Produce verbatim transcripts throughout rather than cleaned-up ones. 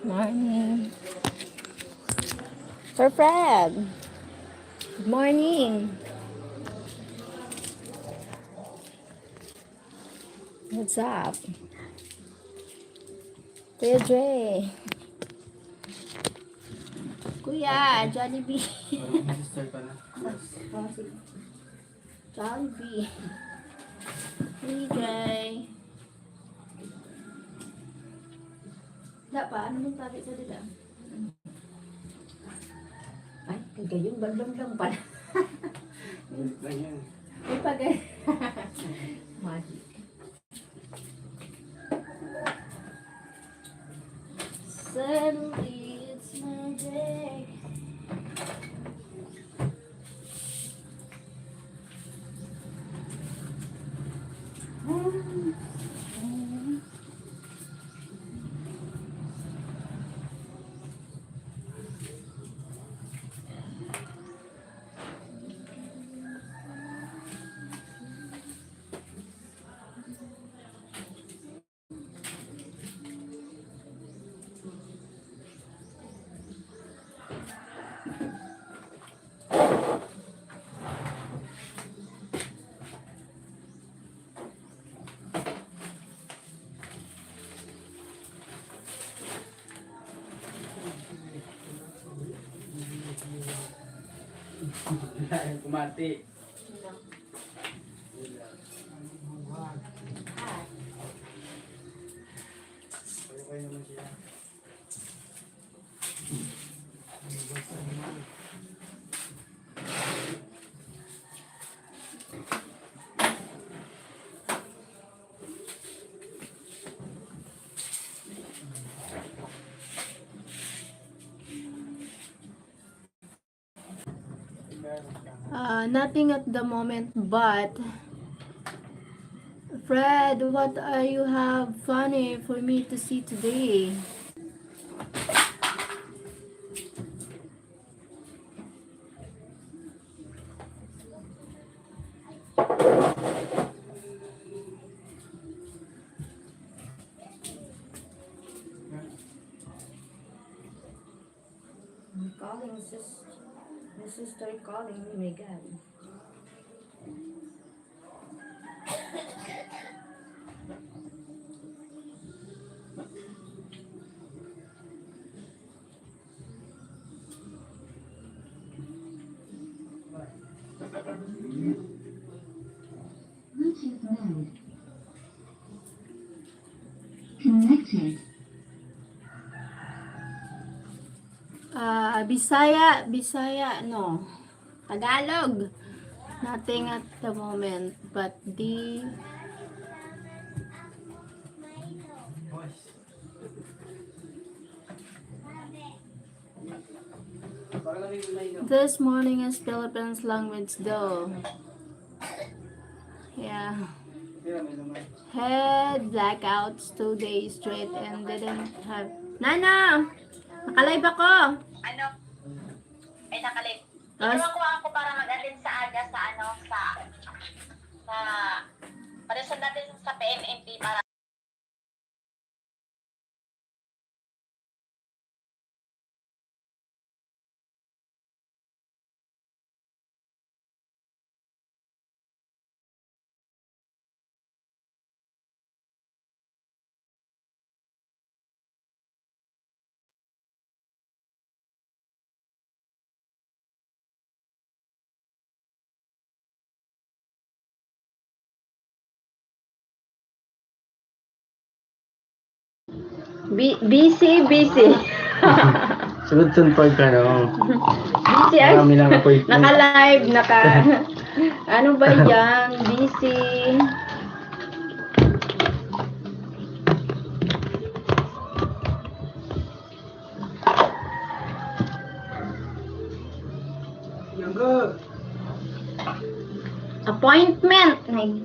Morning. Sir Fred. Good morning. What's up? Kuya Dre. Kuya, Jollibee. Parang sister ka na. Jollibee. D J. Wala pa, ano mong tabi sa dila? Ay, kagayon, balbang lang pala. Ano ba yan? Ay, pag- Magic. Suddenly, it's my day. Kumati. Uh, nothing at the moment, but Fred, what are you have funny for me to see today? I'm calling sis-, my sister calling me, my God. Bluetooth mode. Connected. Ah, Bisaya, Bisaya, no. Tagalog. Nothing at the moment, but the This morning is Philippines language though. Yeah. Had blackouts two days straight and didn't have... Nana! Nakalive ako! Ano? Ay, nakalive. Tapos, kinuha ko ako para mag-attend sa aga sa ano, sa, sa, paresan natin sa P M M P para Bi-, busy, busy. Sunod-sunod pag ano. Busy ay. Marami lang appointment. Naka-live, naka... Ano ba yan? Busy. Appointment. Ay.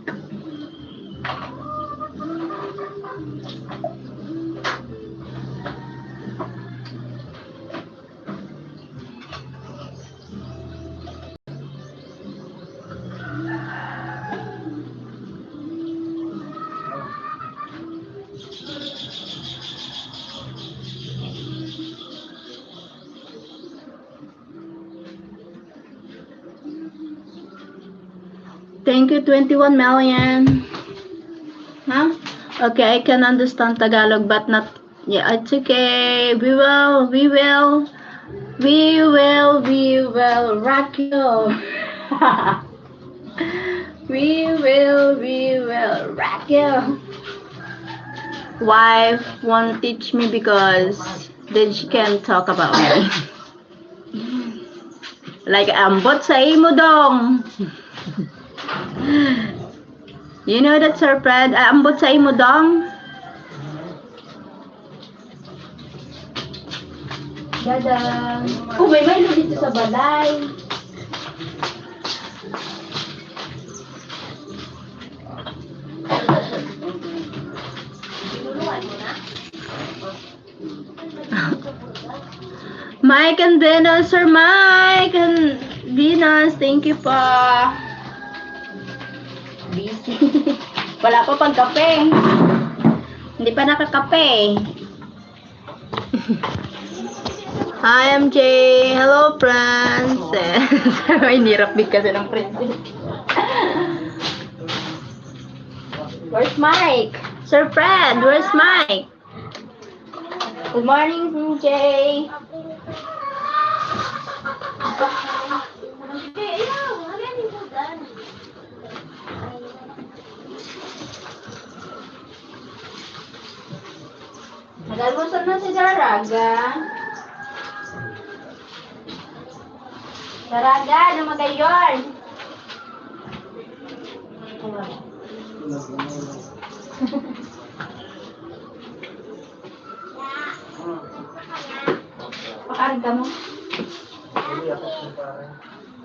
Thank you, twenty-one million. Huh? Okay, I can understand Tagalog, but not... Yeah, it's okay. We will, we will, we will, we will rock you. We will, we will rock you. Wife won't teach me because then she can talk about me. Like, ambot sa imo, dong. You know that, Sir Fred? Ah, ambot sa imo, dong. Dadang. Oh, may Milo dito sa balay. Tinulungan mo na? Mike and Venus, Sir Mike and Venus, thank you po. Busy. Wala pa pagkape. Hindi pa nakakape. Hi, M J. Hello, friends. Ay, nirap big kasi ng friends. Where's Mike? Sir Fred, where's Mike? Good morning, M J. Nag-almusal na si Daraga. Daraga, ano magayon? Pakarin ka mo?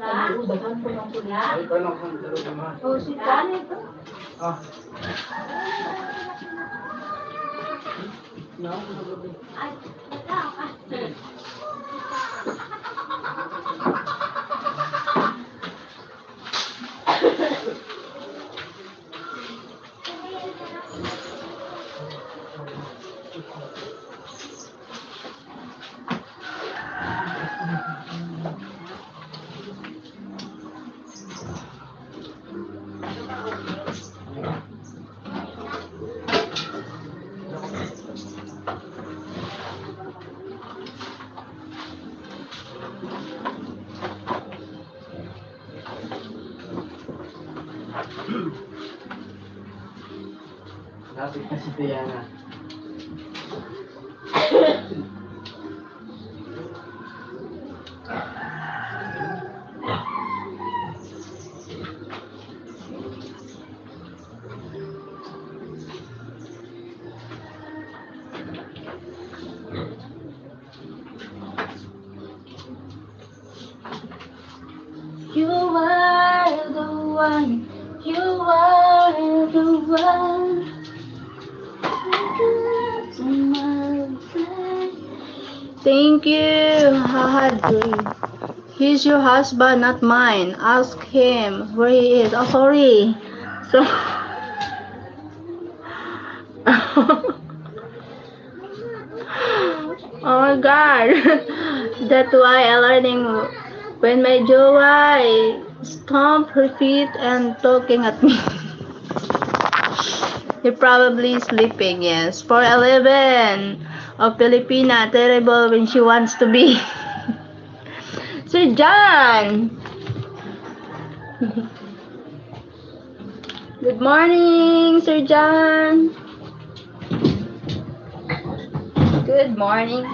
Ha? Ay, paano kung tulog naman? Oh, si Tan ito. Ah. No? Ay, ito. Lapit na si Diana. You are the one. You are the one. Thank you, Haha Dream. He's your husband, not mine. Ask him where he is. Oh, sorry. So, oh my God. That's why I learning when my jowa stomp her feet and talking at me. He probably sleeping, yes. Four eleven of Filipina, terrible when she wants to be. Sir John! Good morning, Sir John! Good morning.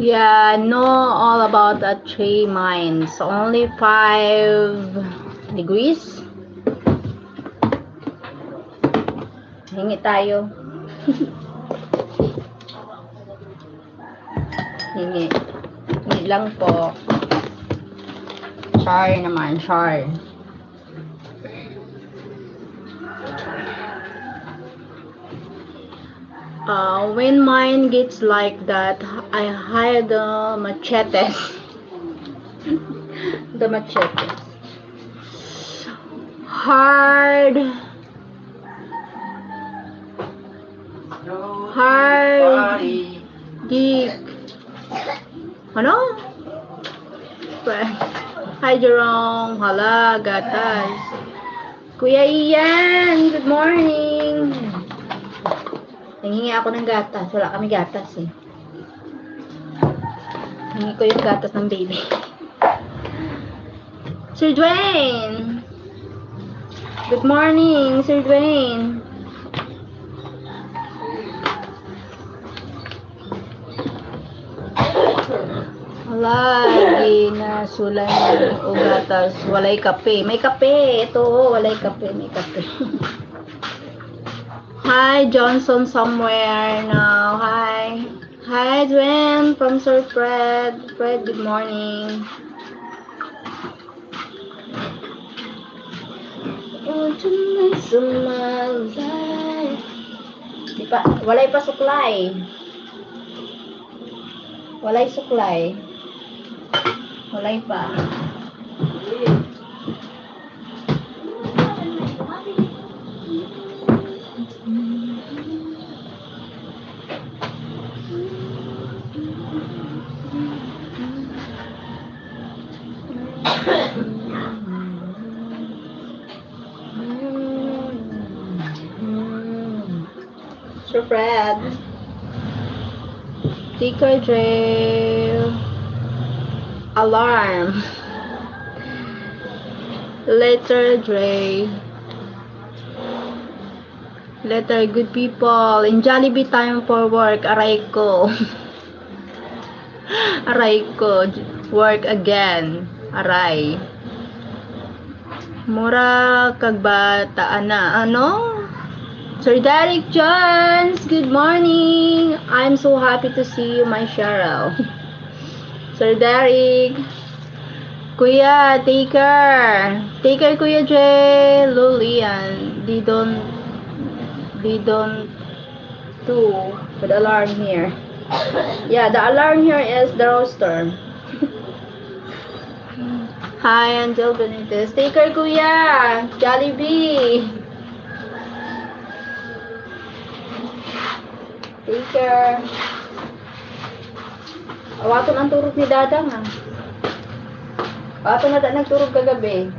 Yeah, know all about the three minds. Only five degrees. Hingi tayo. Hingi. Hingi lang po. Char naman, char. Uh, when mine gets like that, I hide the machetes. The machetes. Hard. Hard. Geek. Ano? Hi, Jerome. Hala, gatas. Kuya Ian, good morning. Nangingi ako ng gatas. Wala kami gatas eh. Hingi ko yung gatas ng baby. Sir Dwayne. Good morning, Sir Dwayne. Wala, ginasulan niya ako gatas. Walay kape. May kape. Ito, oh, walay kape. May kape. Hi, Johnson somewhere now. Hi. Hi, Dwayne from Sir Fred. Fred, good morning. Di pa, walay pa suklay. Walay suklay. Walay pa. Sir Fred. Tika Dre. Alarm. Letter Dre. Letter good people. In Jollibee time for work. Aray ko. Aray ko. Work again. Aray. Mura kag bata na, ano? Sir Derek Jones, good morning. I'm so happy to see you, my Cheryl. Sir Derek, Kuya, take care. Take care, Kuya Jay, Lulian. They don't, they don't do with alarm here. Yeah, the alarm here is the rooster. Hi, Angel Benitez. Take care, Kuya. Jollibee. Take care. Awaton ang turog ni Dadang, ah. Awaton na da nagturog kagabi.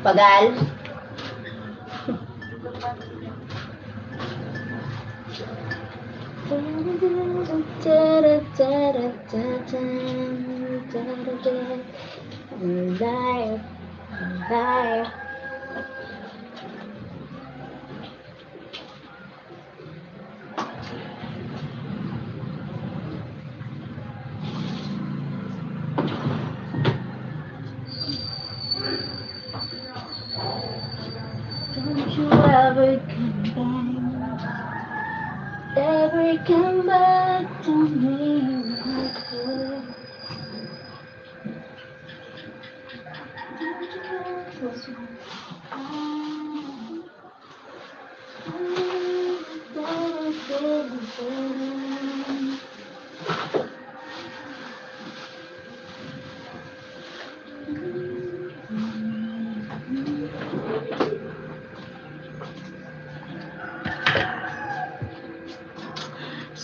Pagal. Life, life. Don't you ever come back, ever come back to me.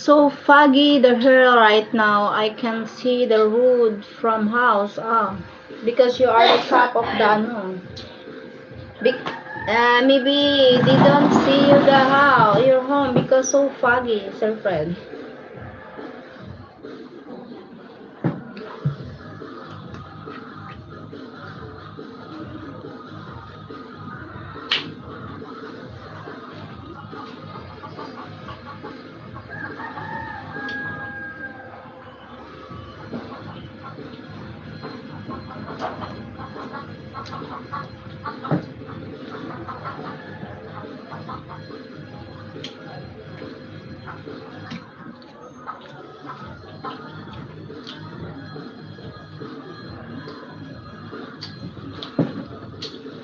So foggy the hill right now. I can see the road from house. Ah, because you are the top of the ano. Bec- uh, maybe they don't see you the house, your home because so foggy, Sir Fred.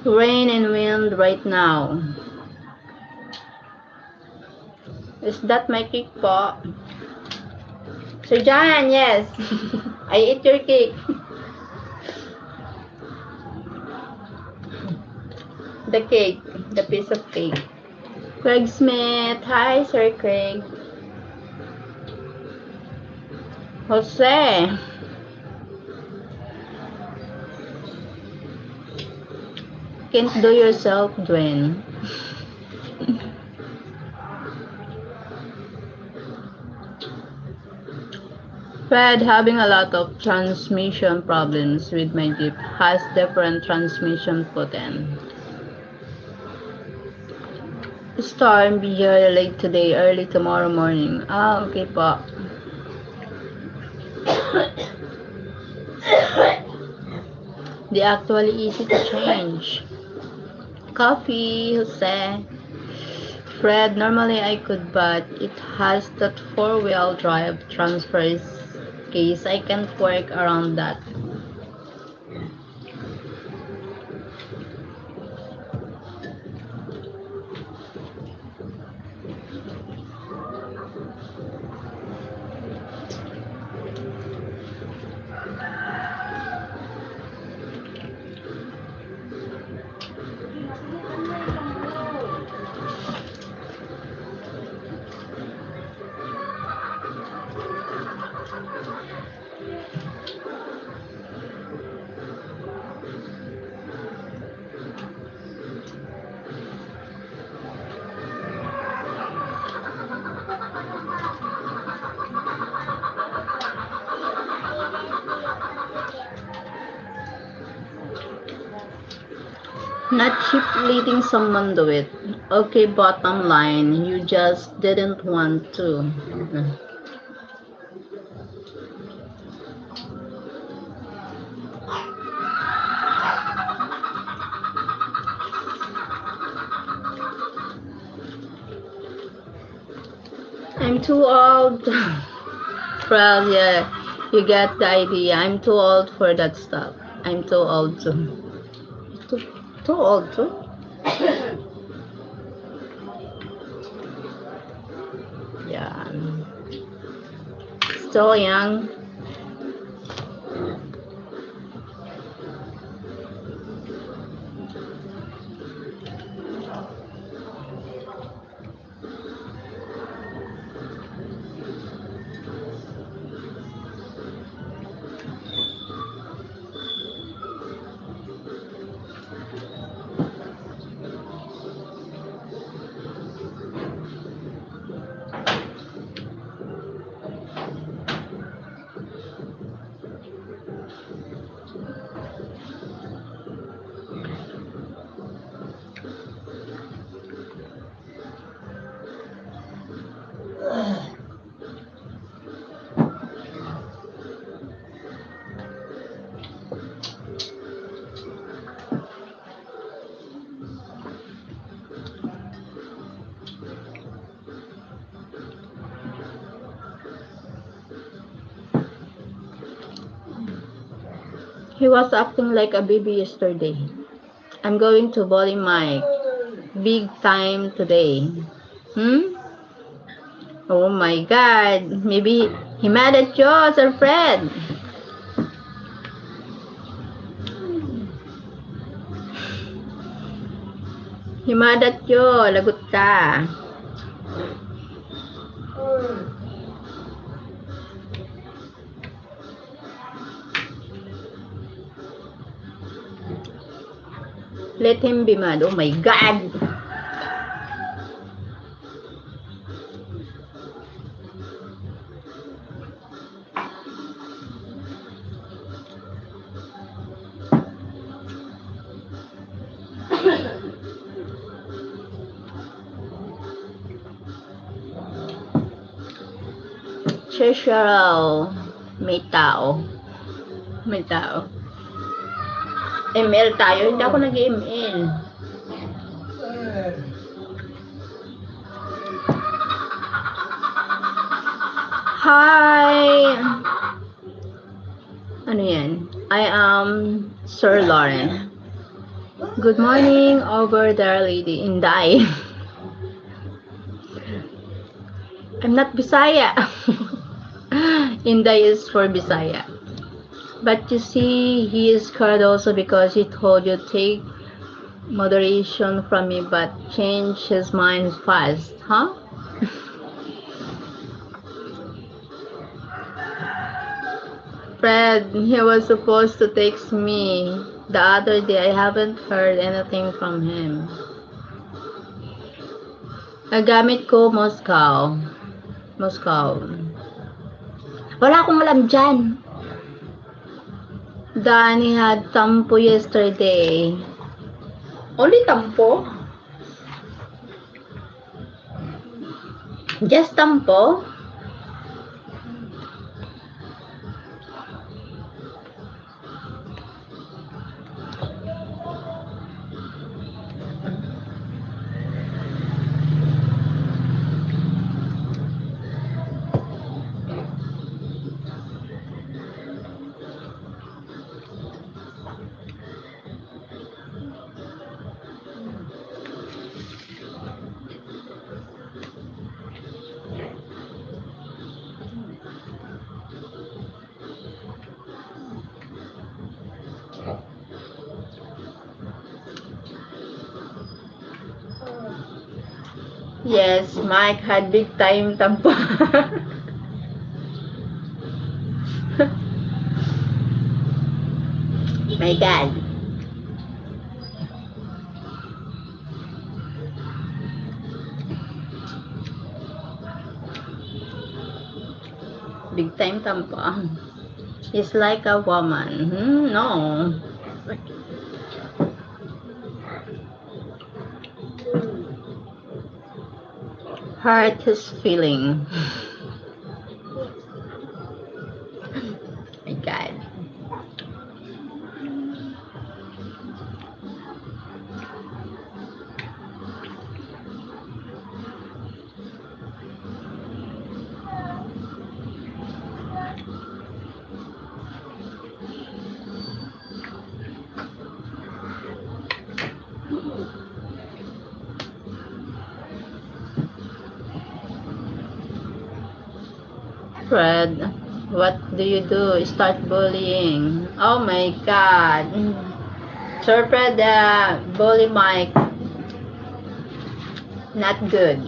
Rain and wind right now. Is that my cake po? Sir John, yes. I eat your cake. The cake, the piece of cake. Craig Smith. Hi, Sir Craig. Jose. Can't do yourself, Dwayne. Fred having a lot of transmission problems with my jeep. Has different transmission put in. Storm be here late today, early tomorrow morning. Ah, okay po. They actually easy to change. Coffee, Jose. Fred, normally I could, but it has that four-wheel drive transfers case. I can't work around that. Not cheap letting someone do it. Okay, bottom line, you just didn't want to. I'm too old. Well, yeah, you get the idea. I'm too old for that stuff. I'm too old too. Too, too old too. Yeah. Still young. He was acting like a baby yesterday. I'm going to bully Mike big time today. Hmm? Oh my God. Maybe he mad at you, Sir Fred. He mad at you. Lagot ka. Let him be mad. Oh my God! Cheryl, may tao. May tao. M L tayo. Hindi ako nag-M L. Hi! Ano yan? I am Sir Lauren. Good morning, over there, lady. Inday. I'm not Bisaya. Inday is for Bisaya. But you see, he is scared also because he told you take moderation from me, but change his mind fast, huh? Fred, he was supposed to text me the other day. I haven't heard anything from him. Nagamit ko Moscow. Moscow. Wala akong alam dyan. Danny had tampo yesterday. Only tampo? Just tampo? Yes, Mike had big time tampo. My God. Big time tampo. He's like a woman. Hmm, no. Hurt his feeling. My God. Fred, what do you do? Start bullying. Oh my God. Sir Fred, uh, bully Mike. Not good.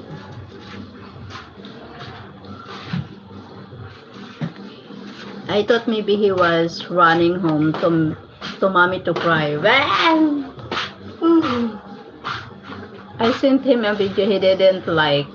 I thought maybe he was running home to, to mommy to cry. Well, I sent him a video he didn't like.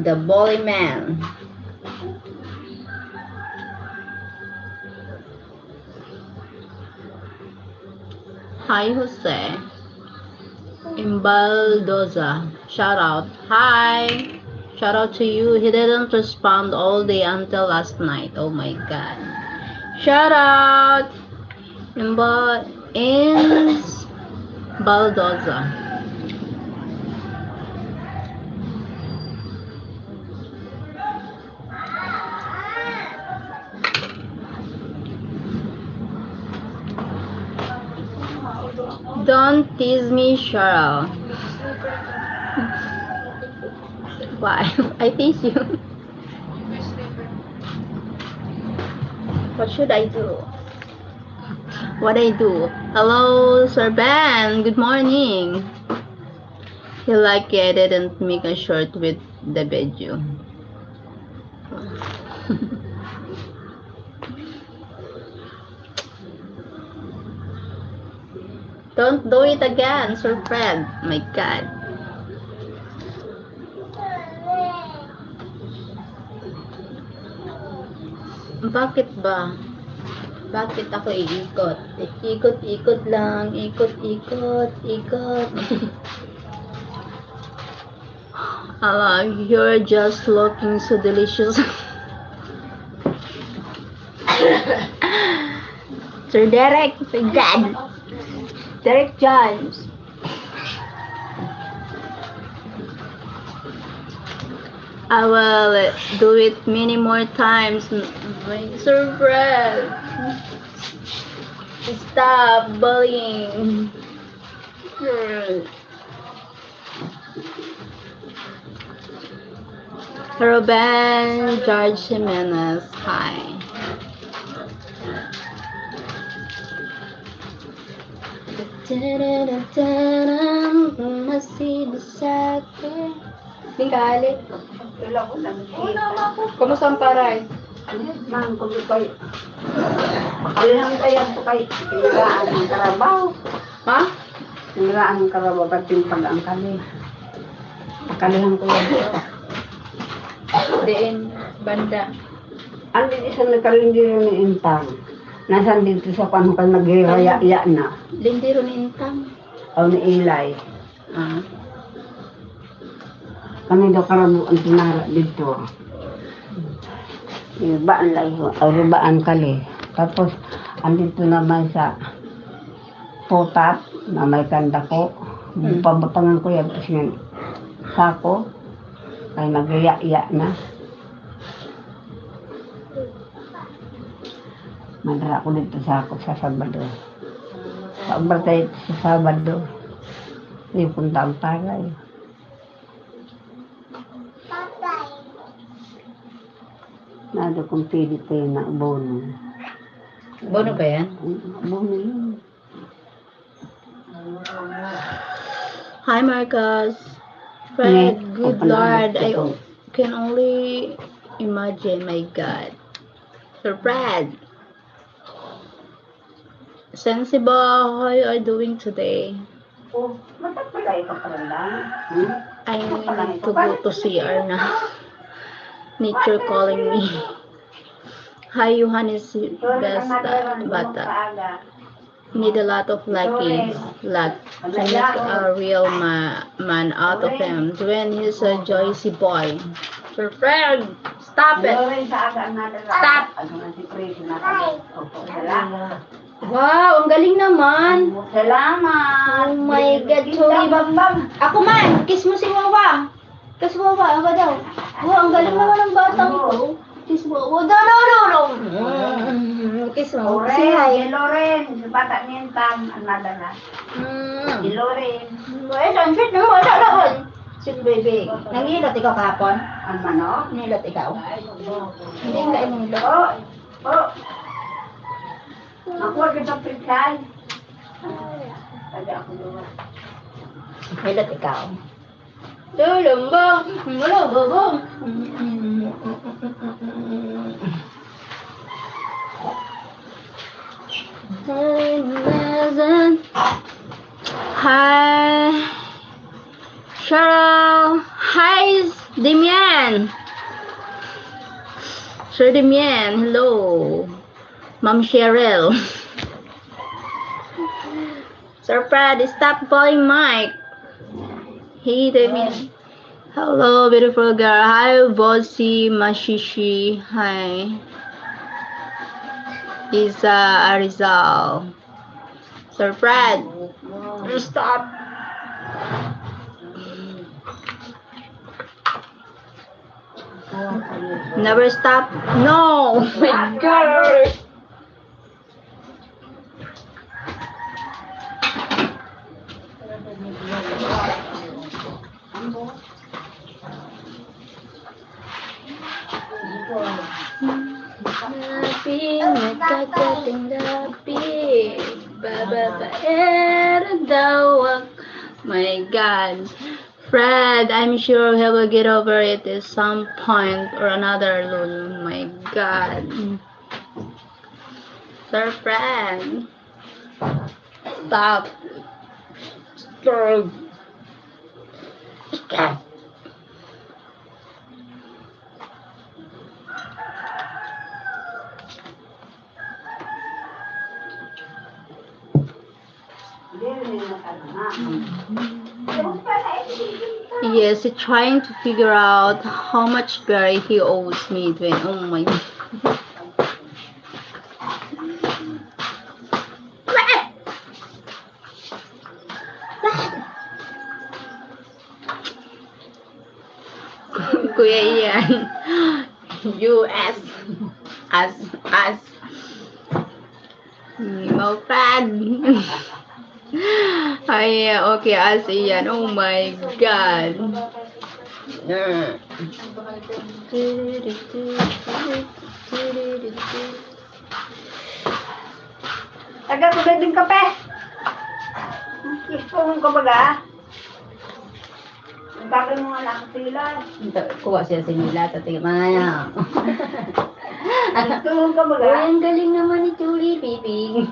The bully man. Hi, Jose. Imbaldoza. Shout out. Hi. Shout out to you. He didn't respond all day until last night. Oh my God. Shout out. Imba-, Ins Baldoza. Don't tease me, Cheryl. Why? I tease you. What should I do? What I do? Hello, Sir Ben. Good morning. He like I didn't make a short with the video. Don't do it again, Sir Fred. My God. Bakit ba? Bakit ako iikot? Ikot-ikot lang, ikot-ikot, ikot. Ala, you're just looking so delicious. Sir Derek, my God. Derek Jones. I will do it many more times. My surprise. Stop bullying. Ruben George Jimenez, hi. Masibisate. Di ka hali. Wala ko lang. Kumusta ang paray? Mang, kung ikaw, pakalihan kayo po kay kailangan ng karabaw. Ha? Kailangan ng karabaw, pag pinapag-angkali. Pakalihan ko yan. Diin, banda. Ang di isang nagkalindiro ni Intang. Nasaan dito sa kwan, kung naghiraya-ya na. Lindiro ni Intang. O ni Ilay. Ah. Kami daw karamo ang tinara dito. Iba ang layo, ang rubaan kali. Tapos, andito naman sa Putap, na may kandako. Hmm. Pabutangan ko yan, kasi yung sako, ay nagyaya-ya na. Madara ko dito sa ako sa Sabado. Sa obra tayo sa Sabado. Hindi punta ang tagay. Nado kung pwede tayo na abono. Abono ba yan? Abono yun. Hi, Marcos. Fred, good Lord. I can only imagine, my God. Sir Fred. Sensible, how you are doing today? Oh, matapalay ka pa lang. Hmm? I need to go to C R na. Nature calling me. Hi, Johannes Besta, bata. Need a lot of lucky luck to make a real ma man out of him. When he's a Joyce boy. Sir Fred, stop it! Stop! Wow, ang galing naman. Salamat. Oh my God, sorry ba? Ako man, kiss mo si Wawa. Kiss mo ba? Ano ba daw? Wow, ang galing naman ng batang ito. Kiss mo. Oh, no, no, no, no. Mm, kiss mo. Kiss mo. Hi. Si Loren, si bata ni Entang, ang nadala. Mm. Si Loren. Ay, ang sweet naman. Wala naman. Sweet baby. Nangilot ikaw kahapon? Ang manok? Nangilot ikaw? Hindi nga inilot. Oh, oh. Ako, ang ganda, Princess. Taga ako naman. Nangilot ikaw. Lulumbo, lulumbo. Hi, Cheryl. Hi, Damian. Sir Damian, hello. Ma'am Cheryl. Sir Fred, stop calling Mike. Hey, Damian. Hello, beautiful girl. Hi, Bossy Mashishi. Hi. Isa Arizal. Sir Fred, stop. Never stop. No, my God. Ping, nagkakating lapit. Bababaero daw ako. My God. Fred, I'm sure he will get over it at some point or another, Lul. My God. Sir Fred. Stop. Stop. Stop. Yes, he's trying to figure out how much berry he owes me. When, oh my. Kuya Ian. U S. As, as. Mopad. Ay, okay, as Ian. Oh my God. Mm. Tagal ko din kape. Gusto mong kabaga? Ang tagal mo nga nakapila. Ito, kuha siya sa nila, sa tingin, mga yan. Gusto mong kabaga? Uy, ang galing naman ni Julie, baby.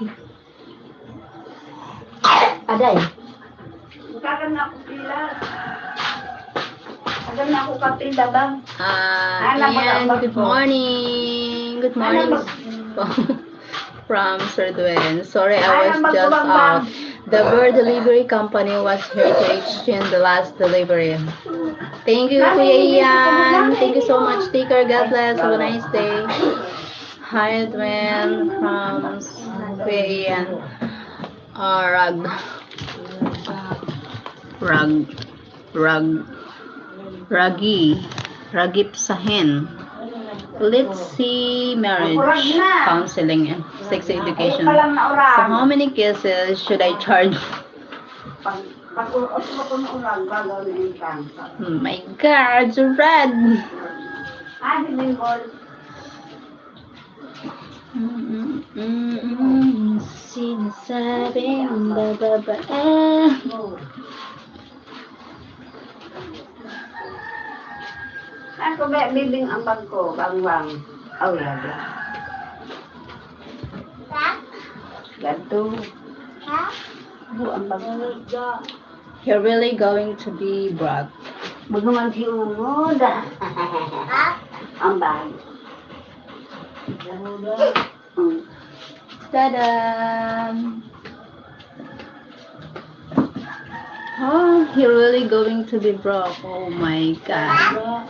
Aday. Ang tagal na ako pila. Tagal na ako kapila, bang? Ah, Ayan, Ian, good morning. Good morning. From Sir Dwayne. Sorry, I was just out. The bird delivery company was here to exchange the last delivery. Thank you, Kuya Ian. Thank you so much. Take care. God bless. Have a nice day. Hi, Dwayne, from Kuya Ian. Ah, rag. Rag. Rag. Ragi. Ragip sahen. Let's see, marriage, counseling, and sex education. So, how many kisses should I charge? Pag, pag, pag, pag, pag, pag, pag, Oh my God, so red. Ah, di ba yung ball? Mm, mm, mm, sinasabing bababae. Ako ba, bibing ambag ko, bangwang. Aw, yaga. Ganto. Bu, ambag. You're really going to be broke. Magungan si Ungod. Ambag. Mm. Ta-da! Oh, he really going to be broke. Oh my God. Oh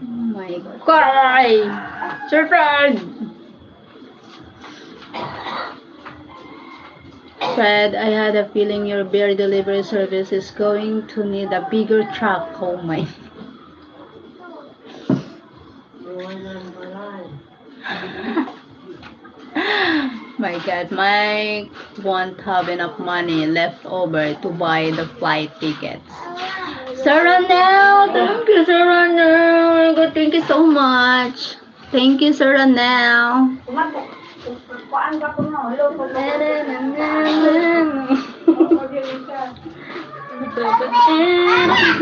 my God. Surprise! Fred, I had a feeling your beer delivery service is going to need a bigger truck. Oh my. My God, Mike won't have enough money left over to buy the flight tickets. Sir Ronel, thank you, Sir Ronel. Thank you so much. Thank you, Sir Ronel. Kuan ka po, no? Hello po.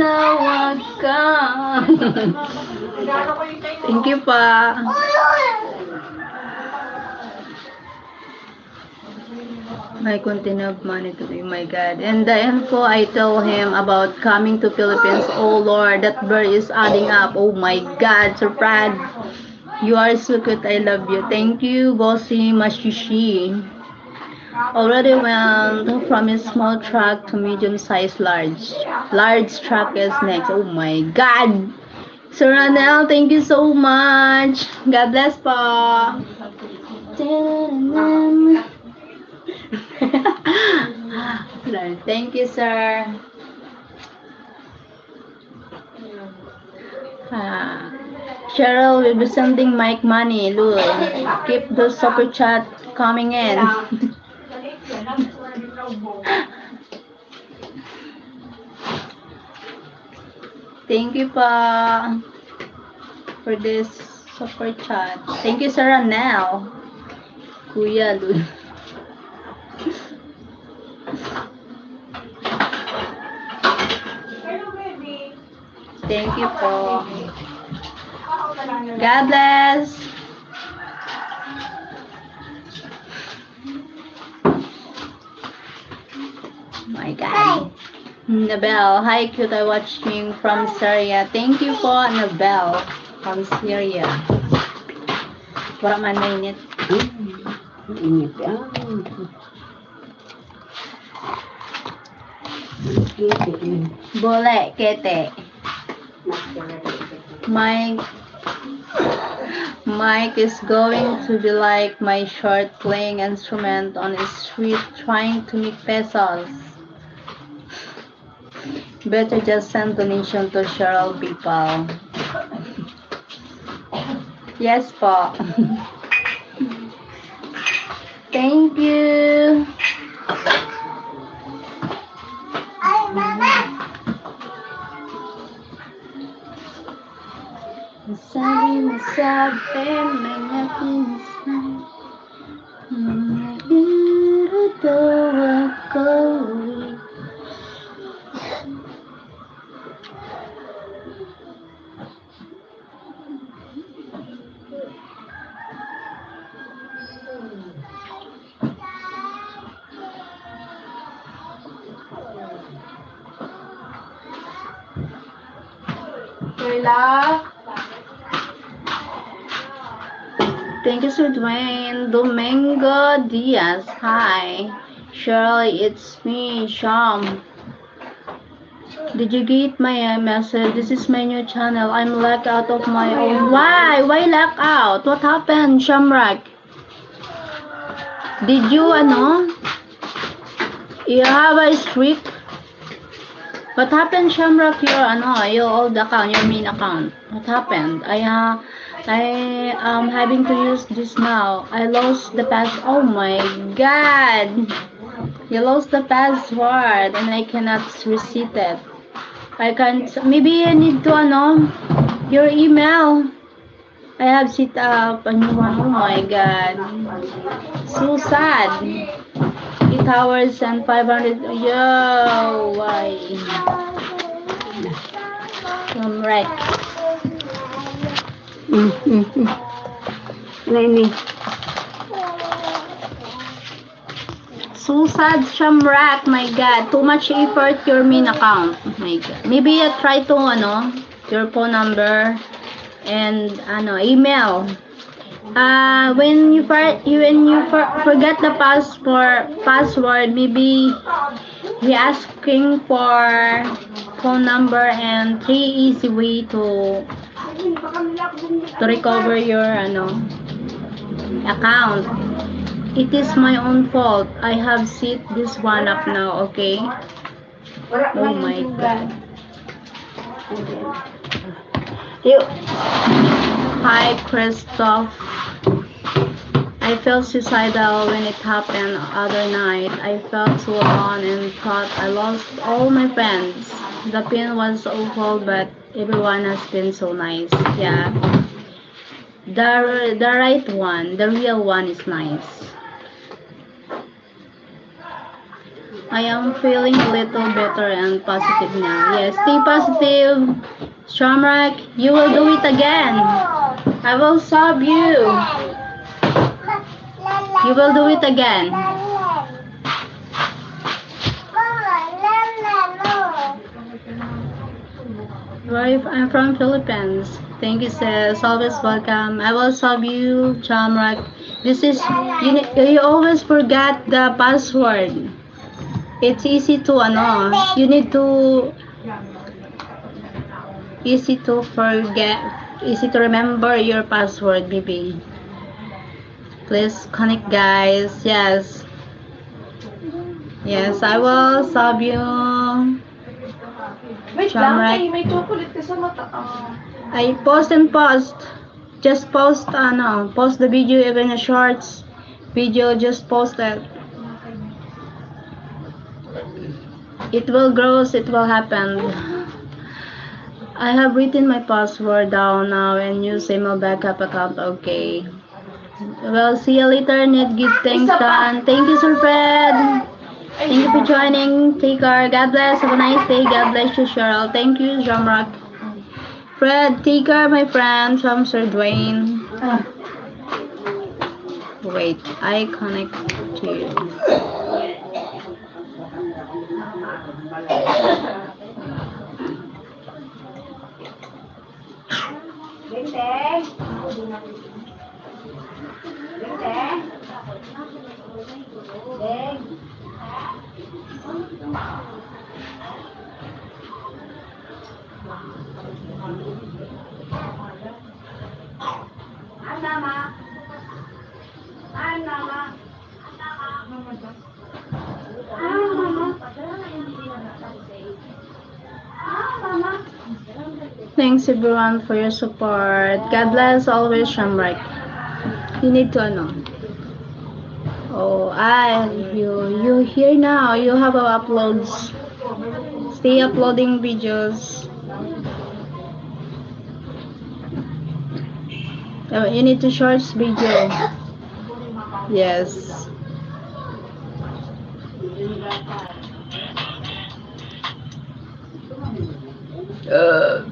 Tawag ka. Thank you pa. My container of money today, my God. And the info I told him about coming to Philippines. Oh Lord, that bird is adding up. Oh my God, Sir Fred. You are so cute. I love you. Thank you, Bossy Mashishi. Already went from a small truck to medium size large. Large truck is next. Oh my God! Sir Ronel, thank you so much. God bless po. Lord, thank you, sir. Ah, Cheryl will be sending Mike money, Lul. Keep those super chat coming in. Thank you pa for this. Super chat. Thank you, Sir Ranel. Kuya Lul. Thank you po. God bless. My God. Nabel, hi cute, I watching from Syria. Thank you po, Nabel, from Syria. Wala man mainit. Init ah. Bole, kete. My mic is going to be like my short playing instrument on the street trying to make pesos. Better just send donation to Cheryl people. Yes po. Thank you. Sabi mo sa akin, mga pinsan, mga iro daw ako. Kayla. Thank you, Sir Dwayne. Domingo Diaz. Hi. Shirley, it's me, Sham. Did you get my uh, message? This is my new channel. I'm locked out of my own. Why? Why lock out? What happened, Shamrock? Did you, ano? You have a streak? What happened, Shamrock? Your, ano, your old account, your main account. What happened? I, uh, I am having to use this now. I lost the pass. Oh my God! You lost the password and I cannot reset it. I can't. Maybe I need to, ano, your email. I have set up a new one. Oh my God. So sad. Eight hours and five hundred. Yo, why? From wreck. Mm, mm, mm. Ano ini? So sad, Shamrock. My God. Too much effort your main account. Oh my God. Maybe you try to, ano, your phone number and, ano, email. Uh, when you for, you when you for, forget the password, password, maybe he asking for phone number and three easy way to to recover your, ano, account. It is my own fault. I have set this one up now, okay? Oh my God. You, Hi, Christoph. I felt suicidal when it happened other night. I felt so alone and thought I lost all my friends. The pain was awful, but everyone has been so nice. Yeah. The, the right one, the real one is nice. I am feeling a little better and positive now. Yes, stay positive. Shamrock, you will do it again. I will sub you. You will do it again. Where you- I'm from Philippines. Thank you, sis. Always welcome. I will sub you, Shamrock. This is you, ne- you always forget the password. It's easy to, ano, you need to easy to forget, easy to remember your password, baby. Please connect, guys. Yes. Yes, I will sub you. Wait Shamrock. Lang, may, may chocolate ka sa mata. Ah. I post and post. Just post, ano, post the video, even a shorts video, just post it. It will grow, it will happen. I have written my password down now and use my backup account. Okay. Well, see you later, Ned. Give thanks, Dan. Thank you, Sir Fred. Thank you for joining. Take care. God bless. Have a nice day. God bless you, Cheryl. Thank you, Jamrock. Fred, take care, my friend, from Sir Dwayne. Wait, I connect to you. Benteng. Benteng. Benteng. An mama. An mama. An mama. Thanks everyone for your support. God bless always, Shamrock. You need to ano. Oh, I, you, you here now. You have uploads. Stay uploading videos. Oh, you need to shorts video. Yes. Uh.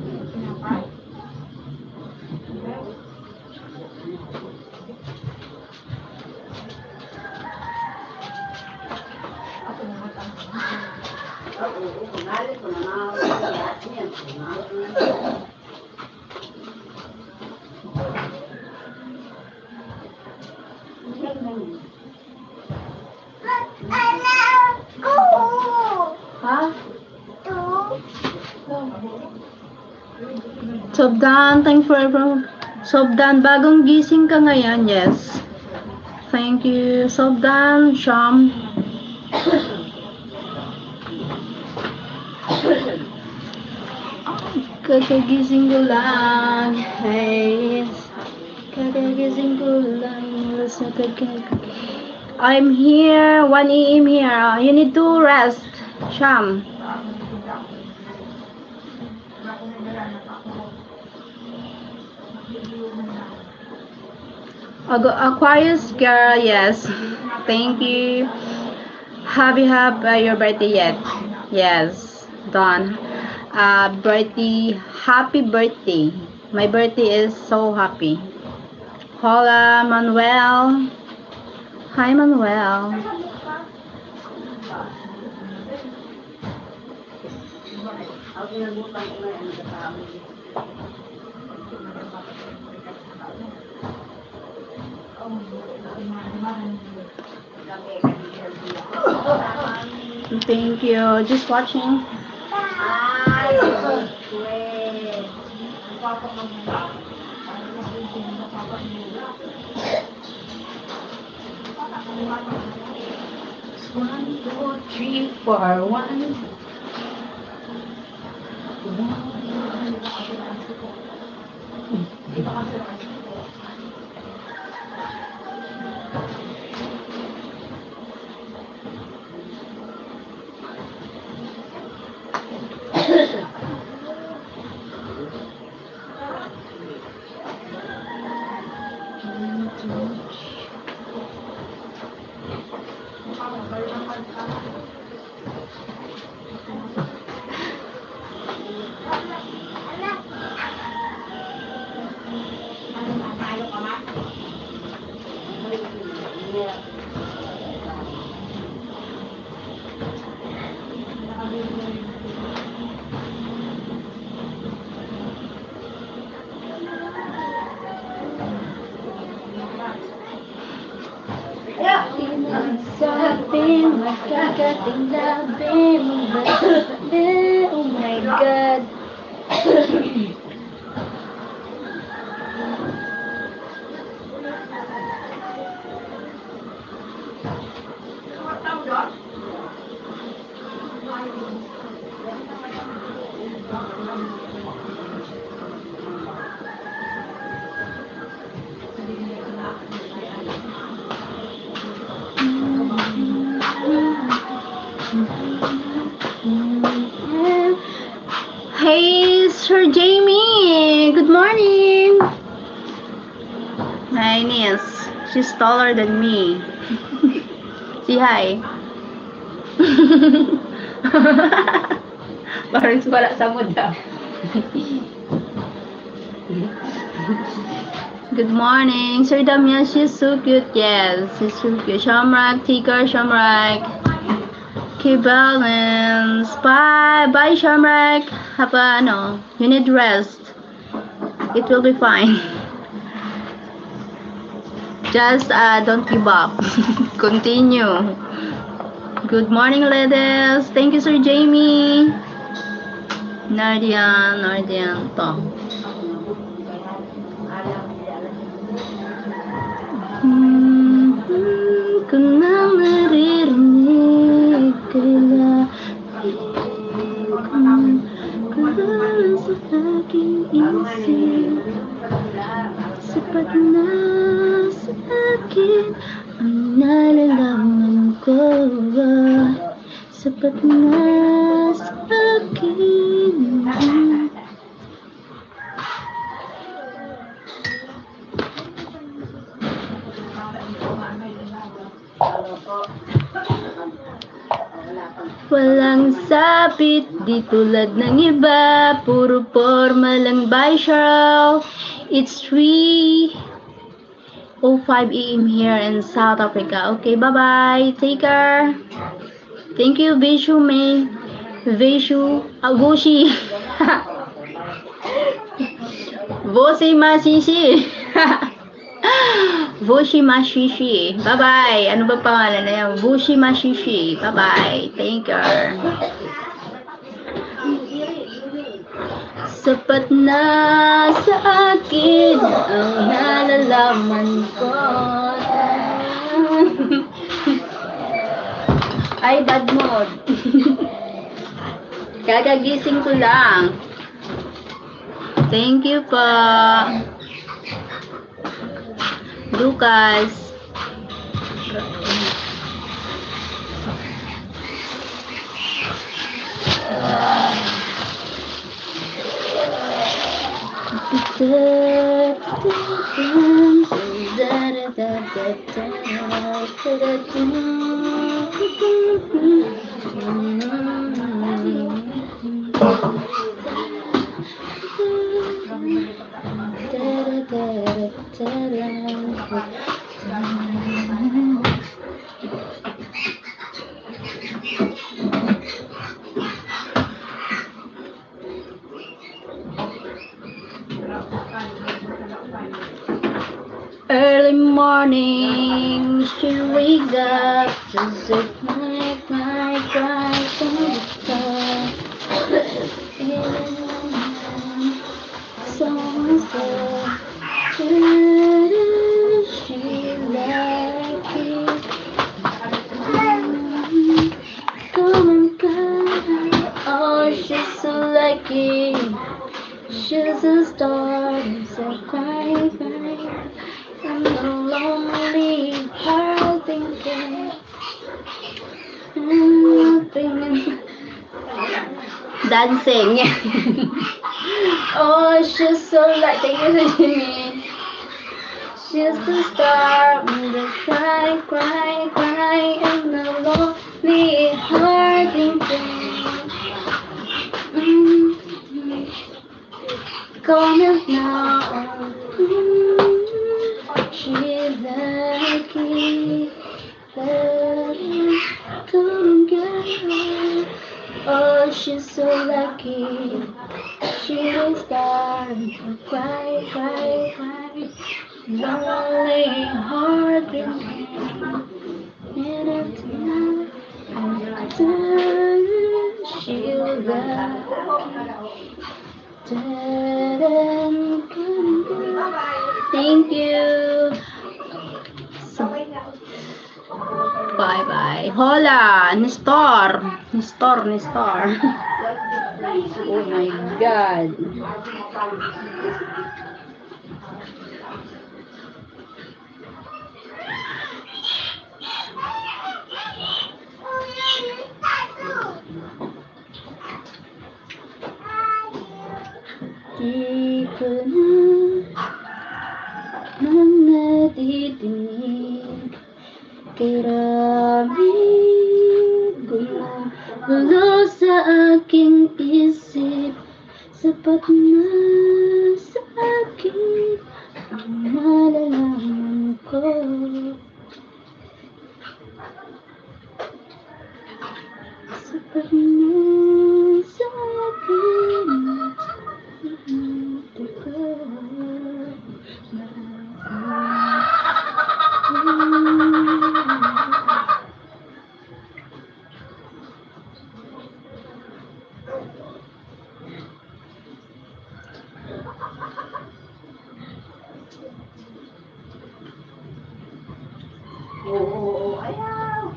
Ha? Sobdan, thanks for everyone. Sobdan, bagong gising ka ngayon, yes. Thank you, Sobdan, Sham. Kakagising ko lang, hey. Kakagising ko lang mula sa pagkagising. I'm here, one a m here. You need to rest, Sham. Agu-, Aquarius girl, yes. Thank you. Have you have, uh, your birthday yet? Yes, done. Uh, birthday, happy birthday. My birthday is so happy. Hola, Manuel. Hi, Manuel. Thank you. Just watching. One, two, three, four, one. Sabi, magkakating labi mo ba? Oh my God. Hey, Morning! My niece, she's taller than me. Say hi. Parang wala sa mood ah. Good morning, Sir Damian. She's so cute. Yes, she's so cute. Shamrock, Tigger, Shamrock. Okay, balance. Bye. Bye, Shamrock. Have a, ano, you need rest. It will be fine. Just uh, don't give up. Continue. Good morning, ladies. Thank you, Sir Jamie. Nardian, Nardian to. Hmm, kung na naririnig ko na, kung sa aking isip, sapat na sa akin ang nalalaman ko. Sapat na sa akin. Walang sabit, di tulad ng iba. Puro porma lang by Cheryl. It's three oh five a m here in South Africa. Okay, bye-bye. Take care. Thank you, Vishu May. Vishu, ah, Vushi. Vushi Mashishi. Vushi Mashishi. Bye-bye. Ano ba pangalan na yan? Vushi Mashishi. Bye-bye. Thank you. Sapat na sa akin ang nalalaman ko. Ay, bad mood. Kakagising ko lang. Thank you po. Lucas. Early morning, she wake up to say cry, cry, cry, cry. Someone said, "Where is she like it?" Come and come, oh, she's so lucky. She's a star, so bright, bright. And a lonely heart thinking, nothing. Dancing. Oh, she's so like, thank you, Jimmy. She's the star in the cry, cry, cry, and the lonely heart in pain. Mm-hmm. Come out now. Mm-hmm. She's lucky. Come girl, oh, she's so lucky. She is dying, cry, cry, cry. Lonely heart in pain. And it's not, I tell you, she will die. Thank you. Bye-bye. Hola, Nestor. Nestor, Nestor. Oh my God. Di ko na Nang nadidinig, kay raming gumugulo sa aking isip, sapat na sa akin ang nalalaman ko. Sapat na sa akin ang nalalaman ko. Oo, oo, ayaw.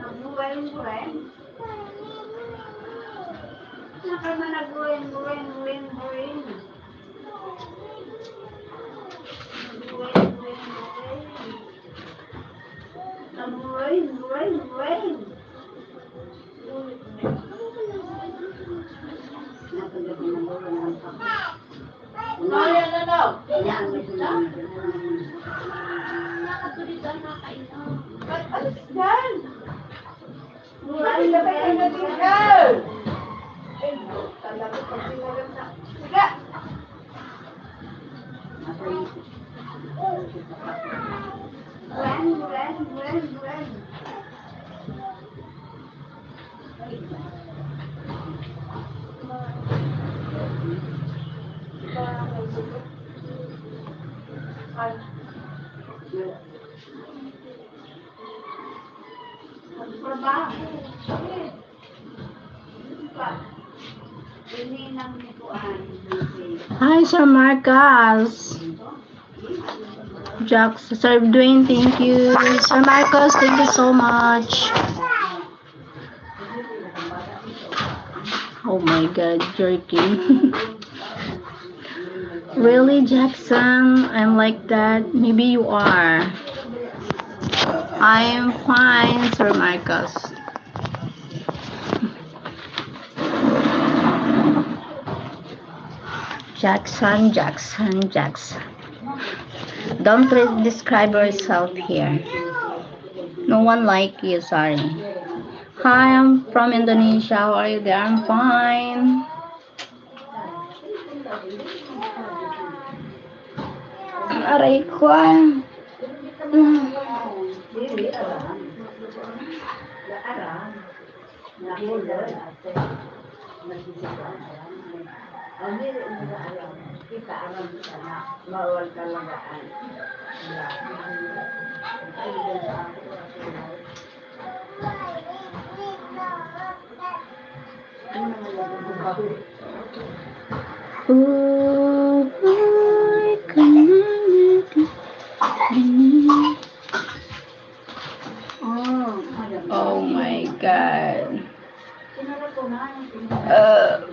Nagbuweng-buweng. Saan ka man nagbuweng-buweng, buweng-buweng? Nagbuweng-buweng-buweng. Nagbuweng-buweng-buweng. Kaya na daw. Nakatuloy ka na kayo. Alis dyan. Mura na kayo na din, girl. Ay, talaga, pag sinagot na. Sige. Buen, buen, buen, buen. Hi, Sir Marcus. Jack, Sir Dwayne, thank you. Sir Marcos, thank you so much. Oh my God, jerking. Really, Jackson? I'm like that? Maybe you are. I'm fine, Sir Marcos. Jackson, Jackson, Jackson. Don't re-, describe yourself here. No one like you, sorry. Hi, I'm from Indonesia. How are you there? I'm fine. Aray ko, ah. Mm. Oh my God. Uh,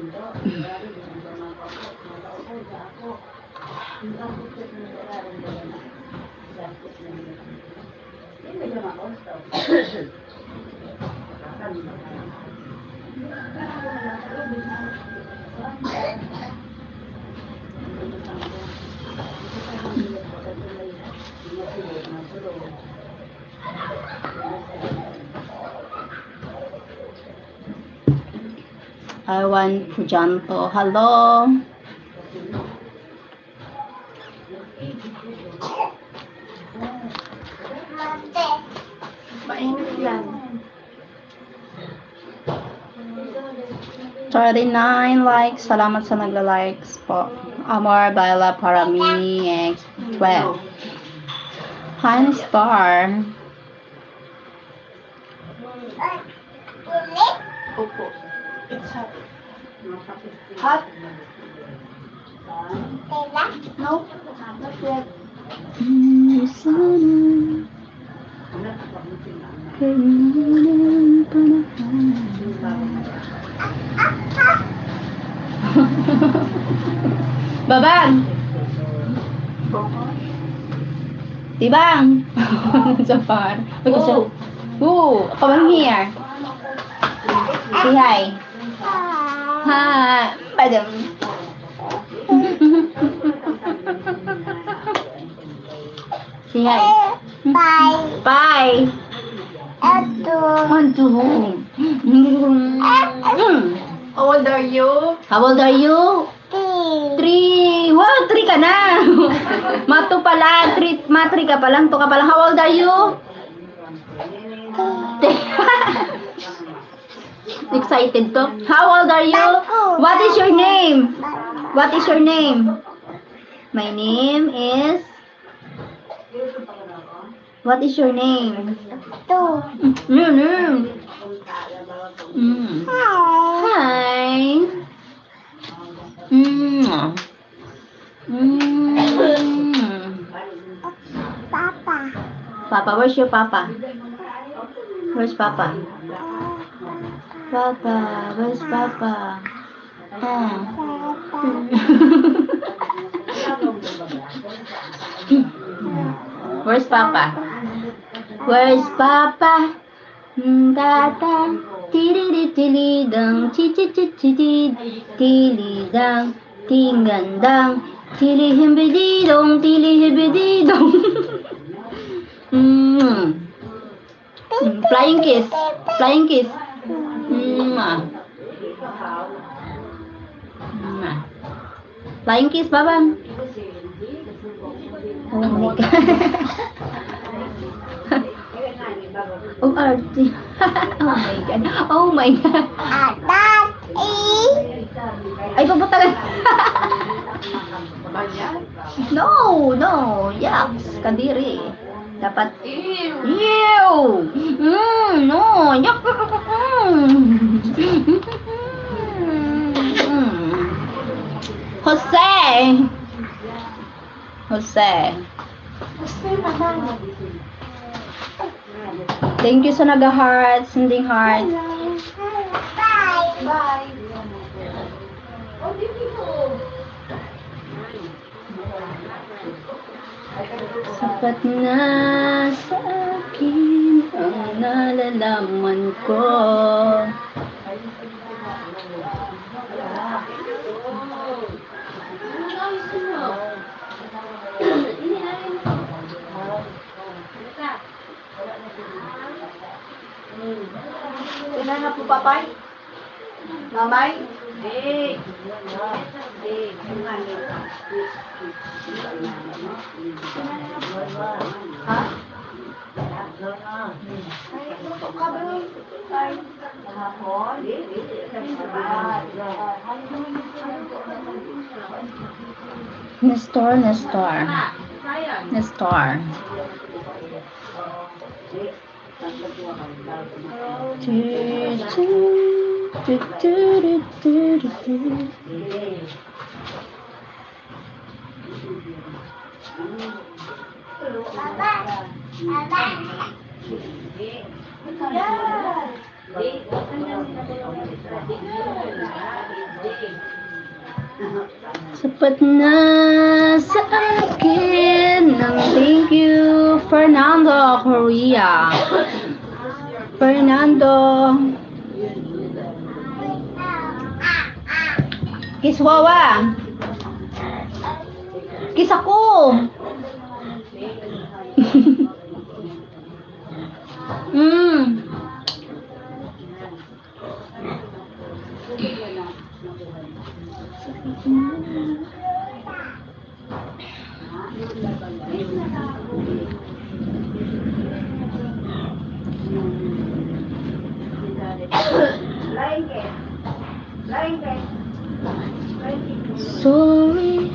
I want Pujanto. Hello. Mainit yan. Thirty-nine likes. Salamat sa nagla-likes po. Amor, baila para mi, ex. Well. Hi, Star. Opo. It's hot. Hot? No? Not yet. Hindi sana. Kailangan ang panahon. Babang! Tibang! Sa par. Because of, oh, come on here. Say hi. Hi. Madam. Say hi. Bye. Bye. Ito. One, two. Mm. How old are you? How old are you? Three. Wow, three ka na. Mato pala, three, ma three ka pa lang, two ka pa lang. How old are you? Excited to. How old are you? What is your name? What is your name? My name is What is your name? Two. Your name. Mm. Hi. Hi. Mm. Mm. Papa. Papa, where's your papa? Where's papa? Papa, where's papa? Ah. Where's Papa? Where's Papa? Mm, Tata. Tiriri tilidang, chichichichitid, tilidang, tinggandang, tilihimbididong, tilihimbididong. Mm. Mm, flying kiss. Flying kiss. Mwah. Mwah. Flying kiss, Babang. Oh my God. Oh, arte. Oh my God. Oh my God. Ay, pagbutangan. No, no. Yaks. Kadiri. Dapat Ew! Mm, no! Yak! Mm. Jose! Jose. Thank you sa naga-heart, sending heart. Bye. Bye. Sapat na sa akin ang nalalaman ko. Sino na po, Papay? Mamay? Ha? Nestor, Nestor. Nestor. Sapat na sa akin ang thank you, Fernando Correa. Fernando. Kiswawa. Kisako. Mm. Sorry.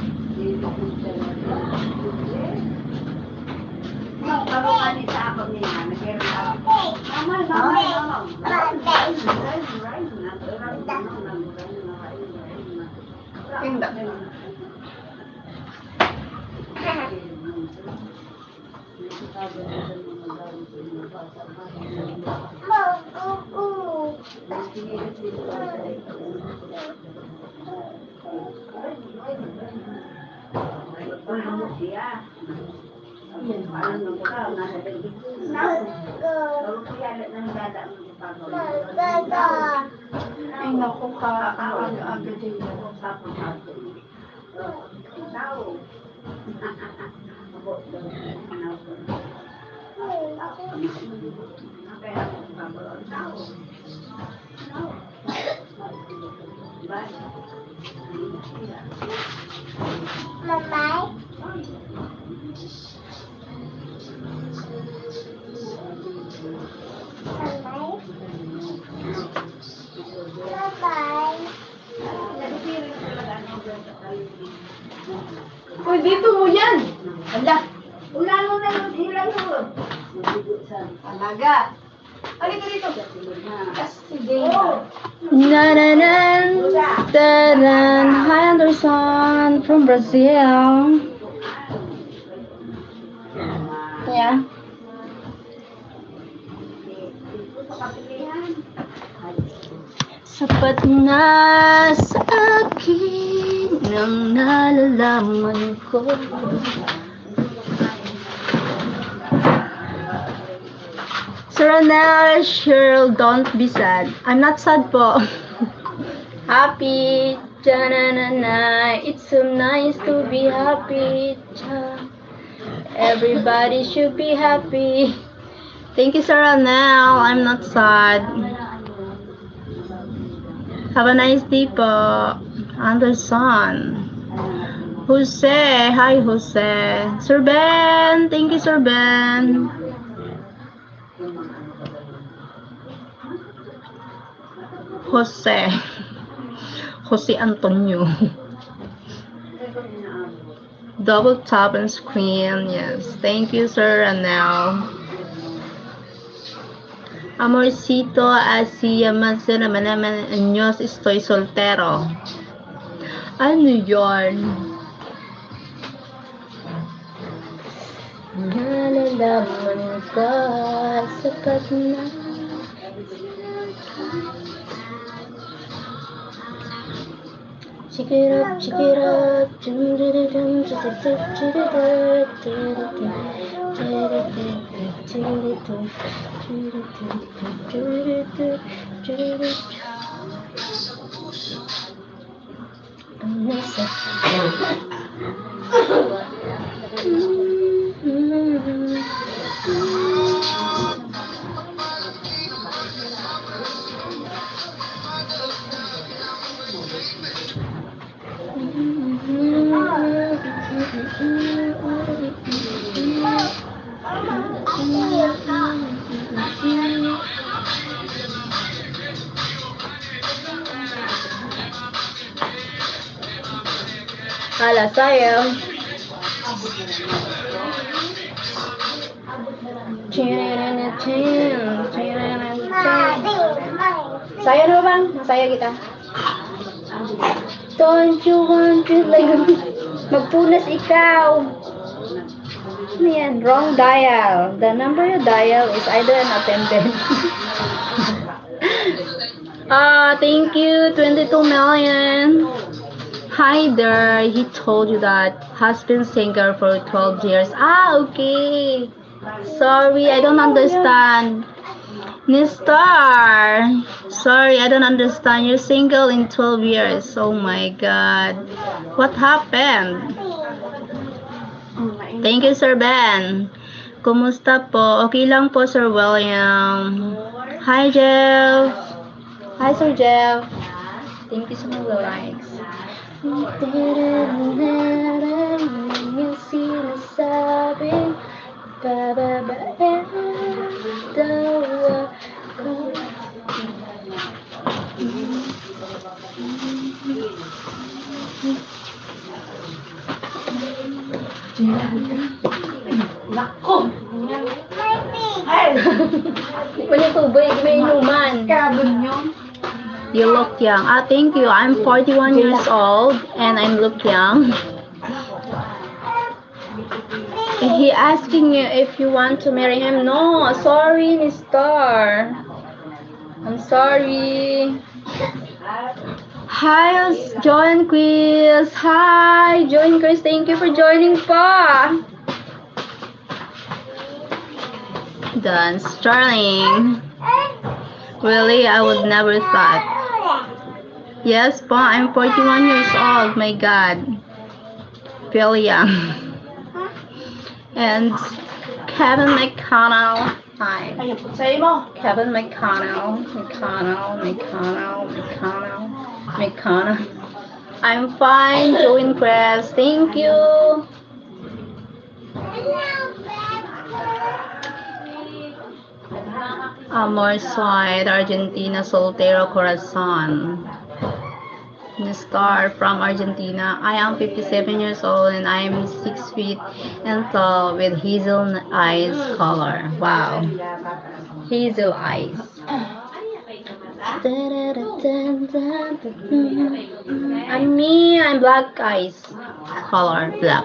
Ay, naku ka, ang aga-aga din. Mamay? Mamay? Mamay? Uy, dito mo yan! Hala! Unanon na yung ilang mo. Talaga. Halika dito. Kasi din. Nananan, tanan, hi Anderson from Brazil. Yeah. Sapat na sa akin ang nalalaman ko. Sir Ronel, Cheryl, don't be sad. I'm not sad po. Happy. Cha-na-na-na. It's so nice to be happy. Cha. Everybody should be happy. Thank you, Sir Ronel. I'm not sad. Have a nice day po. Anderson. Jose. Hi, Jose. Sir Ben. Thank you, Sir Ben. Jose. Jose Antonio. Double tap on screen. Yes. Thank you, Sir Ronel. Amorcito, así más de la mañana, años estoy soltero. Ano yun? Nalalaman ka, sapat na. Check it up, check it up. Hala, sayang. Saya na ba, bang? Masaya kita. Don't you want to, like, magpunas ikaw? Ano yan? Wrong dial. The number you dial is either an attendant. Ah, thank you, twenty-two million. Hi there. He told you that has been single for twelve years. Ah, okay. Sorry, I don't understand. Nistar, sorry, I don't understand. You're single in twelve years. Oh my God. What happened? Thank you, Sir Ben. Kumusta po? Okay lang po, Sir William. Hi, Jeff. Hi, Sir Jeff. Thank you sa mga likes. Yung sinasabing pababae daw ako. Nako! Ay! Wala tubig, may inuman. Kabon yun. You look young. Ah, thank you. I'm forty-one years old and I look young. He asking you if you want to marry him. No, sorry, Nistar. I'm sorry. Hi, Joan Quiz. Hi, Joan Quiz. Thank you for joining po. Done. Starling. Really, I would never thought. Yes, pa, I'm forty-one years old. My God. Feel young. And Kevin McConnell. Hi. Kevin McConnell. McConnell, McConnell, McConnell, McConnell. I'm fine, doing great. Thank you. Amor Suaid, Argentina, Soltero Corazon. New star from Argentina. I am fifty-seven years old and I am six feet and tall with hazel eyes color. Wow. Hazel eyes. And me, I'm black eyes. Color black.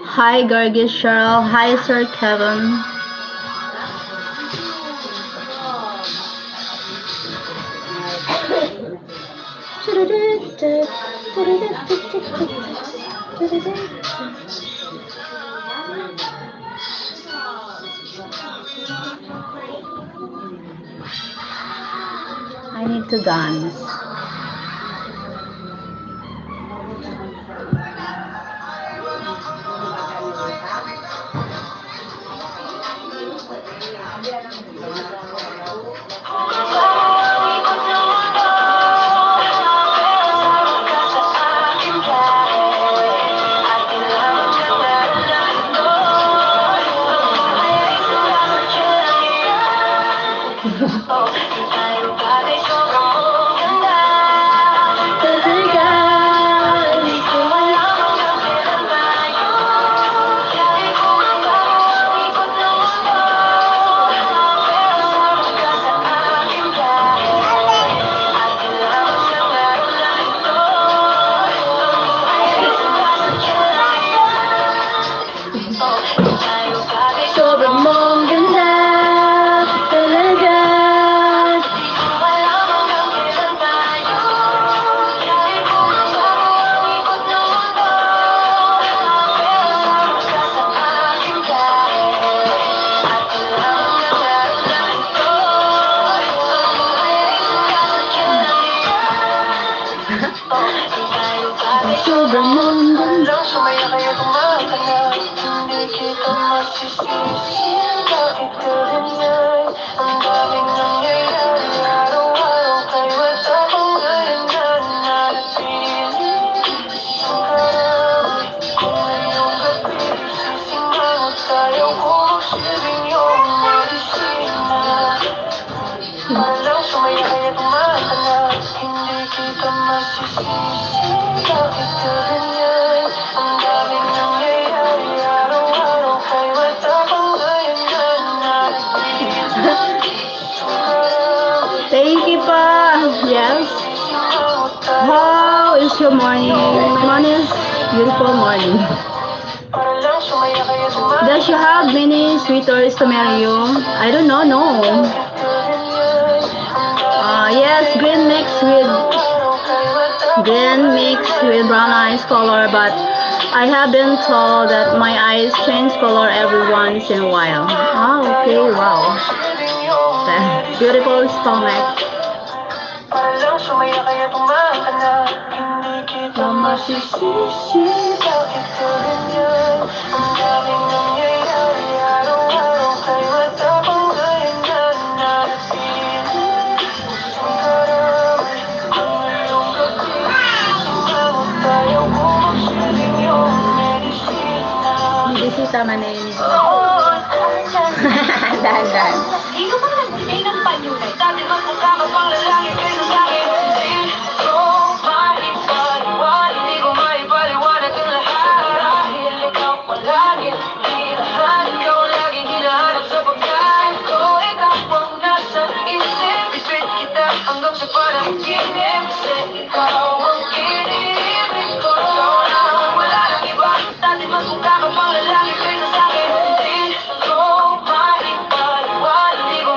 Hi, Gorgeous Cheryl. Hi, Sir Kevin. I need to dance. Sobrang mong ganda talaga. Sobrang mundong. Thank you pa. Yes. How is your morning? My morning is beautiful morning. Does she have many sweaters to marry you? I don't know, no. Uh, yes, green mix with green mix with brown eyes color, but I have been told that my eyes change color every once in a while. Ah, okay, wow. Beautiful stomach. Para lang sumaya kaya tumahan ka na. Hindi kita masisisi, bakit ka ganyan? Ang daming nangyayari, araw-araw kay matapang ganyan na nanatili. Isang karamay, ang iyong gabi, sumagot tayo kung magsiling yung medisina. Bisita man eh. Dahan-dahan. Sino man nagbigay ng panyo na dati mas mukha ka pang lalaki kaysa sa akin? Hindi ko maipaliwanag, hindi ko maipaliwanag ang lahat. Dahil ikaw palagi, hinahanap, ikaw ang laging hinahanap sa pagkain ko. Ikaw ang nasa isip, bitbit kita hanggang sa panaginip. Kasi ikaw ang iniibig ko. Ikaw na, wala nang iba. Dati mas mukha ka pang lalaki kaysa sa akin. Hindi ko maipaliwanag, hindi ko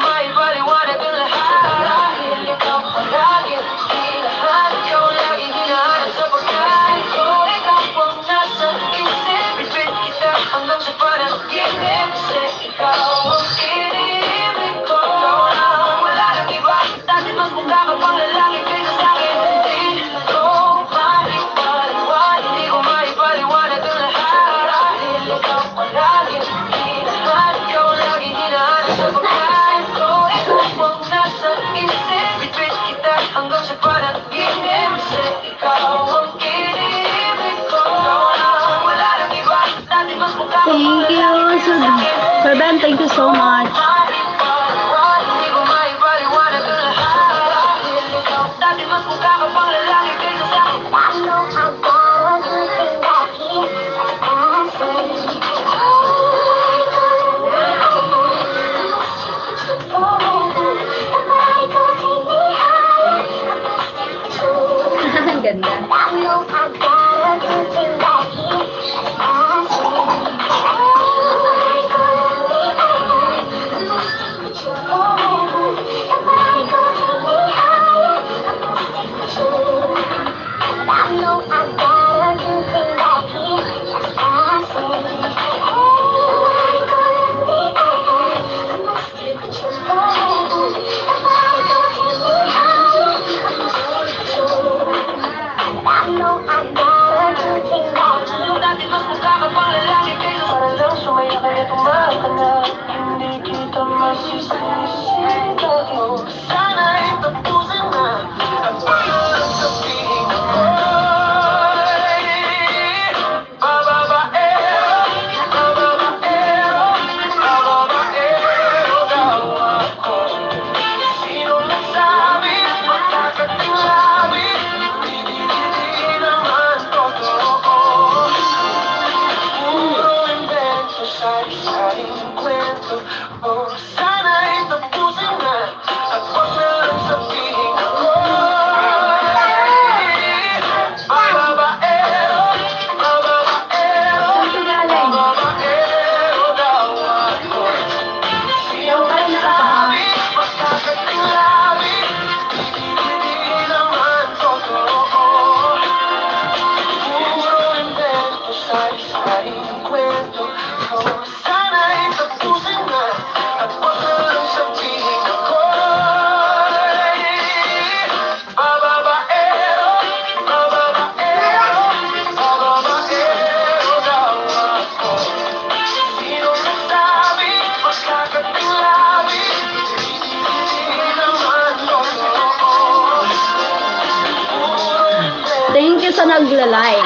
Thank you, Sir Ben. Thank you so much. Ang ganda. Sana'y tapusin na ang paglalakad sa piling ako'y bababaero, bababaero, bababaero daw ako. Sinong nagsabi, magkakatinglabi? Hindi naman totoo. Puro imbento, sari-saring kwento. Oh, sana'y tapusin na at wag na lang sabihin ako'y bababaero, bababaero, bababaero daw ako. Sino nagsabi, magkakatinglabi? Hindi naman totoo. Puro imbento, sari-saring kwento. Oh, sana'y tapusin na at wag na lang sabihin ako'y bababaero, bababaero, bababaero daw ako. Sinong nagsabi, magkakatinglabi? Hindi naman totoo. Thank you sa nagla-like.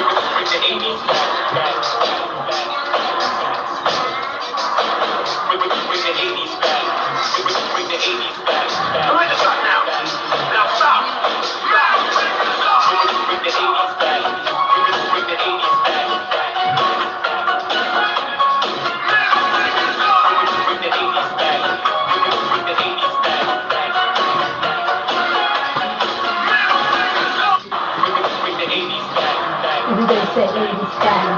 Hindi sa eighties time.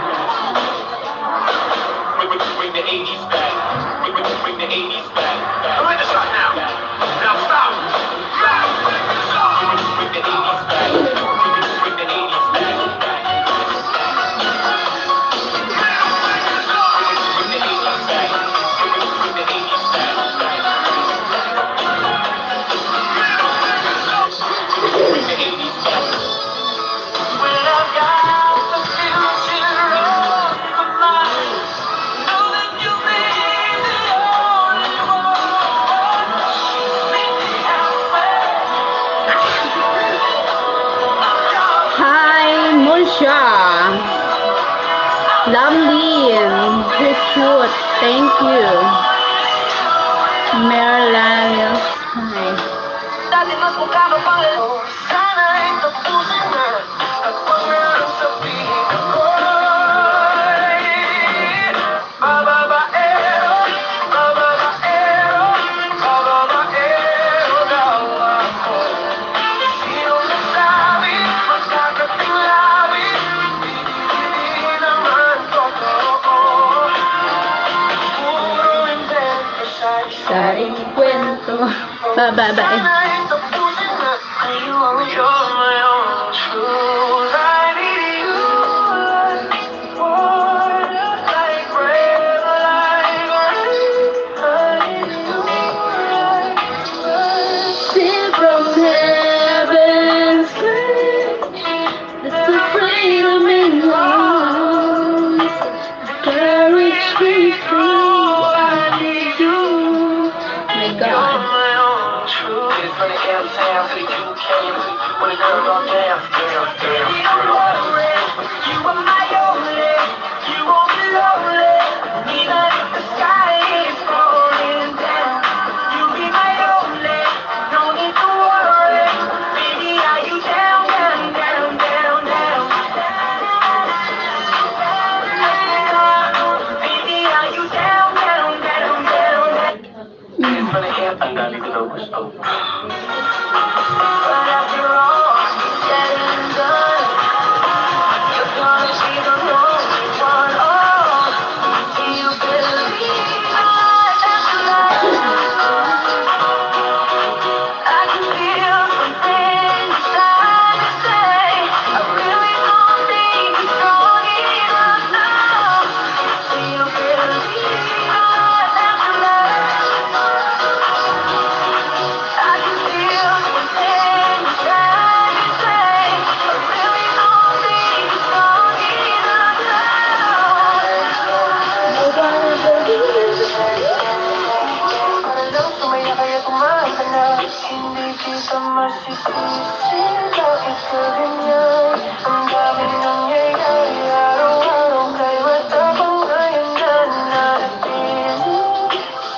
Hi, Mosha. Lamlin, who's cute? Thank you. Marilyn, hi. Dati mas mukha ka pang lalo. Sana'y tapusin na at wag na lang sabihin ako'y bababaero, bababaero, bababaero daw ako. Sinong nagsabi, magkakatinglabi? Hindi naman totoo. Puro imbento, sari-saring kwento. Bababae. Sing from heaven's grace, the freedom in your arms. Carriage me through, I need you. My God. Bakit ka ganyan? Ang daming nangyayari araw-araw, kaya wala pang ngayon na nanatili.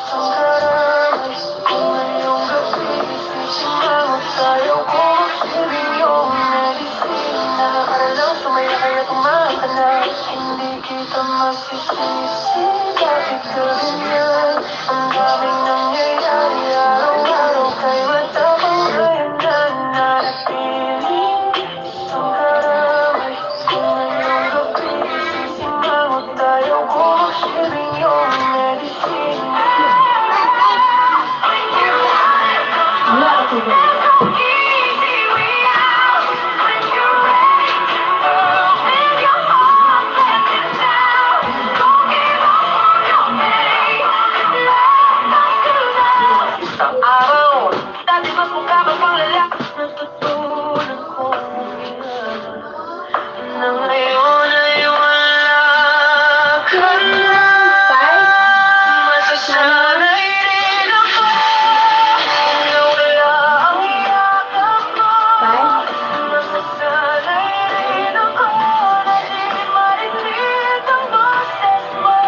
Ang karamay, kung ngayong gabi, sisimangot tayo, kung magsibing yung medisina. Para lang sumaya, kaya kumain ka na. Hindi kita masisisi, bakit ka ganyan? Ang daming nangyayari araw-araw, kaya wala pang ngayon na nanatili. Isang karamay, kung ngayong gabi, sisimangot tayo, kung magsibing yung medisina. Wala ako. Isang araw, dati mas mukha magpang lalaki. Natutunan kong huminga na ngayon ay wala ka na. Masasanay rin ako na wala ang yakap mo. Masasanay rin ako na di marinig ang boses mo.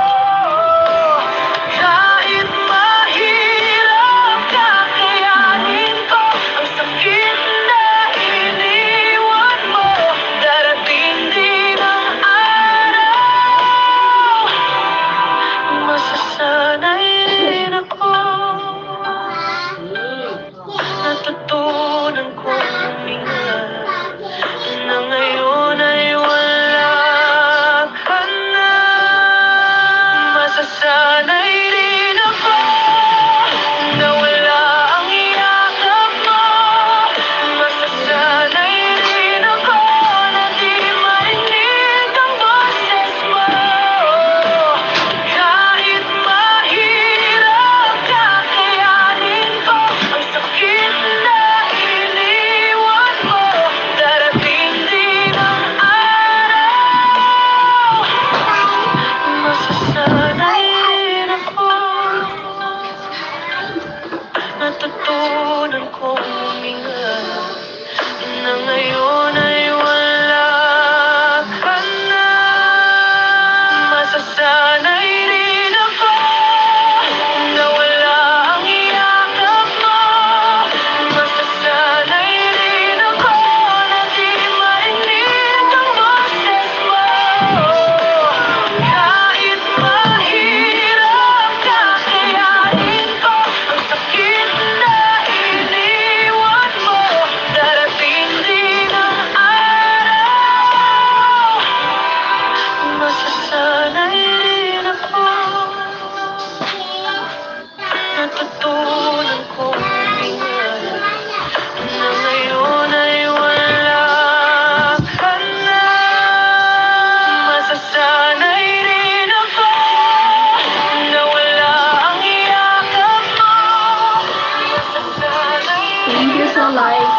Kahit mahirap, kakayanin ko ang sakit na iniwan mo. Darating din ang araw, masasanay rin ako. Natutunan kong huminga na ngayon ay wala ka na. Masasanay rin ako na wala ang yakap mo. Masasanay rin ako na di marinig ang boses mo. Kahit mahirap, kakayanin ko ang sakit na iniwan mo. Darating din ang araw, masasanay rin ako. Natutunan kong huminga na ngayon ay wala ka na. Masasanay rin ako na wala ang yakap mo. Masasanay rin ako na di marinig ang boses mo. Kahit mahirap, kakayanin ko ang sakit na iniwan mo. Darating din ang araw, masasanay rin ako. Natutunan kong huminga na ngayon ay wala ka na. Masasanay rin ako na wala ang yakap mo. Masasanay rin ako. Thank you sa like.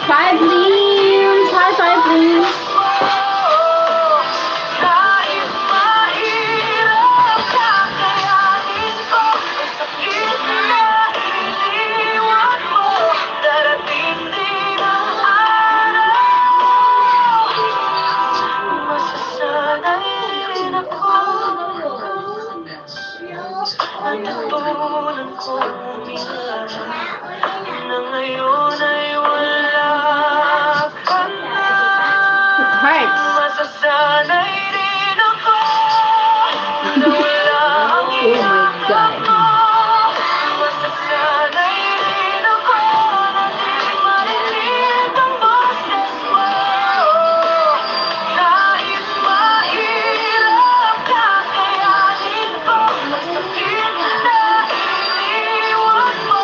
Five Lims! Hi, Five Lims! Kahit mahirap, kakayanin ko. Sakit na iniwan mo, darating din ang araw. Masasanay rin ako. Natutunan kong huminga na ngayon ay wala ka na. It hurts. Masasanay rin ako na wala ang Oh my God. Masasanay rin ako na di marinig ang boses mo. Kahit mahirap, kakayanin ko ang sakit na iniwan mo.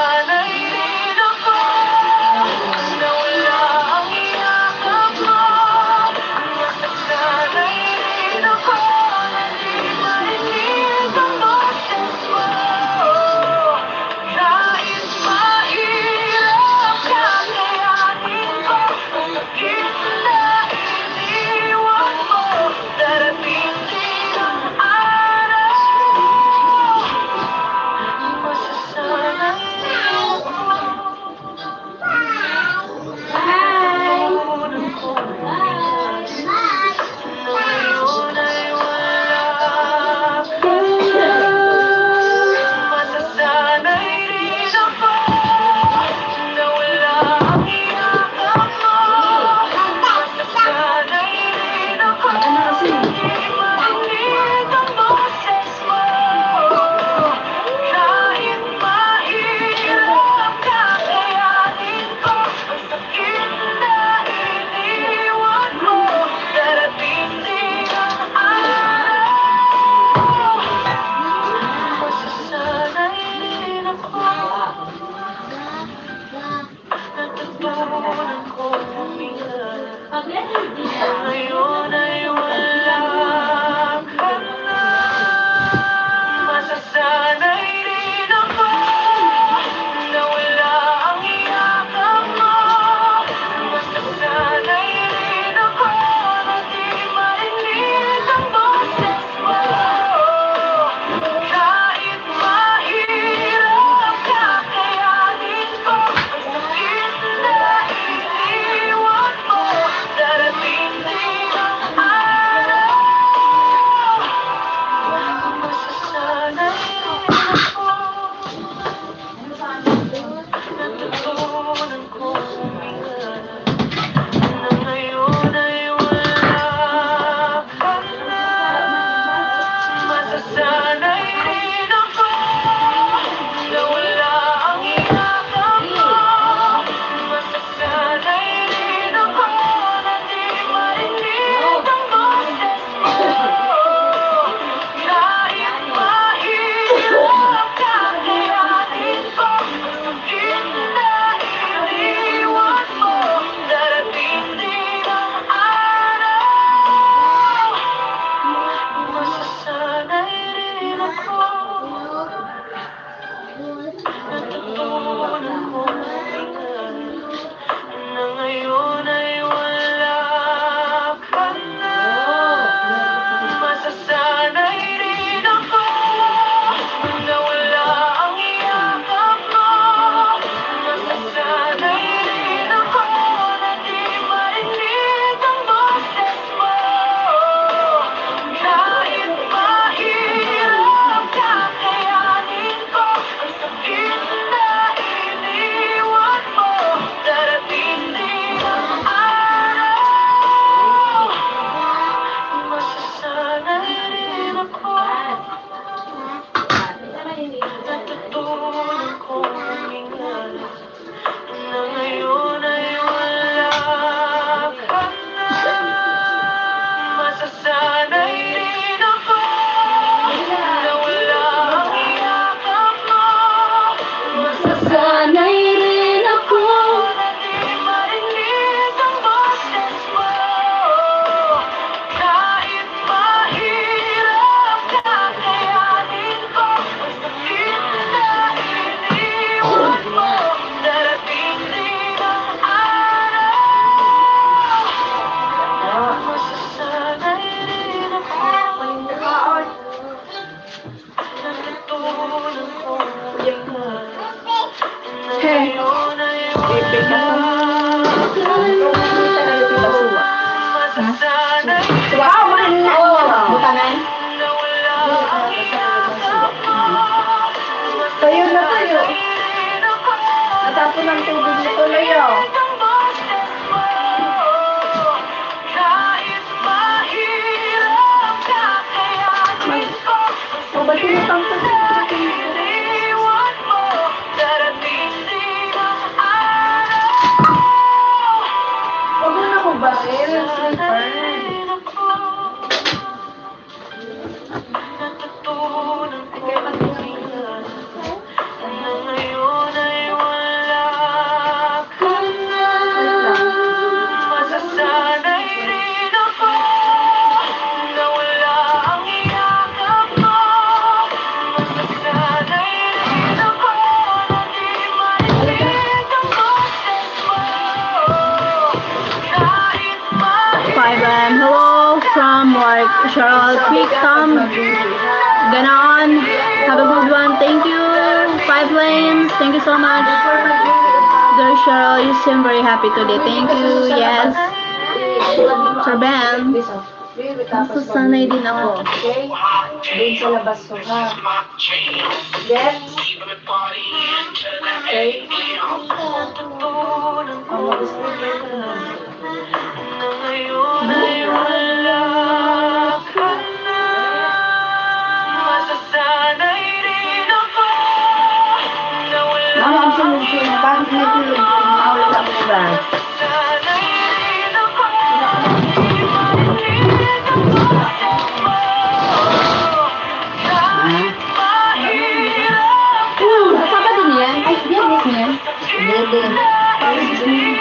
Sanay rin ako na wala ang yakap mo. Masasanay rin ako na di marinig ang boses mo. Kahit mahirap, kakayanin ko. Ang sakit na iniwan mo. Darating din ang araw. Masasanay ako. Hi! Hi! Sakit na iniwan mo, darating din ang araw. Masasanay rin ako. Natutunan ko huminga. Ngayon ay wala ka na. Masasanay rin ako na wala ang yakap mo. Masasanay rin ako na di marinig ang boses mo. Kahit mahirap, kakayanin ko ang sakit na iniwan mo. Darating din ang araw. Masasanay ako. Natutunan ko huminga na ngayon ay wala ka na. Masasanay rin ako na wala ang yakap mo. Masasanay rin ako na di marinig ang boses mo. Kahit mahirap, kakayanin ko ang sakit na iniwan mo. Darating din ang araw. Masasanay rin ako. Natutunan ko huminga na ngayon ay wala ka na. Masasanay rin ako na wala ang yakap mo. Masasanay rin ako na di marinig ang boses mo. Kahit mahirap, kakayanin ko ang sakit na iniwan mo. Darating din ang araw. Masasanay rin ako. Natutunan ko huminga na ngayon ay wala ka na. Masasanay rin ako na wala ang yakap mo. Masasanay rin ako na di marinig ang boses mo. Kahit mahirap, kakayanin ko ang sakit na iniwan mo. Darating din ang araw. Masasanay rin ako. Natutunan ko huminga. Hey. Wow, man na. Butangan. Tayo na tayo. Natapon ang tubig nito, Leo. Mag-, o, ba't pinutang ko sa akin? Huwag mo na akong baril, slipper. Natutunan ko na ngayon ay Cheryl, Quick Tom, Ganon. Have a good one. Thank you. Five Lanes. Thank you so much. Girl Cheryl, you seem very happy today. Thank you. Yes. Sir Ben. Masasanay din ako. Okay? Doon sa labas ko, ha? Yes? Okay? Ang gusto ko. Mama, ang sunod-sunod, bakit may tulog? Mawala ang oras. Ha? Hmm, Sabado niyan? Ay, Biyernes niyan? Biyernes. Biyernes niyan.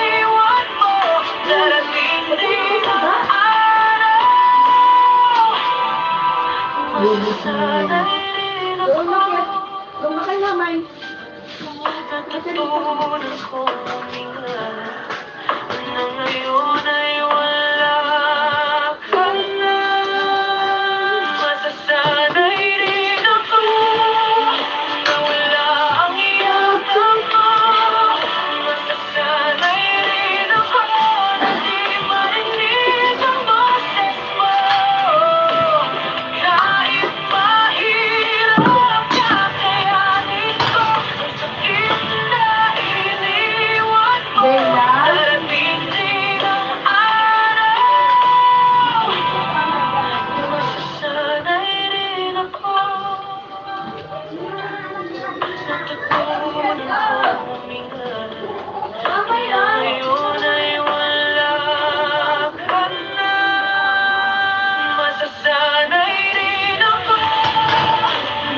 Lumakay naman. Natutunan kong huminga na ngayon ay wala ka na. Masasanay rin ako na wala ang yakap mo. Masasanay rin ako na di marinig ang boses mo. Kahit mahirap, kakayanin ko. Sanay rin ako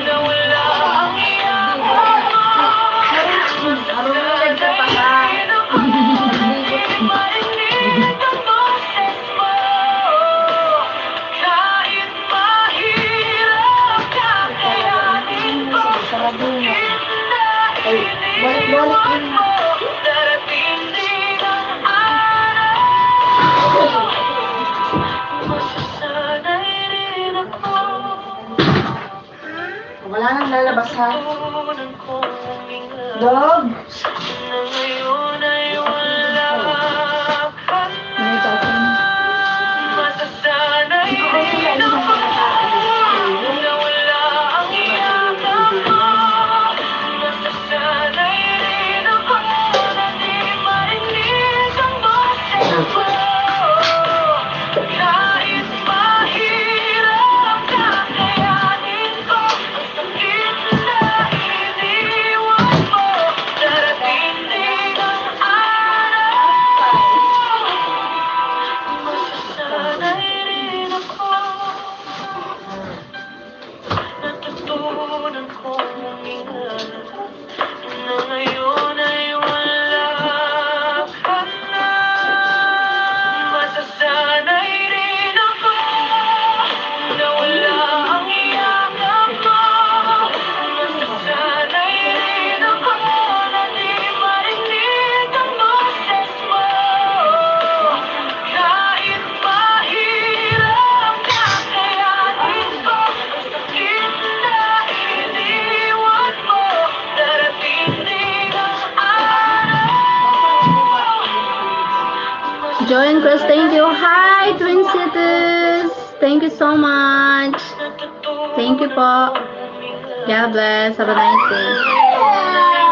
na wala ang iyong pagmamahal. Marunong ka pa ka. Marinig ang boses mo. Kahit mahirap, kakayanin ko. Sarado mo. Ay, balik, balik. Darating din ang araw. Wala nang lalabas, ha? Dog? Kahit mahirap, kakayanin ko ang sakit na iniwan mo. Darating din ang araw, masasanay rin ako. Natutunan kong huminga na ngayon ay wala ka na. Masasanay rin ako na wala ang yakap mo. Masasanay rin ako na di marinig ang boses mo. Kahit mahirap, kakayanin ko. Join Cruz, thank you. Hi, Twin Cities. Thank you so much. Thank you po. God bless. Have a nice day.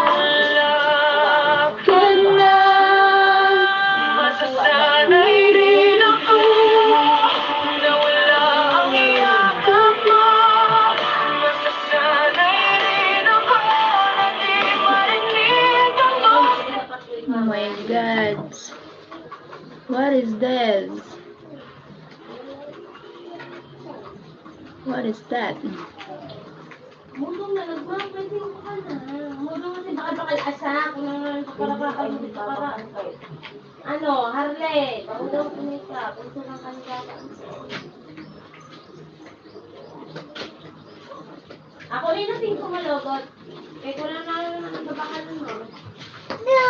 Oh my God. What is this? What is that? Mudong na nagmamay, di ko ka na. Mudong na si baka bakal asa, kung nang para para para. Ano, Harley, paulaw ko na ikaw, kung saan ang kandata. Ako rin natin kumalogot. Kaya ko lang na nagbabakan mo. No!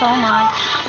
so much.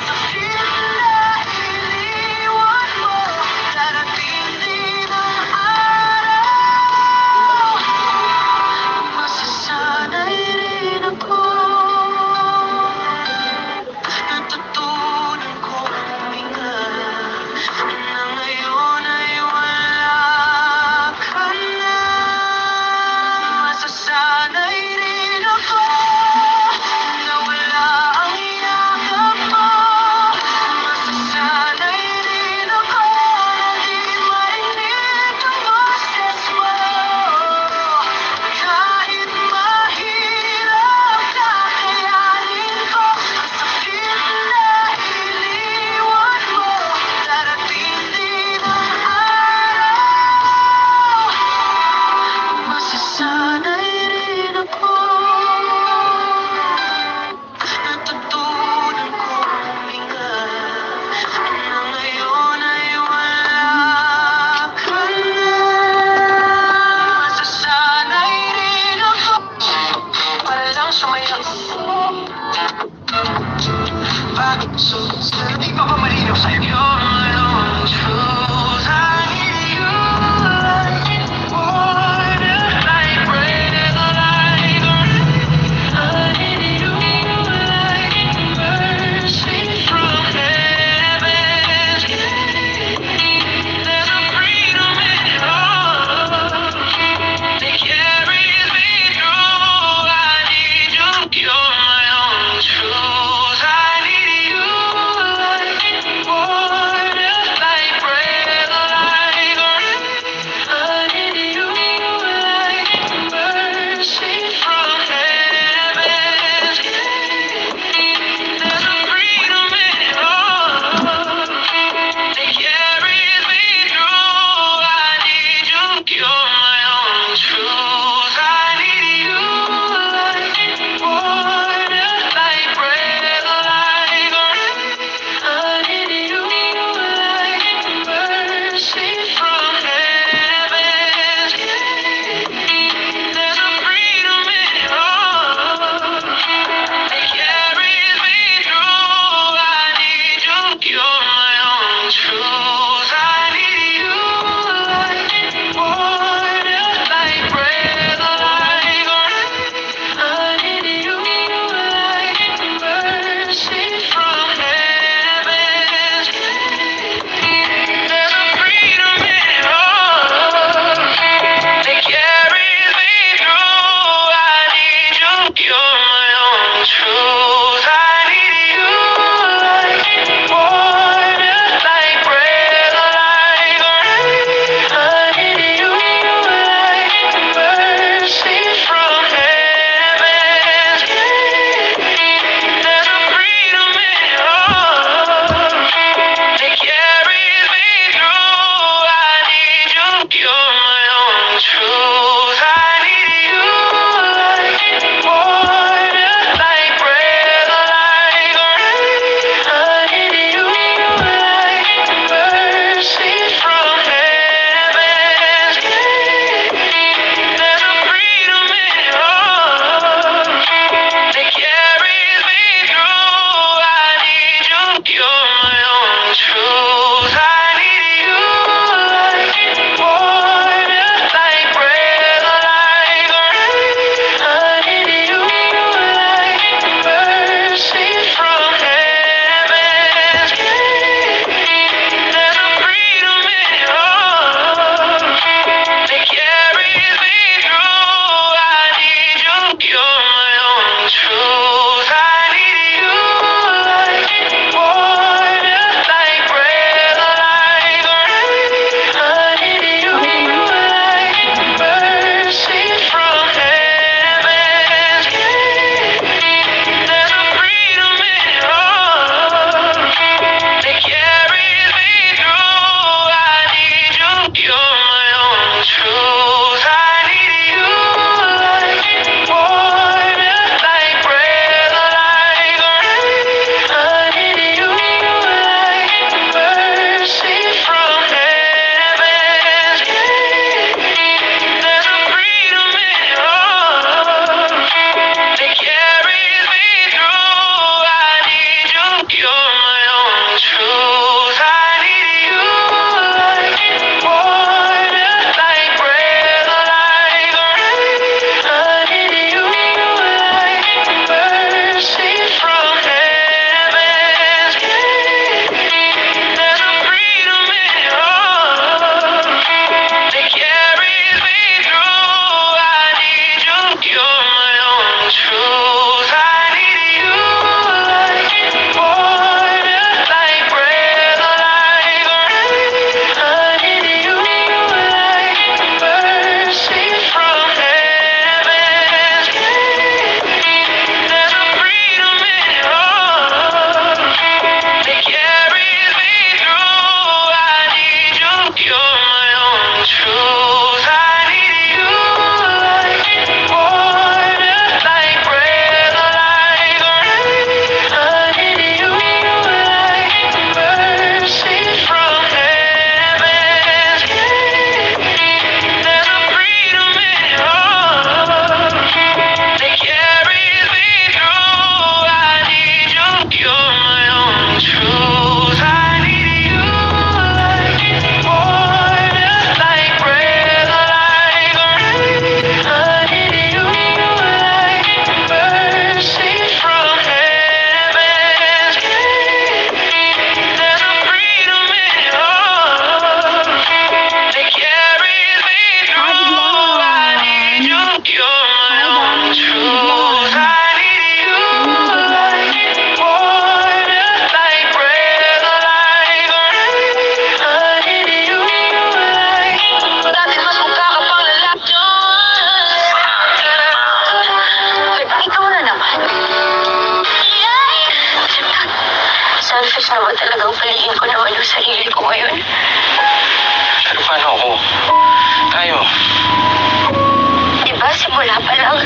Wala pa lang.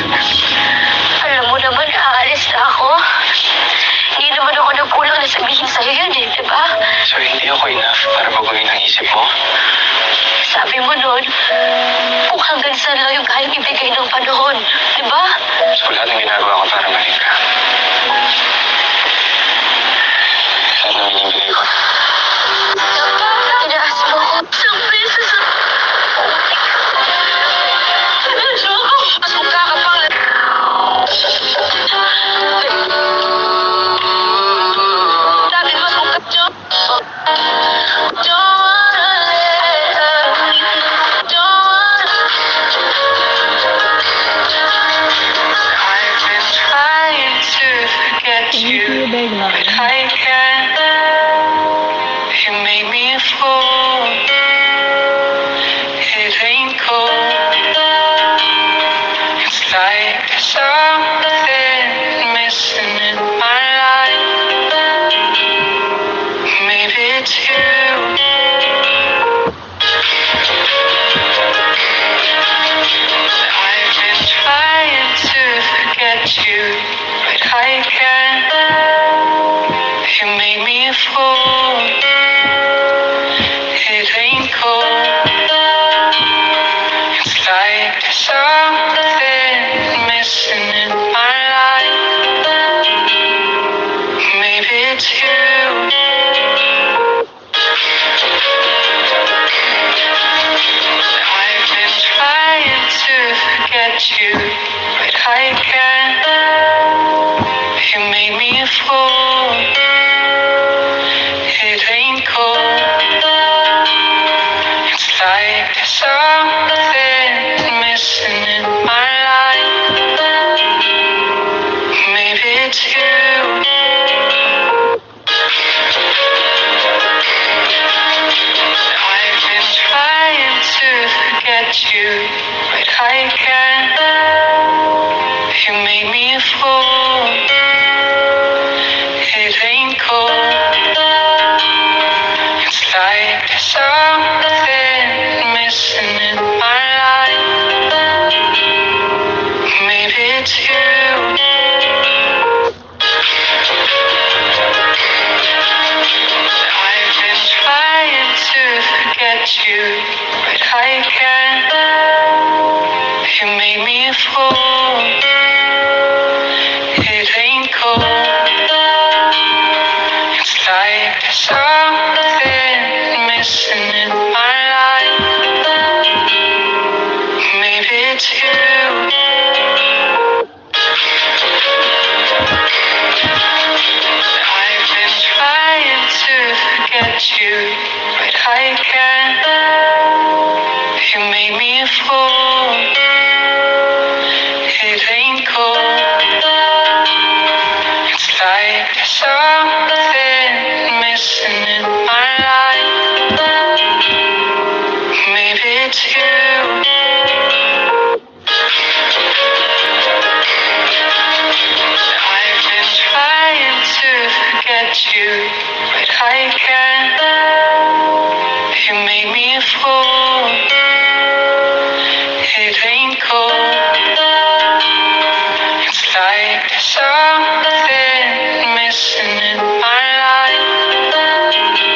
Alam mo naman, aalis na ako. Hindi naman ako nagkulang na sabihin sa'yo yun eh, di ba? So, hindi ako enough para baguhin ang isip mo? Sabi mo nun, kung hanggang saan lang yung kayang ibigay ng panahon, di ba? So, lahat ng ginagawa ko para mahalin ka. Lahat ng binibigay ko. Tinaas mo ako. Isang beses lang. Medyo ako. Mas mukha ka pang la-, dati mas mukha. Don't wanna let her. Don't wanna. I've been trying to forget you, but I can't. You made me a fool. It ain't cool. It's like there's something missing in my life. Maybe it's you. I've been trying to forget you, but I can't. You made me a fool. It ain't cool. It's like there's something missing in my life. Maybe it's you. I've been trying to forget you, but I can't. You made me a fool. It ain't cool. It's like there's something missing in my life. Maybe it's you. I've been trying to forget you, but I can't. You made me a fool. It ain't cool. It's like there's something missing in my life. Maybe it's you. I've been trying to forget you, but I can't. You made me a fool. It ain't cool. It's like there's something missing in my life. Maybe it's you. I've been trying to forget you, but I can't. You made me a fool. It ain't cool. It's like there's something missing in my life. Maybe it's you. I've been trying to forget you, but I can't. You made me a fool. It ain't cool. It's like there's something missing in my life.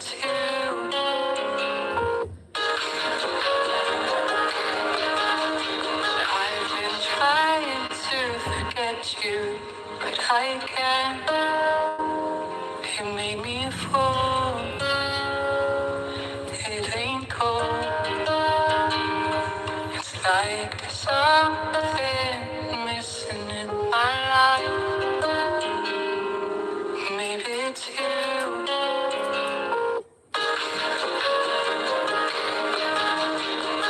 I've been trying to forget you, but I can't. You made me a fool. It ain't cool. It's like there's something missing in my life. Maybe it's you.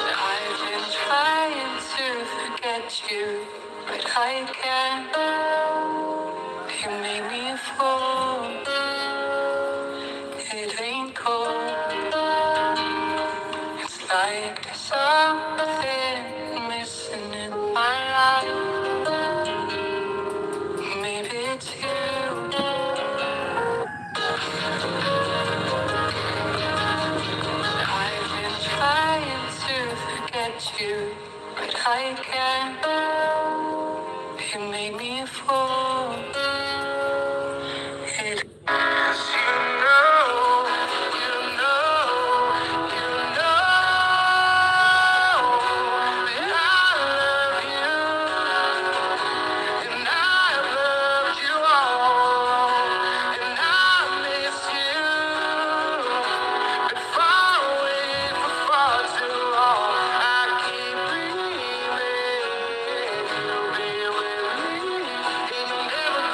I've been trying to forget you, but I can't. You made me a fool. It ain't cool. It's like there's something missing in my life. Maybe it's you. I've been trying to forget you, but I can't. You made me a fool. It you know, you know, you know that I love you, and I've loved you all, and I miss you, but far away for far too long. I keep dreaming you'll be with me, and you never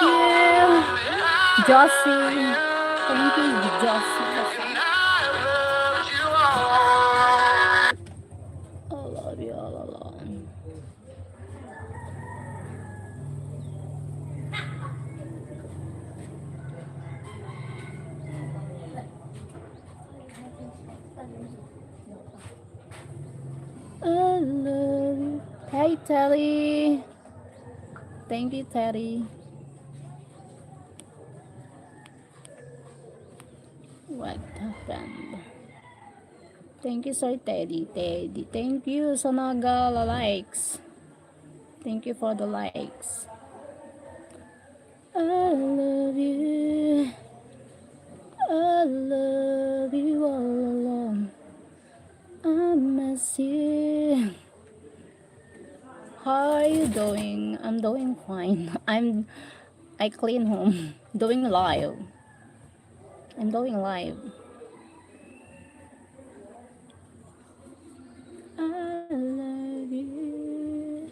you, Josie. Thank you, Josie. I love you all along. I love you. Hey, Teddy. Thank you, Teddy. What happened? Thank you, Sir Teddy. Teddy. Thank you sa naga-likes. Thank you for the likes. I love you. I love you all along. I miss you. How are you doing? I'm doing fine. I'm I clean home. Doing live. I'm doing live. I love you.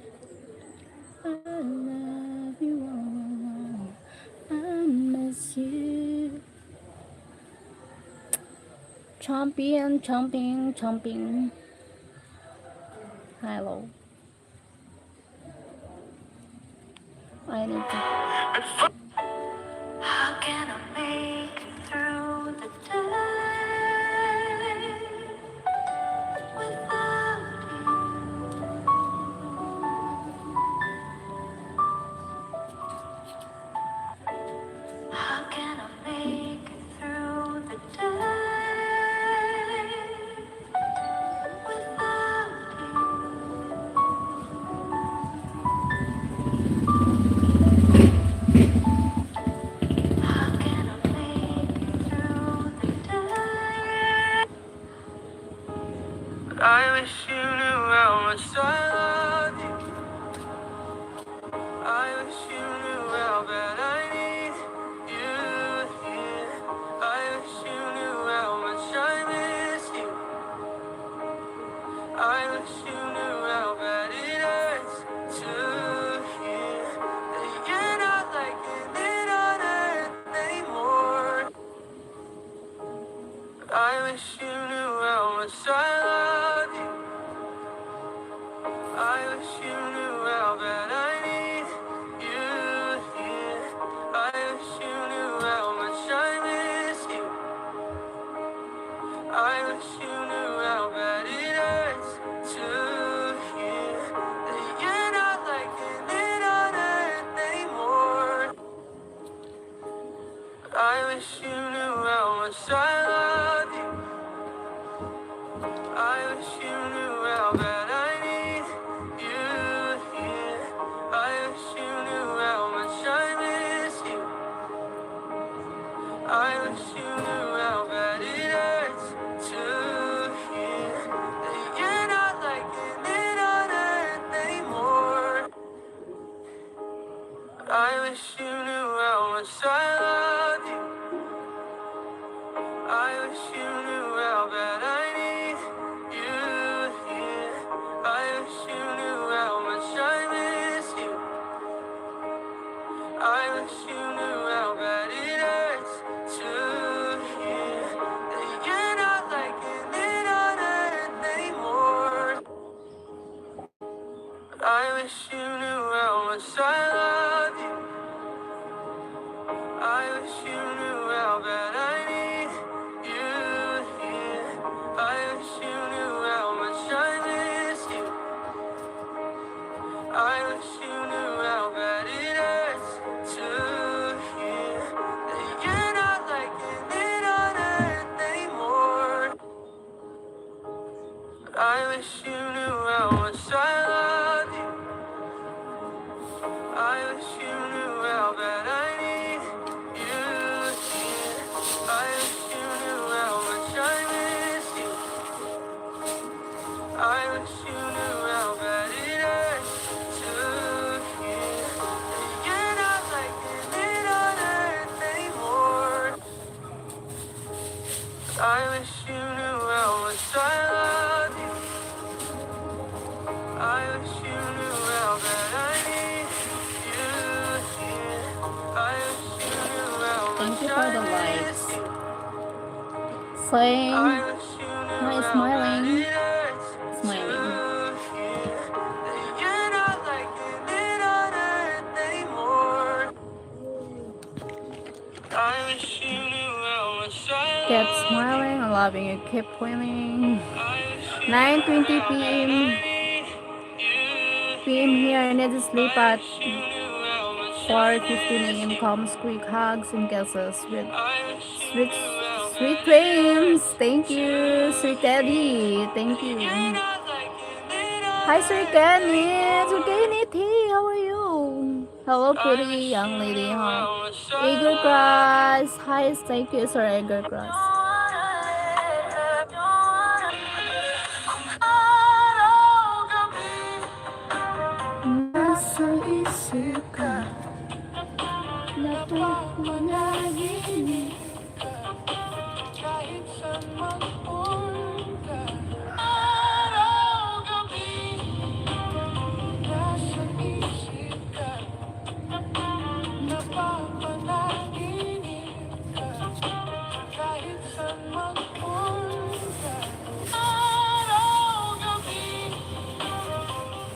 I love you all along. I miss you. Champion, champion, champion. Hello. I need to. How can I make it through the day without you? How can I make it through the day without you? How can I make it through the day? I wish you knew how much I love you. I wish you knew how bad I need you here. I wish you knew how much I miss you. I wish you knew how bad it hurts to hear that you're not like an it on earth anymore. I wish you knew how much I love you. I wish you knew how bad I need you here. I wish you knew how much I miss you. I wish you knew how bad it hurts to hear that you're not like an it on earth anymore. I wish you knew how much I love you. I wish you knew how bad I need you here. I wish you knew how much I miss you. I wish you knew how bad it hurts to hear that you're not like an it on earth anymore. I wish you knew how much I love you. I wish you knew how bad I need you here. I wish you knew how much I miss you. I wish you knew how bad it hurts to hear that you're not like an it on earth anymore. I wish you knew how much I love you. I wish you knew how bad I need you here. I wish you knew how much I miss you. I wish you knew how bad it hurts to hear that you're not like an it on earth anymore. I wish you knew how much I love you. I wish you knew how bad I need you here. I wish you knew how much I miss you. I wish you knew how bad it hurts to hear that you're not like an it on earth anymore. I wish you knew how much I love you. I wish you knew how bad I need you here. I Vibes. Same. Hi, smiling. Smiling. Keep smiling and loving you. Keep winning. Nine twenty p.m. p.m. here. I need to sleep at four fifteen a.m. Comes quick hugs and kisses with sweet, sweet dreams. Thank you, Sir Teddy. Thank you. Hi, Sir Kenneth. Sir Kenneth, hey, how are you? Hello, pretty young lady, huh? Eagle Cross. Hi, thank you, Sir Eagle Cross. Nasa isip ka, napapanaginip ka, kahit saan magpunta. Araw, gabi, nasa isip ka, napapanaginip ka, kahit saan magpunta. Araw, gabi,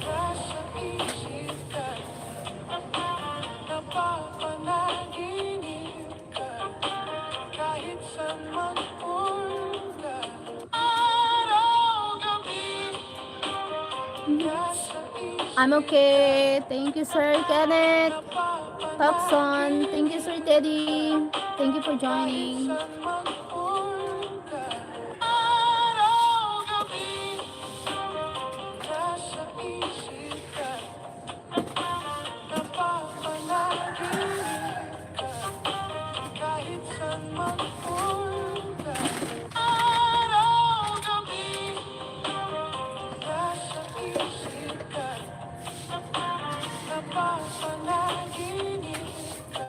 nasa isip ka, napapanaginip ka, kahit saan magpunta. Araw, gabi, nasa isip. I'm okay. Thank you, Sir Kenneth Thompson. Thank you, Sir Teddy. Thank you for joining. Kahit saan magpunta, araw, gabi, nasa isip ka, napapanaginip ka, kahit saan magpunta, araw, gabi, nasa isip ka, napapanaginip ka,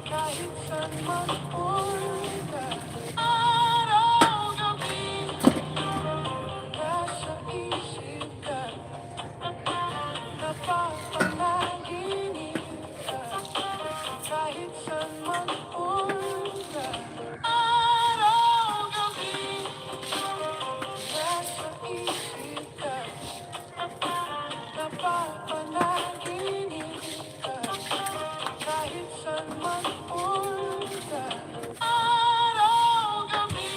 kahit saan magpunta, araw, gabi, nasa isip ka, napapanaginip ka, kahit saan magpunta, araw, gabi, nasa isip ka, napapanaginip ka, kahit saan magpunta, araw, gabi,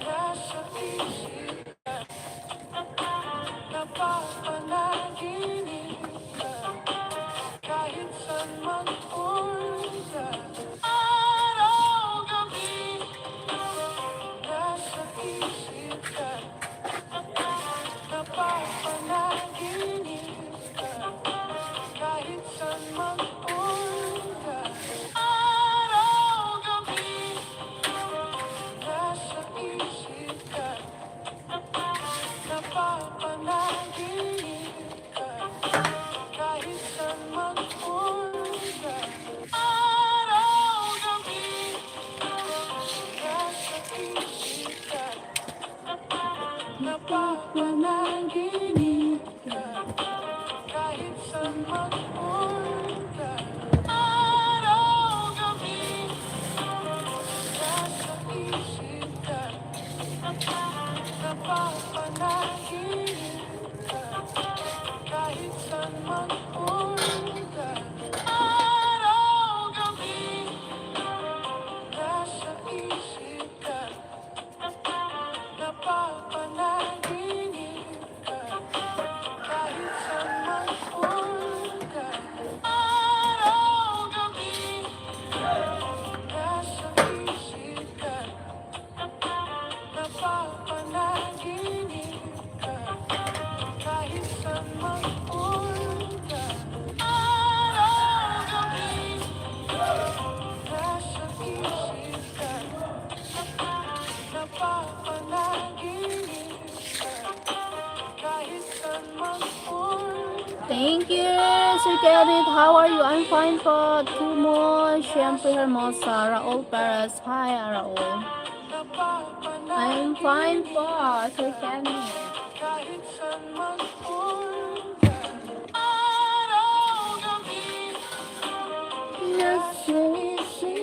nasa isip ka, napapanaginip ka, kahit saan magpunta, araw, gabi, nasa isip ka, napapanaginip ka, kahit saan magpunta, araw, gabi, nasa isip ka, napapanaginip ka, kahit saan magpunta, araw, gabi, nasa isip ka, napapanaginip ka, kahit saan magpunta, araw, gabi, nasa isip ka, napapanaginip ka, kahit saan magpunta, araw, gabi, nasa isip ka, napapanaginip ka, kahit saan magpunta. Thank you, Sir Kenneth. How are you? I'm fine po. Tumo, siyempre, hermosa. Raul Perez. Hi, Raul. I'm fine po, Sir Kenneth. Kahit saan magpunta, araw, gabi, nasa isip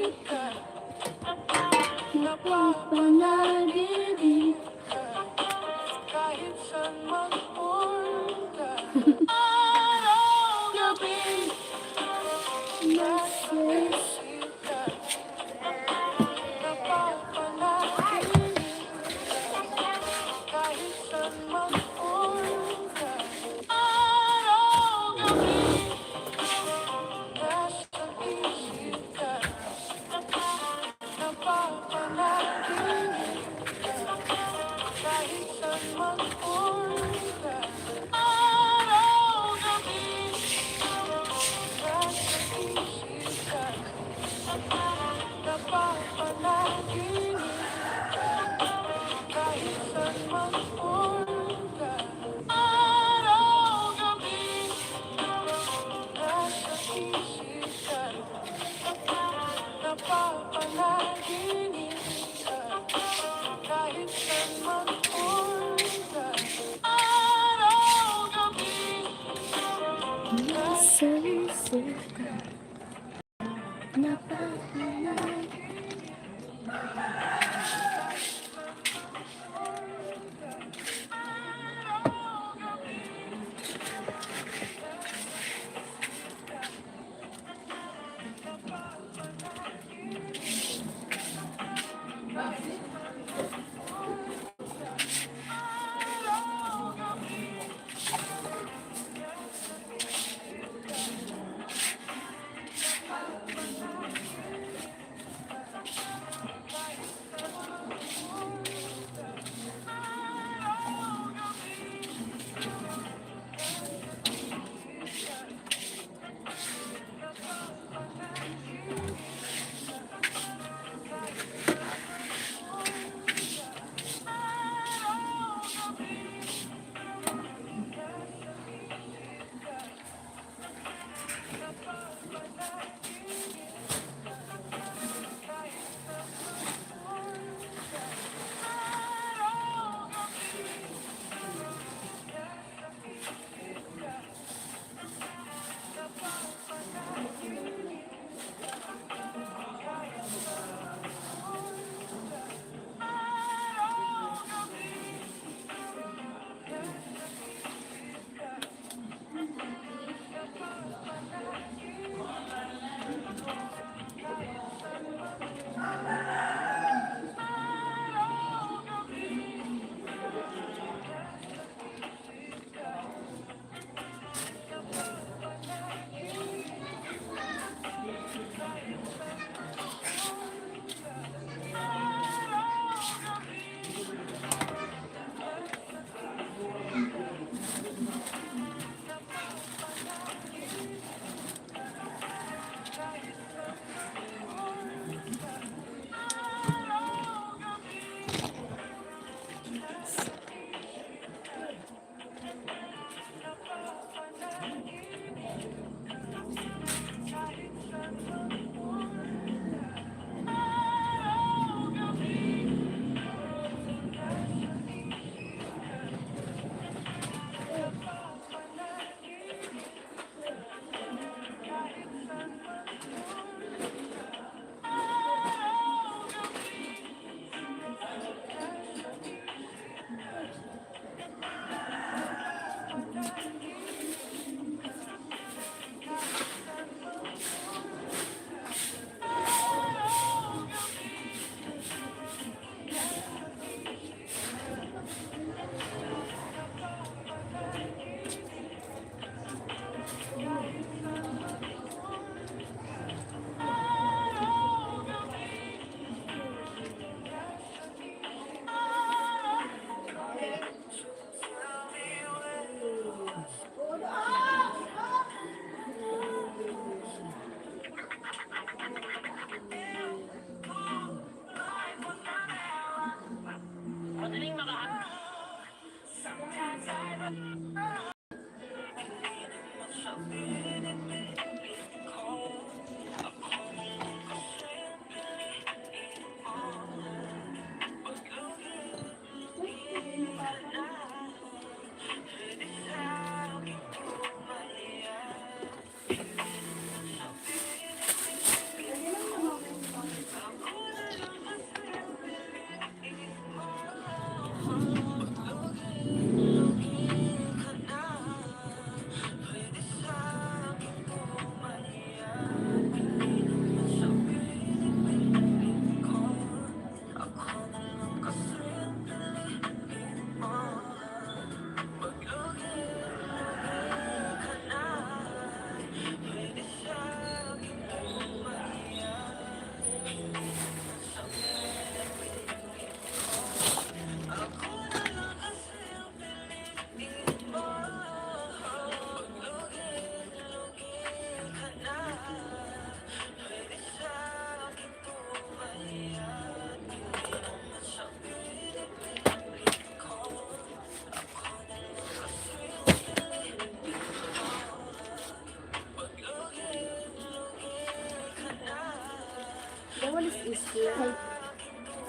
What is this here?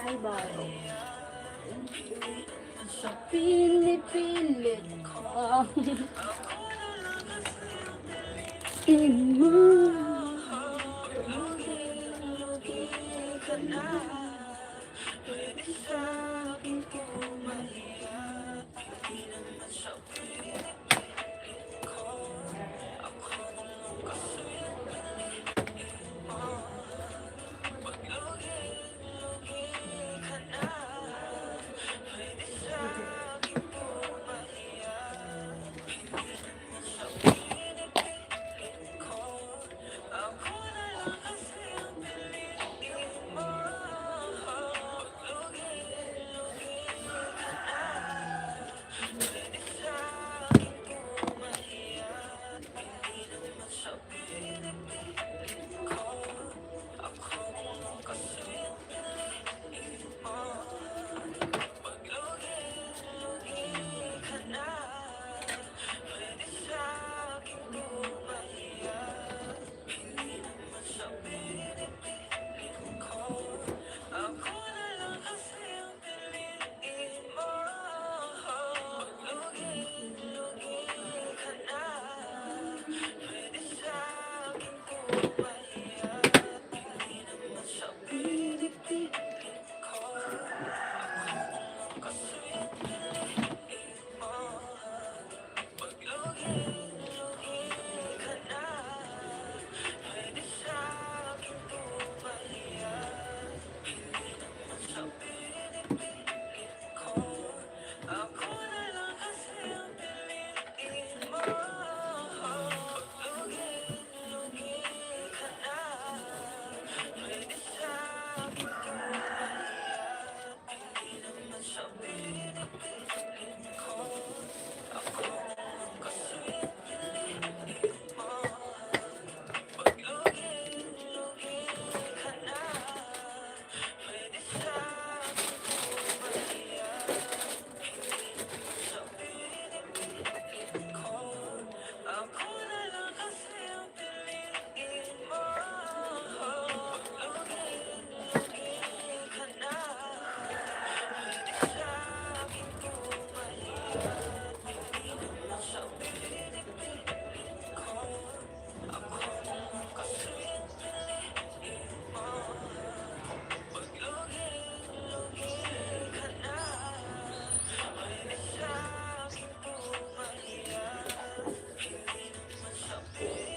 Ay, baro. Sa pinipilit ko. Imo.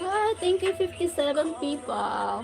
Ah, thank you, fifty-seven people.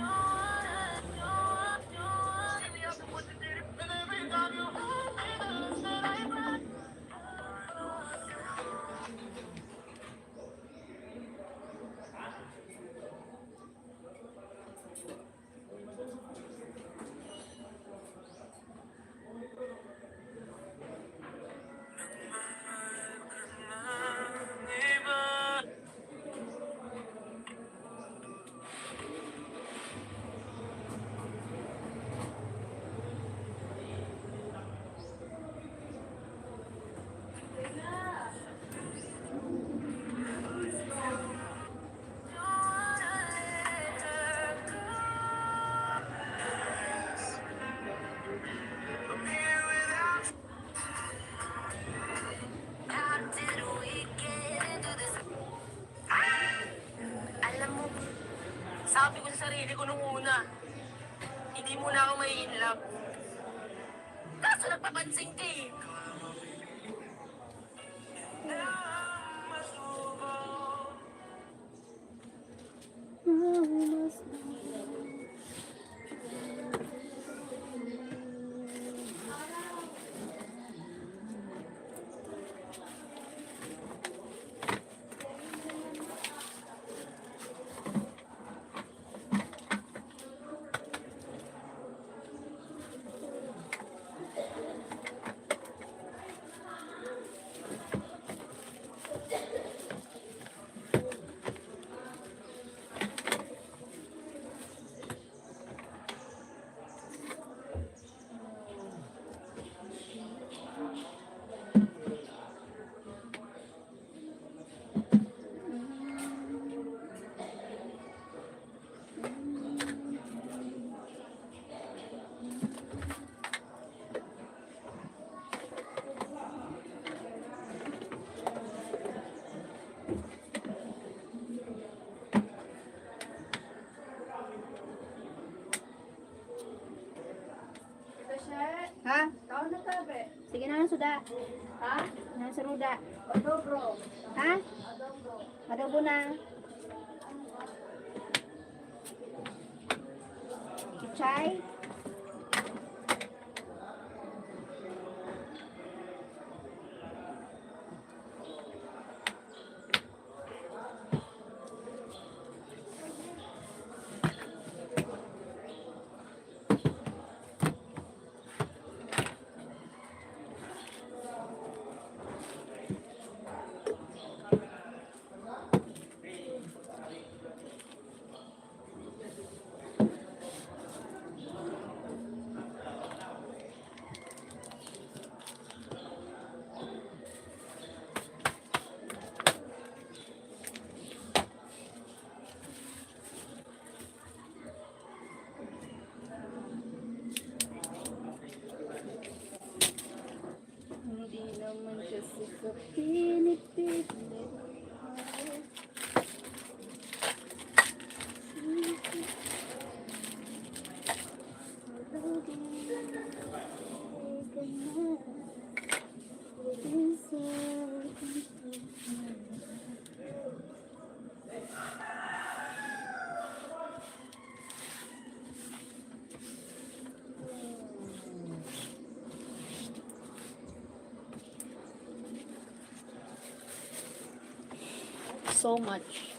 Alam mo, sabi ko sa sarili ko nung una, hindi mo na ako mai-inlove. Kaso nagpapansin ka eh. Suda. Ha? Nang saruda. Ha? Adobo na. Chai. Hindi naman kasi ka pinipilit. So much.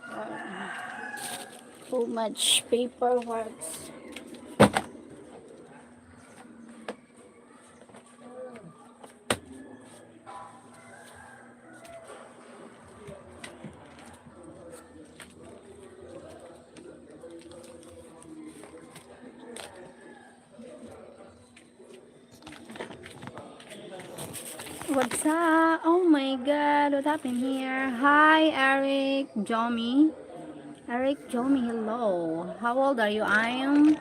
Uh, too much paperwork. What's up? Oh my God, what happened here? Hi, Eric Jomi. Eric Jomi, hello. How old are you? I am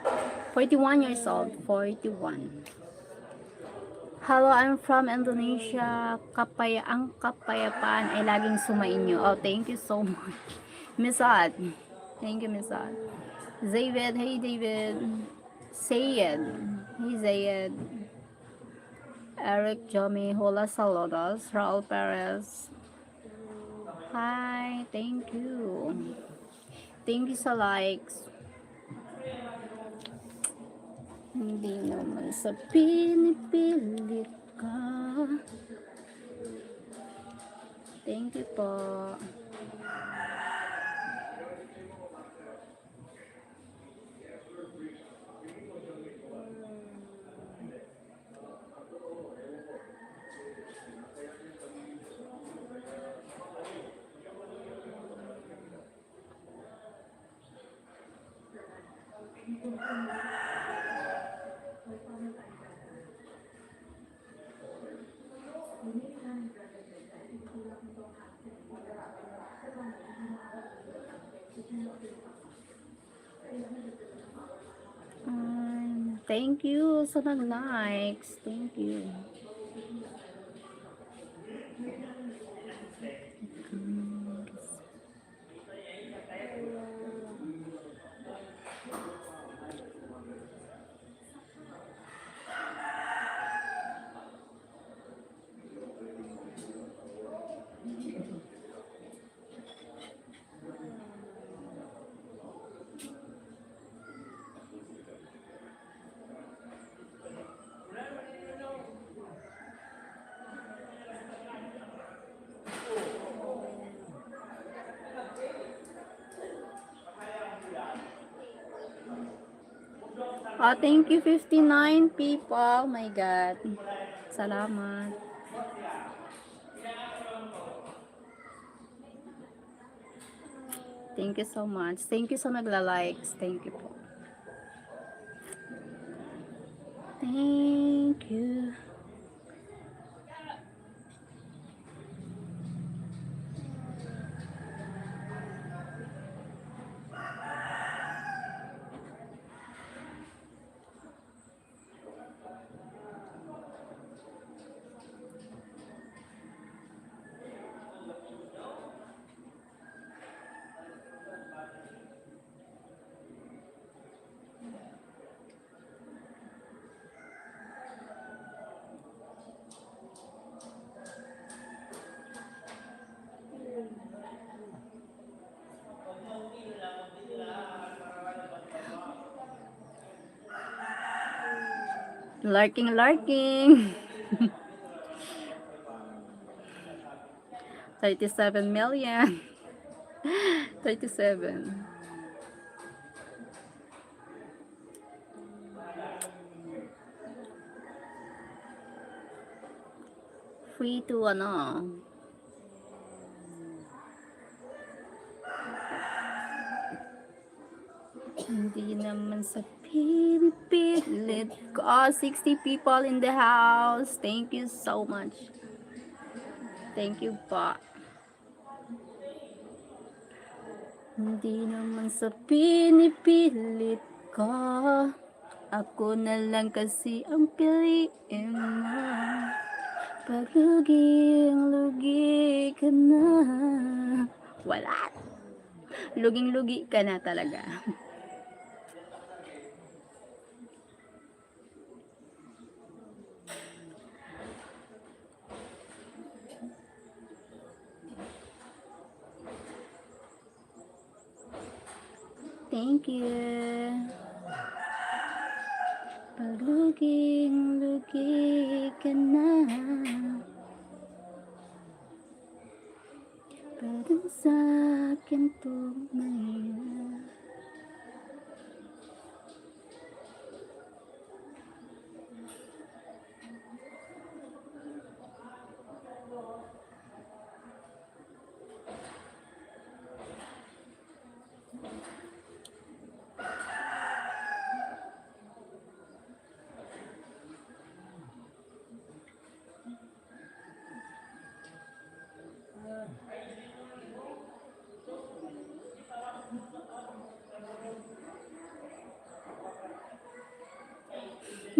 forty-one years old. Forty-one. Hello, I'm from Indonesia. Kapaya-, ang kapayapaan ay laging sumainyo. Oh, thank you so much. Misat. Thank you, Misat. David, hey, David. Zayed. Hey, Zayed. Eric Jomi, hola, saludos. Raul Perez. Hi, thank you. Thank you sa likes. Hindi naman sa pinipilit ka. Thank you po. Um, thank you sa nag-likes. Thank you. Oh, thank you, fifty-nine people. My God. Salamat. Thank you so much. Thank you sa nagla-likes. Thank you po. Thank you. Lurking, lurking. Thirty-seven million. Thirty-seven. Free to ano. Hindi naman sa pinipilit ko. Sixty people in the house. Thank you so much. Thank you po. Hindi naman sa pinipilit ko. Ako na lang kasi ang piliin mo. Pag luging-lugi ka na. Wala. Luging-lugi ka na talaga. Thank you. Pag luging-lugi ka na. Parang sa akin tunay na.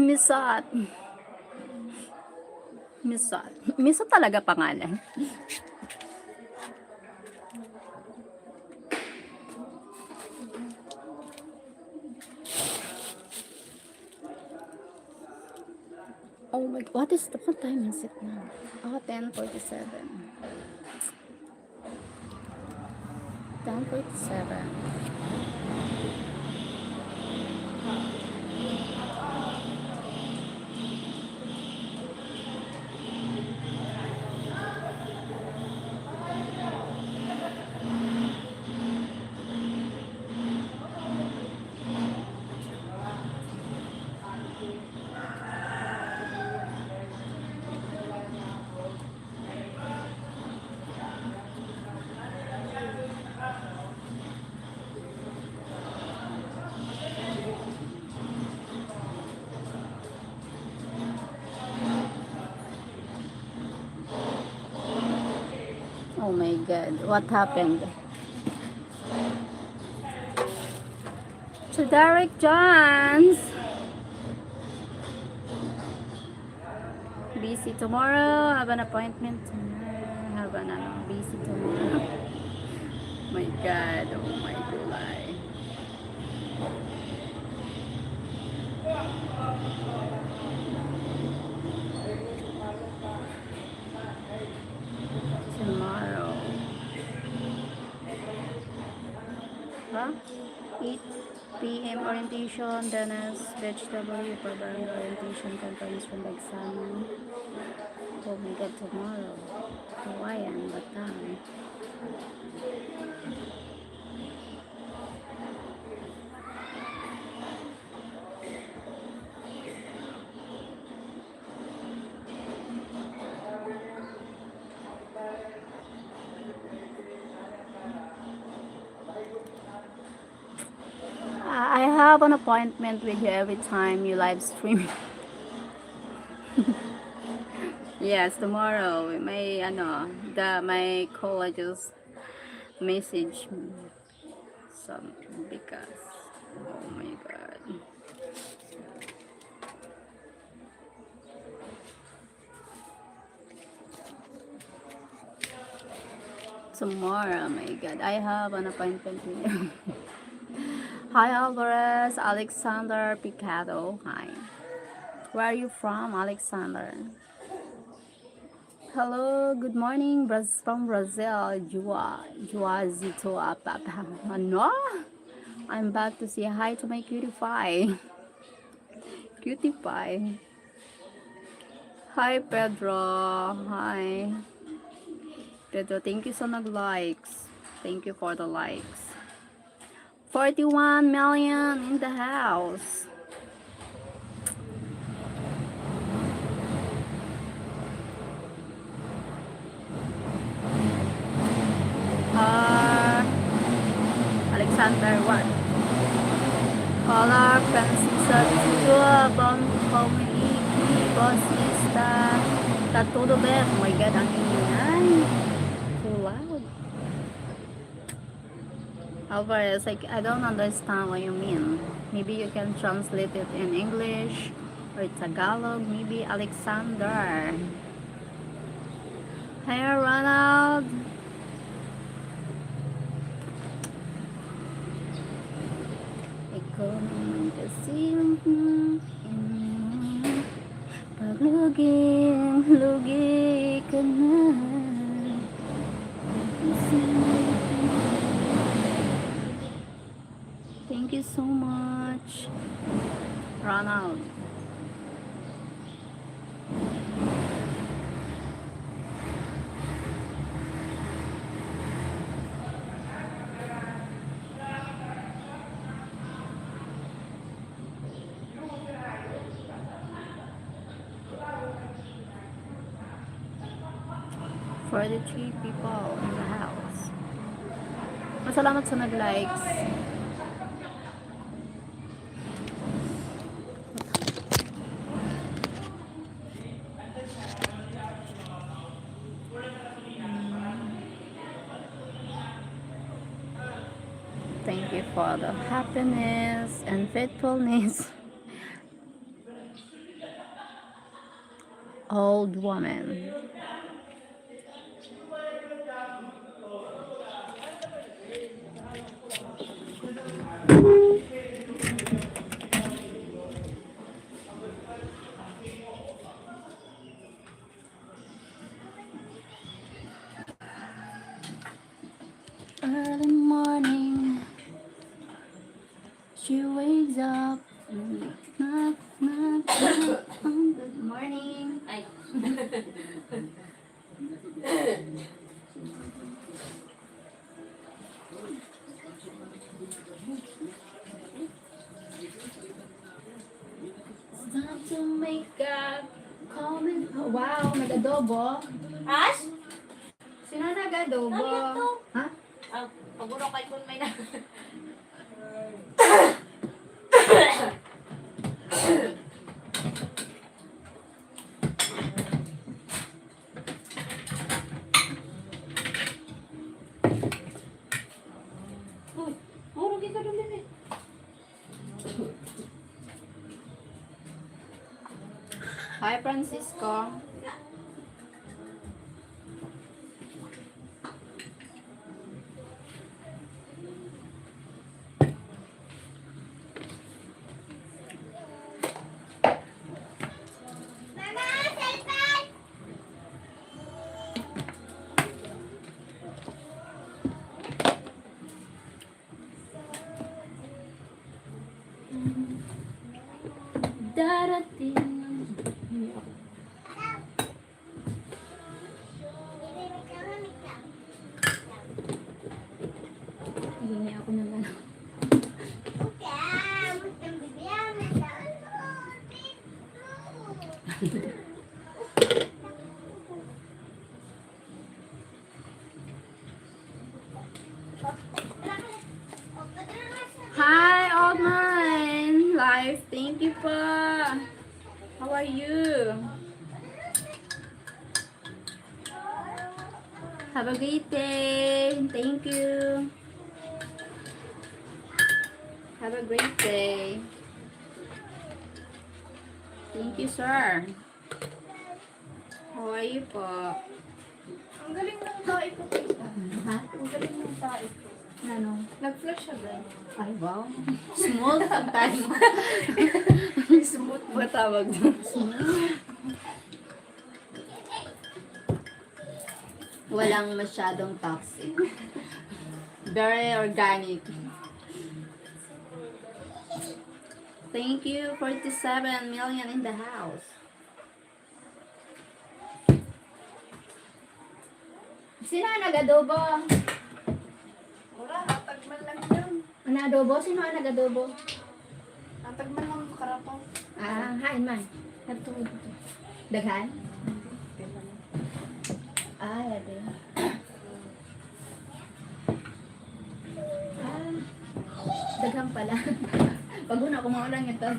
Misat. Misat. Misat talaga pangalan. Oh my, what is the, what time is it now? Oh, ten forty-seven. Ten forty-seven. Oh my God, what happened? So, Derek Johns. Busy tomorrow. Have an appointment tomorrow. Have an, ano, busy tomorrow. My God. Oh my gulay. Tomorrow. Huh? Eight P M orientation, then as vegetable, you provide orientation conference from Bagsaman. Oh my God, tomorrow. Hawaiian, Bataan. I have an appointment with you every time you live stream. Yes, tomorrow. May, ano, the, my colleagues message me something because, oh my God. Tomorrow, my God. I have an appointment with you. Hi, Alvarez, Alexander Picado. Hi. Where are you from, Alexander? Hello, good morning, Braz-, from Brazil. Jua, Juazito, Apapa. Ano? I'm back to say hi to my cutie pie. Cutie pie. Hi, Pedro. Hi. Pedro, thank you sa nag-likes. Thank you for the likes. Forty-one million in the house. Ah, Alexander, what? Hola, Francisco, bom, como iki, boss, está, tá tudo bem? Oh my God, ang ingay. Too loud. Alvarez, like, I don't understand what you mean. Maybe you can translate it in English or Tagalog. Maybe Alexander. Hi, Ronald. Ikaw naman kasi ang, mm, pagluging-lugi ka na. Thank you so much, Ronald. Forty-three people in the house. Masalamat sa nag-likes. Thank you for the happiness and faithfulness. Old woman. Early morning, she wakes up. Knock, knock, knock. Good morning. Ay. It's time to make up. Comment. Wow, nag-adobo. Ash? Sino nag-adobo? Ano to? Ha? Ah, paguro kay kun may na. Uy, mahulog ito doon din eh. Hi, Francisco. Darating. Hindi ako nag-ano. Hi, Old Man Life. Thank you po. How are you? Have a great day. Thank you. Have a great day. Thank you, sir. How are you po? Ang galing ng tae ko, tita. Ha? Ang galing ng tae ko. Ano? Nag-flash siya, girl. Ay, wow. Smooth ang tae mo. Smooth ba tawag doon? Smooth. Walang masyadong toxic. Very organic. Thank you, forty-seven million in the house. Sino ang nag-adobo? Wala, hatag man lang yun. Ang adobo? Sino ang nag-adobo? Hatag man lang karapaw. Ah, hain man. Nagtungod ito. Daghan? Ah, yadi. Ah, daghan pala. Pag una, kumaon lang ito.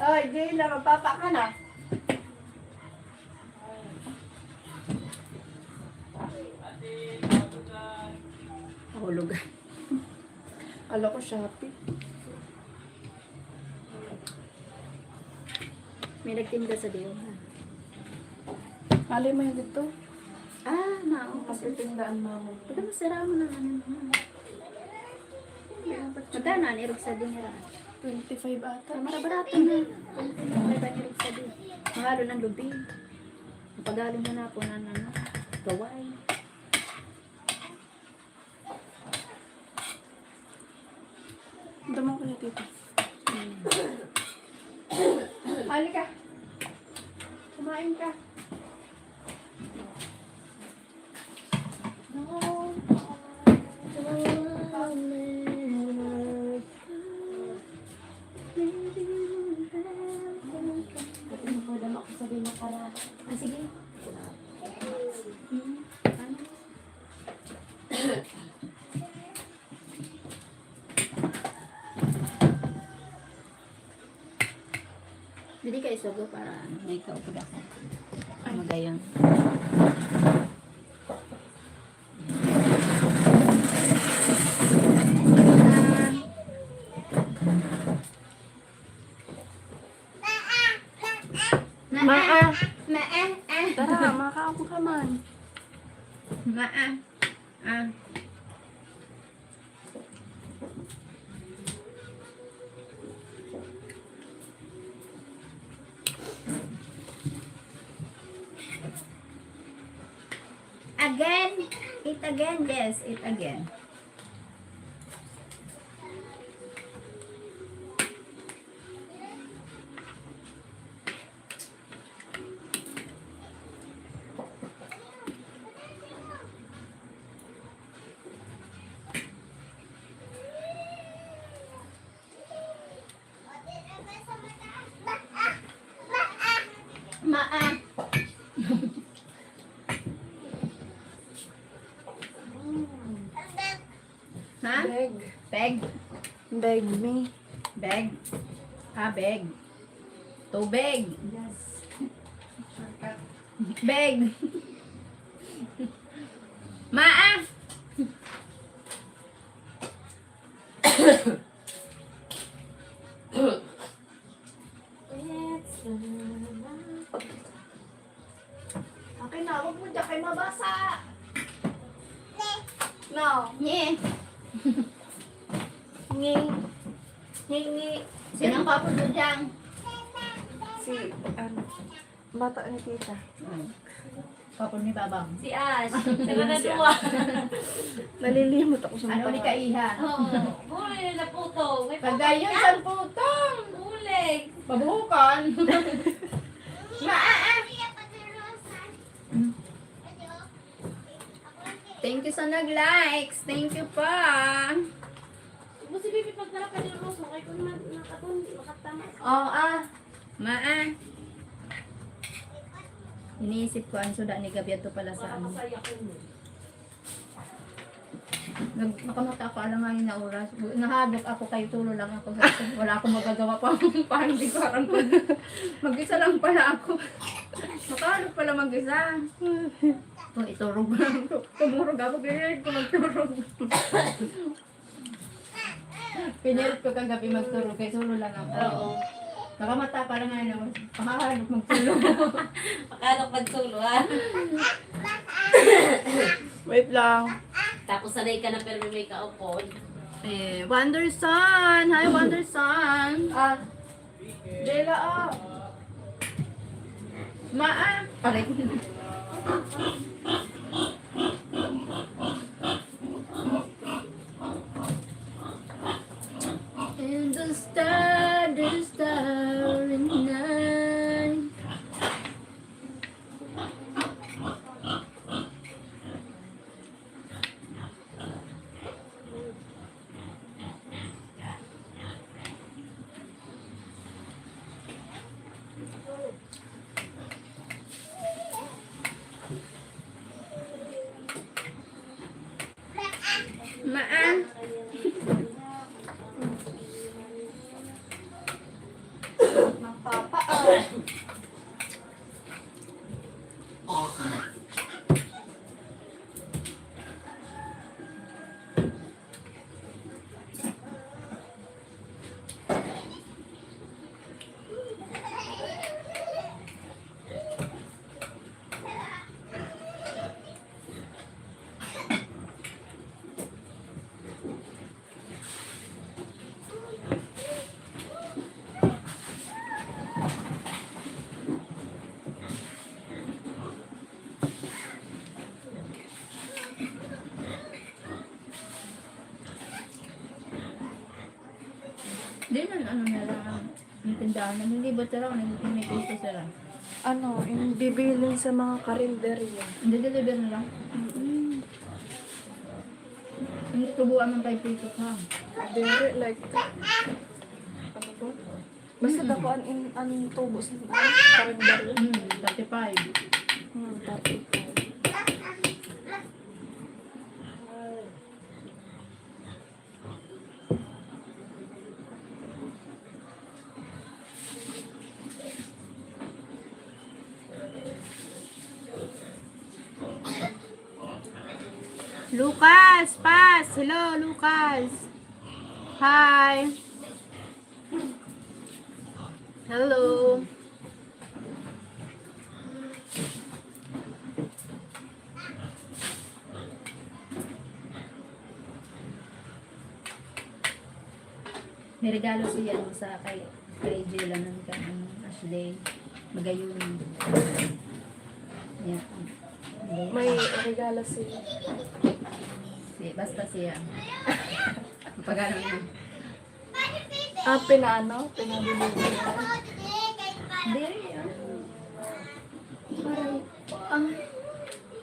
Oy, Jayla, magpapa ka na. Nahulog. Kala ko Shopee. May nagtinda sa Deo, ha? Alay mo yun dito. Ah, mao. Kasi tindaan mo. Pwede mo sira mo ng ano mo. Magkano ang irog sa dinira? Twenty-five ata. Ah, marabarato na. Twenty-five ang irog sa din. Mahalo ng lubi. Pagalo mo na po ng ano, gaway. Damo ko na, tita. Halika. Kumain ka. Ah, sige. Hmm. Ano? Dili ka isugo para ano, may kaupod ako. Magayon. Maa. Maa. Maa. Tara, makaon ka man. Maa. Ah. Again. Eat again. Yes, eat again. Maa. Ha? Beg. Beg. Beg me. Beg. Ah, beg. Tubig. Yes. Shortcut. Beg. Maa. It's the Okay na, wag mo dyan kayo mabasa. No. Nye. Nye. Nye, nye. Sinong papo dyan? Si, ano, bata ni tita. Hmm. Papo ni Babang. Si Ash. Sila na dua. Nalilimot ako sa Ano mga ni Kaiha? Oo. Huli na putong. May Kagayon putong sa putong. Huli. Pabuhukan. Maa. Thank you sa nag-likes. Thank you pa. Mo si Bibi pagdala pa ni Rose, makay ko naman nakatun, makatama. Oo, ah. Maa. Iniisip ko, ang suda ni gabi ato pala sa ano. Makakasaya ko mo. Nag-, nakamata ako, alam nga yun na oras. Nahadok ako, kay tulo lang ako. Wala akong magagawa pa. Parang di ko aram kung mag-isa lang pala ako. Makahadok pala mag-isa. Kung iturog lang ako. Tumurog ako, ganyan ko magturog. Pinilit ko kagabi magturog, kay solo lang ako. Oo. Nakamata pa lang ano, pakahalok magturog. Pakahalok magturog, ha? Wait lang. Tapos sanay ka na, pero may kaupod. Eh, Wonderson! Hi, Wonderson! Ah, Jela, ah. Maa! Aray. Starry, starry night. Maan. Magpapa, ah. Di na, ano na lang, ang tindahan. Naglilibot sila, nag-, may piso sila. Ano, yung bibilin sa mga karinderya. Hindi, deliver na lang. Mm. Ang tubuan ng five pesos, ha? Very like, ano ba? Basta Mm. dakuan in, ang tubo sa mga karinderya. Mm, thirty-five. Hmm, thirty-five. Lucas, Paz. Hello, Lucas. Hi. Hello. May regalo siya, ano, sa kay, kay Jella ng kay, ano, Ashley. Magayon. Yan. May regalo siya. Si, basta siya. Pag ano yun. Ah, pinaano? Pinabibigyan? Diri, ano? Parang, ang,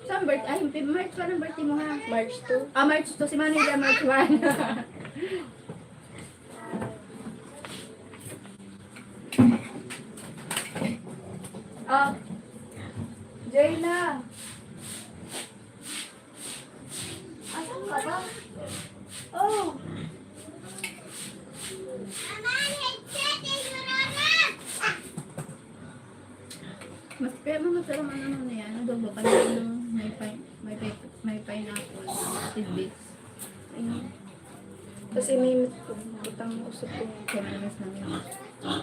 saan birth-, ay, March pa ng birthday mo, ha? March two. Ah, March two. Si Manny Lia, March one. Ah, Jayla. Asan ka ba? Oh. Mas kaya mga sarong ano na yan, adobo, panalo, may pine-, may pine-, may pineapple, tidbits. Ayun. Tapos ininit ko, butang usok ko. Kaya manamis namin. Ah,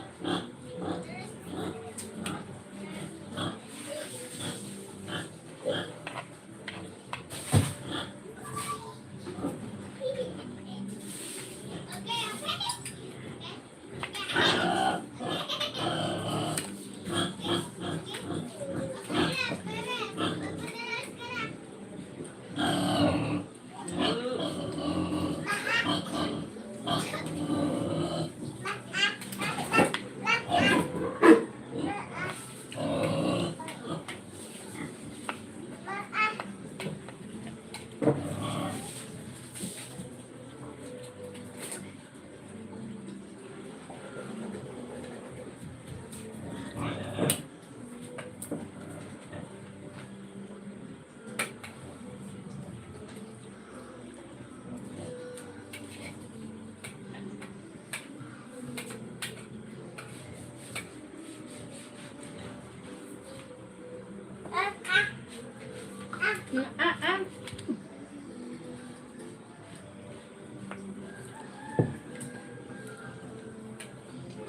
ah.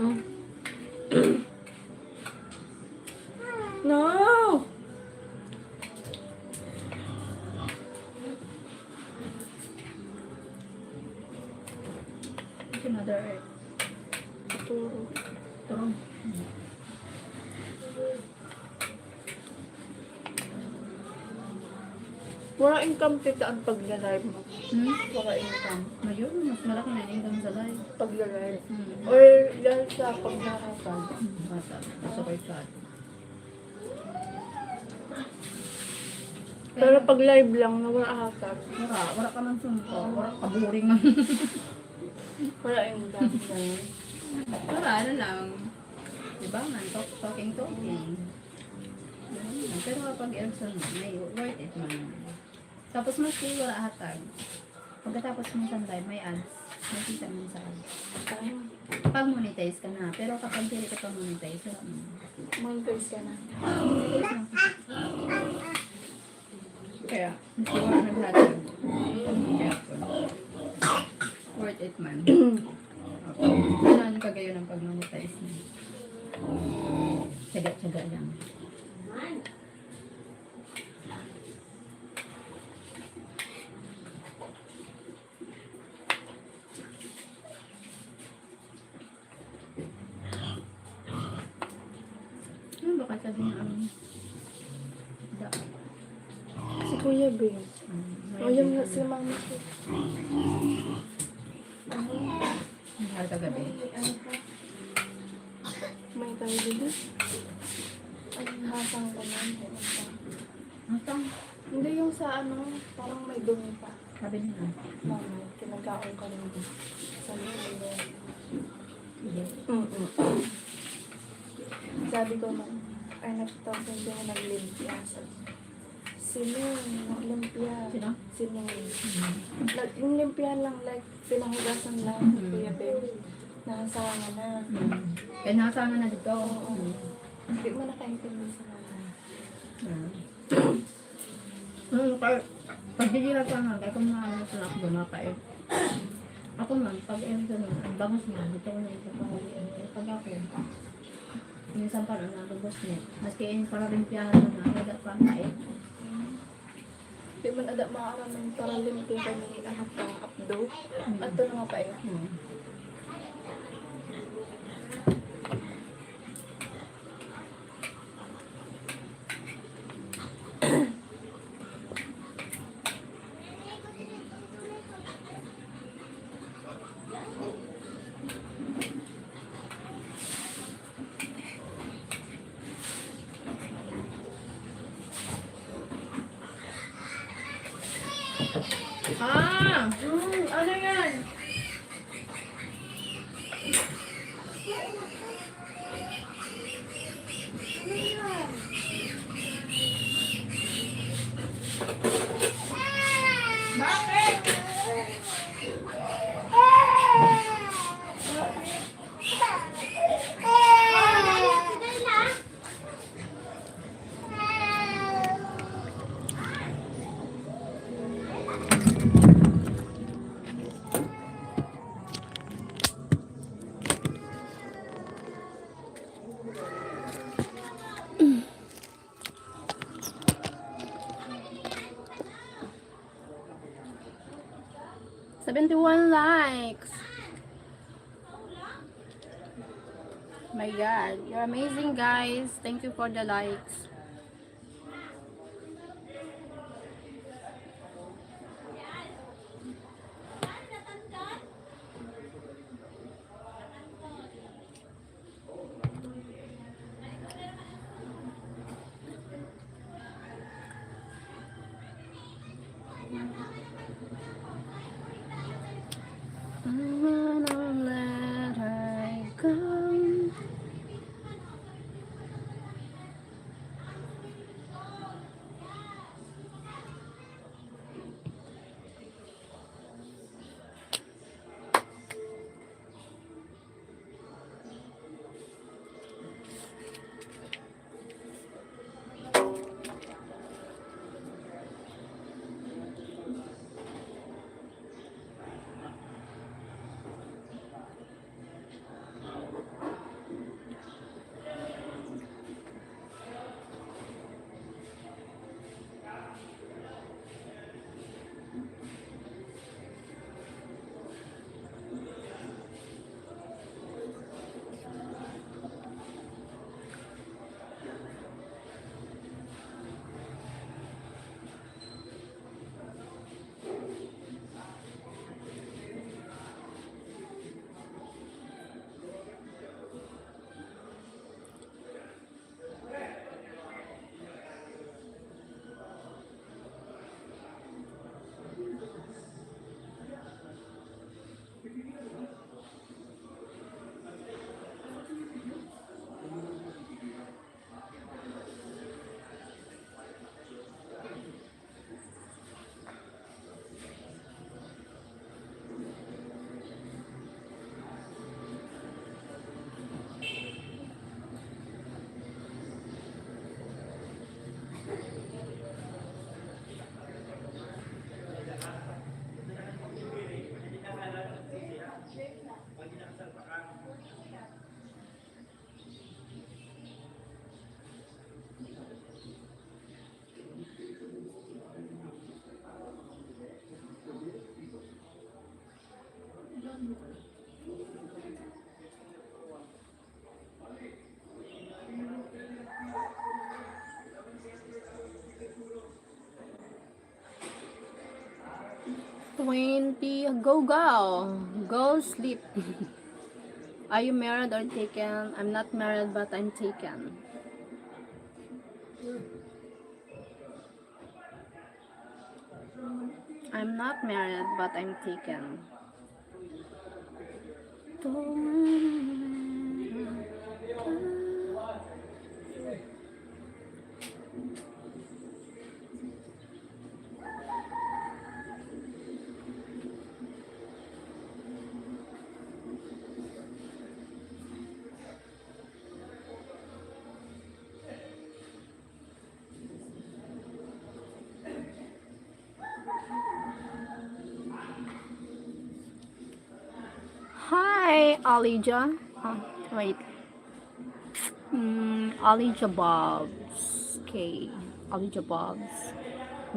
Oh. No! Another. Ito. Ito. Wala income kita ang pagla-live mo. Hmm? Para income. Ngayon, mas malaki na yung income sa live. Pag-live. Hmm. Or dahil sa pagkakasal. Basta, basta kay Pat. Pero pag live lang, na wala hasag. Wala, wala ka man sumpa, wala ka boring man. Wala income. Wala, ano lang. Diba man, talk, talking, talking. Ganun lang. Pero kapag Elson, may worth it man. Tapos maski wala hatag. Pagkatapos mo sa live, may ads. May kita mo sa ads. Ay, Pag monetize ka na. Pero kapag hindi ka pa monetize, wala mo. monetize ka na. Kaya, mas wala naghatag. Kaya po. Worth it man. Kailangan ka gayon ang pag-monetize mo. Tsaga-tsaga lang. Ano ba kasi din ang da? Si Kuya Bing. Mm, O, yun nga si Mama ko. Mahal ka gabi. May ano pa? May tawag dito? Ang hasang ko na. Ang tang, Hindi yung sa ano, parang may dumi pa. sabi niya. Mama, kinagaon ka rin din. Sabi ko, Sige. Mm-mm. Sabi ko, man, ay, nagtapos yung naglimpia. Sabi, sino yung naglimpia? Sino? Sino? Mm. Nag-, yung limpia lang, like, pinahugasan lang, Mm. Kuya Ben. Nahasanga na. Mm. Kaya nasa na dito. Oo. Mm. Hindi mo nakaintindi sa mga. Mm. Mm, pag, pag digira pa nga, kaya kung mga ano sa ako, mapait. Ako man, pag ano sa mga, ang bangus niya, dito ko na ito pahalian. Pero pag ako, minsan pa lang nabubos niya. Maski yung paralimpyahan mo na, wala pa ang pait. Di man ada maaram ng paralimpya kami, ano pa, updo. At ito na mapait. Hmm. Ah! Hmm, ano yan? Seventy-one likes. My God, you're amazing, guys. Thank you for the likes. I wanna let her go. twenty. Go, go. Go sleep. Are you married or taken? I'm not married, but I'm taken. I'm not married, but I'm taken. Hi, Alija. Oh, wait. Mm, Alija Bobs. Okay. Alija Bobs.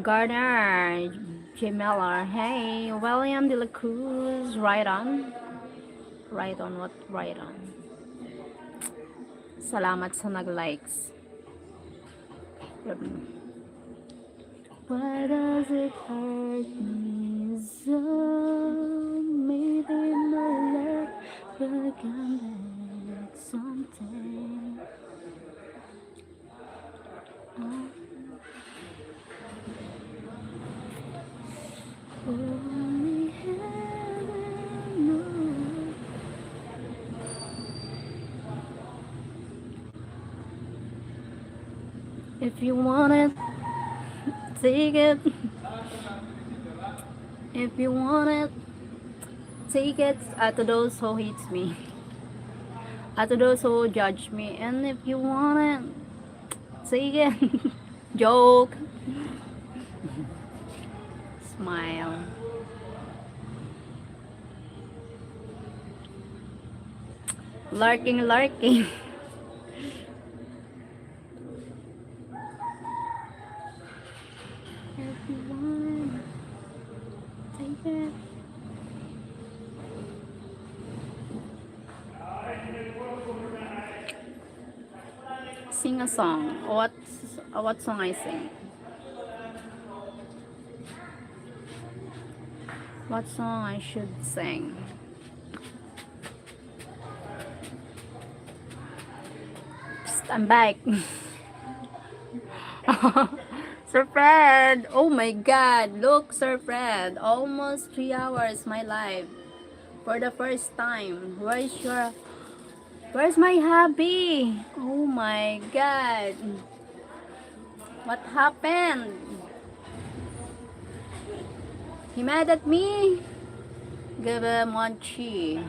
Garner J Miller. Hey, William De La Cruz. Right on. Right on. What? Right on. Salamat sa nag-likes. Why does it hurt me so? Maybe my love will come back someday. Oh. Only heaven knows. If you want it, take it. If you want it, take it. Uh, to those who hates me, uh, to those who judge me, and if you want it, take it. Joke. Smile. Lurking, lurking. Everyone, take it. Sing a song. What, what song I sing? What song I should sing? Psst, I'm back. Sir Fred, oh my God, look, Sir Fred, almost three hours my live for the first time. Where's your, where's my hubby? Oh my God. What happened? He mad at me? Give a monchi.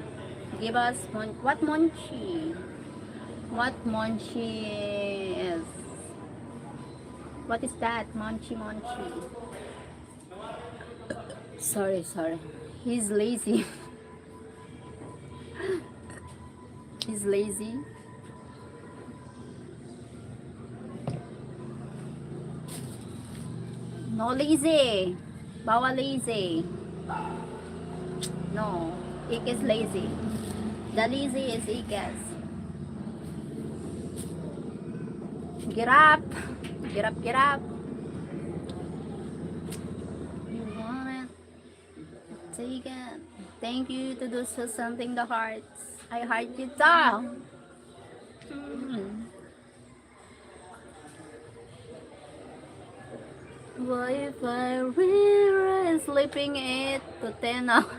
Give us mon-, what monchi? What monchi is? What is that? Monchi, monchi. Sorry, sorry. He's lazy. He's lazy. No lazy. Bawal lazy. No. Ikis lazy. The lazy is Ikis. Girap. Girap, girap. You want it? Take it. Thank you to those who sending the hearts. I heart you too. Hmm. What if I really sleeping eight to ten hours?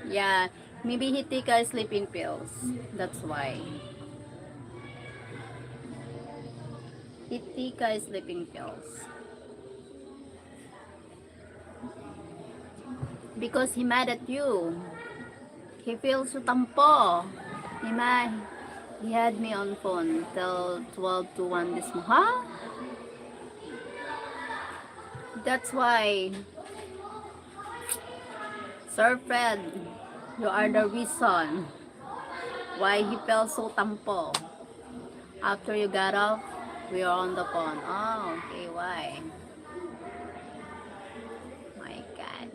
Yeah, maybe he take a sleeping pills. That's why. He take a sleeping pills. Because he mad at you. He feels so tampo. He mad. He had me on phone till twelve to one this mo-, huh? That's why, Sir Fred, you are the reason why he felt so tampo. After you got off, we are on the phone. Oh, okay, why? My God.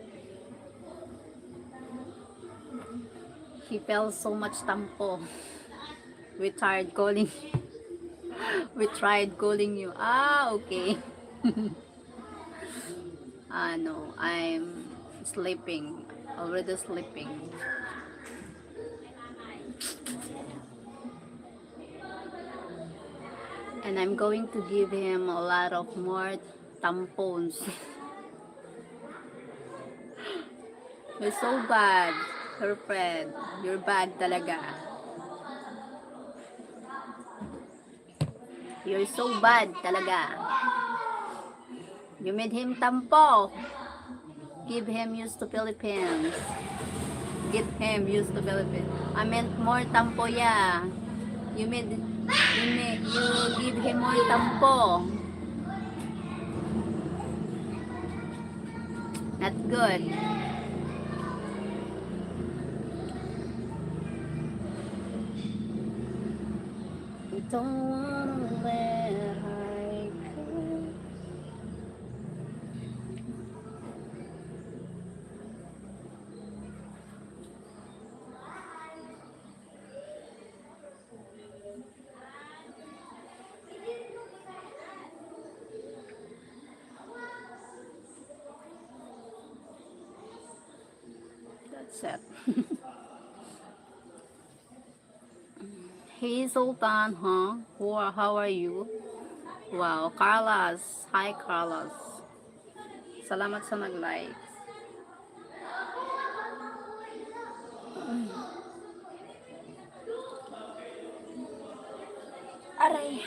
He felt so much tampo. We tried calling. We tried calling you. Ah, okay. Ah, no, I'm Sleeping. Already sleeping. And I'm going to give him a lot of more tampons. You're so bad, Sir Fred. You're bad talaga. You're so bad talaga. You made him tampo. Give him used to Philippines. Give him used to Philippines. I meant more tampo, yeah. You made, you made, you give him more tampo. Not good. Don't wanna let her go. That's it. Hey, Sultan, huh? Who are, how are you? Wow, Carlos. Hi, Carlos. Salamat sa nag-like. Aray.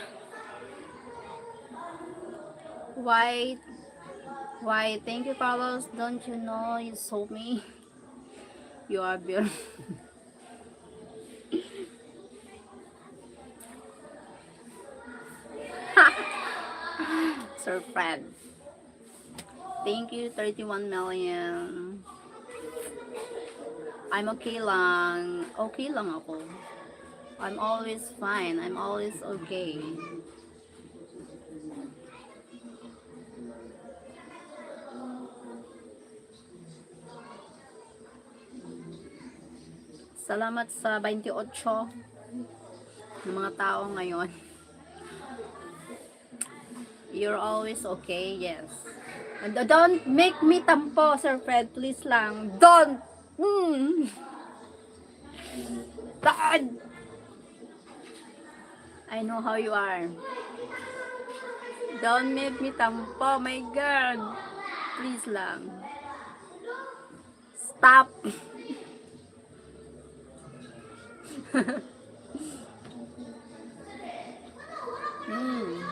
Why? Why? Thank you, Carlos. Don't you know you saw me? You are beautiful. Sir Fred. Thank you, thirty-one million. I'm okay lang. Okay lang ako. I'm always fine. I'm always okay. Salamat sa twenty-eight na mga tao ngayon. You're always okay, yes. And don't make me tampo, Sir Fred, please lang. Don't! Mm. God! I know how you are. Don't make me tampo, my God. Please lang. Stop. Mm.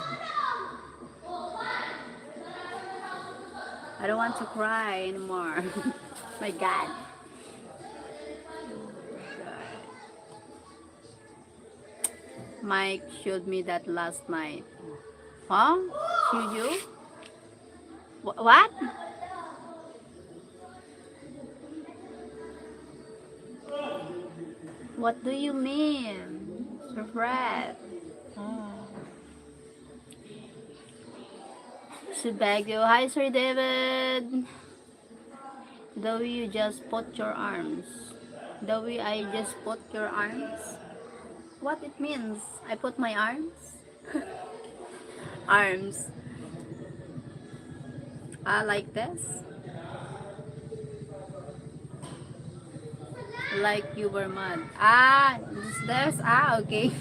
I don't want to cry anymore. My God. Mike showed me that last night. Huh? Showed you? Wha-, what? What do you mean? Sir Fred. Oh. Sebago. Hi, Sir David. The way you just put your arms. The way I just put your arms. What it means? I put my arms? Arms. Ah, like this? Like you were mad. Ah, this, this? Ah, okay.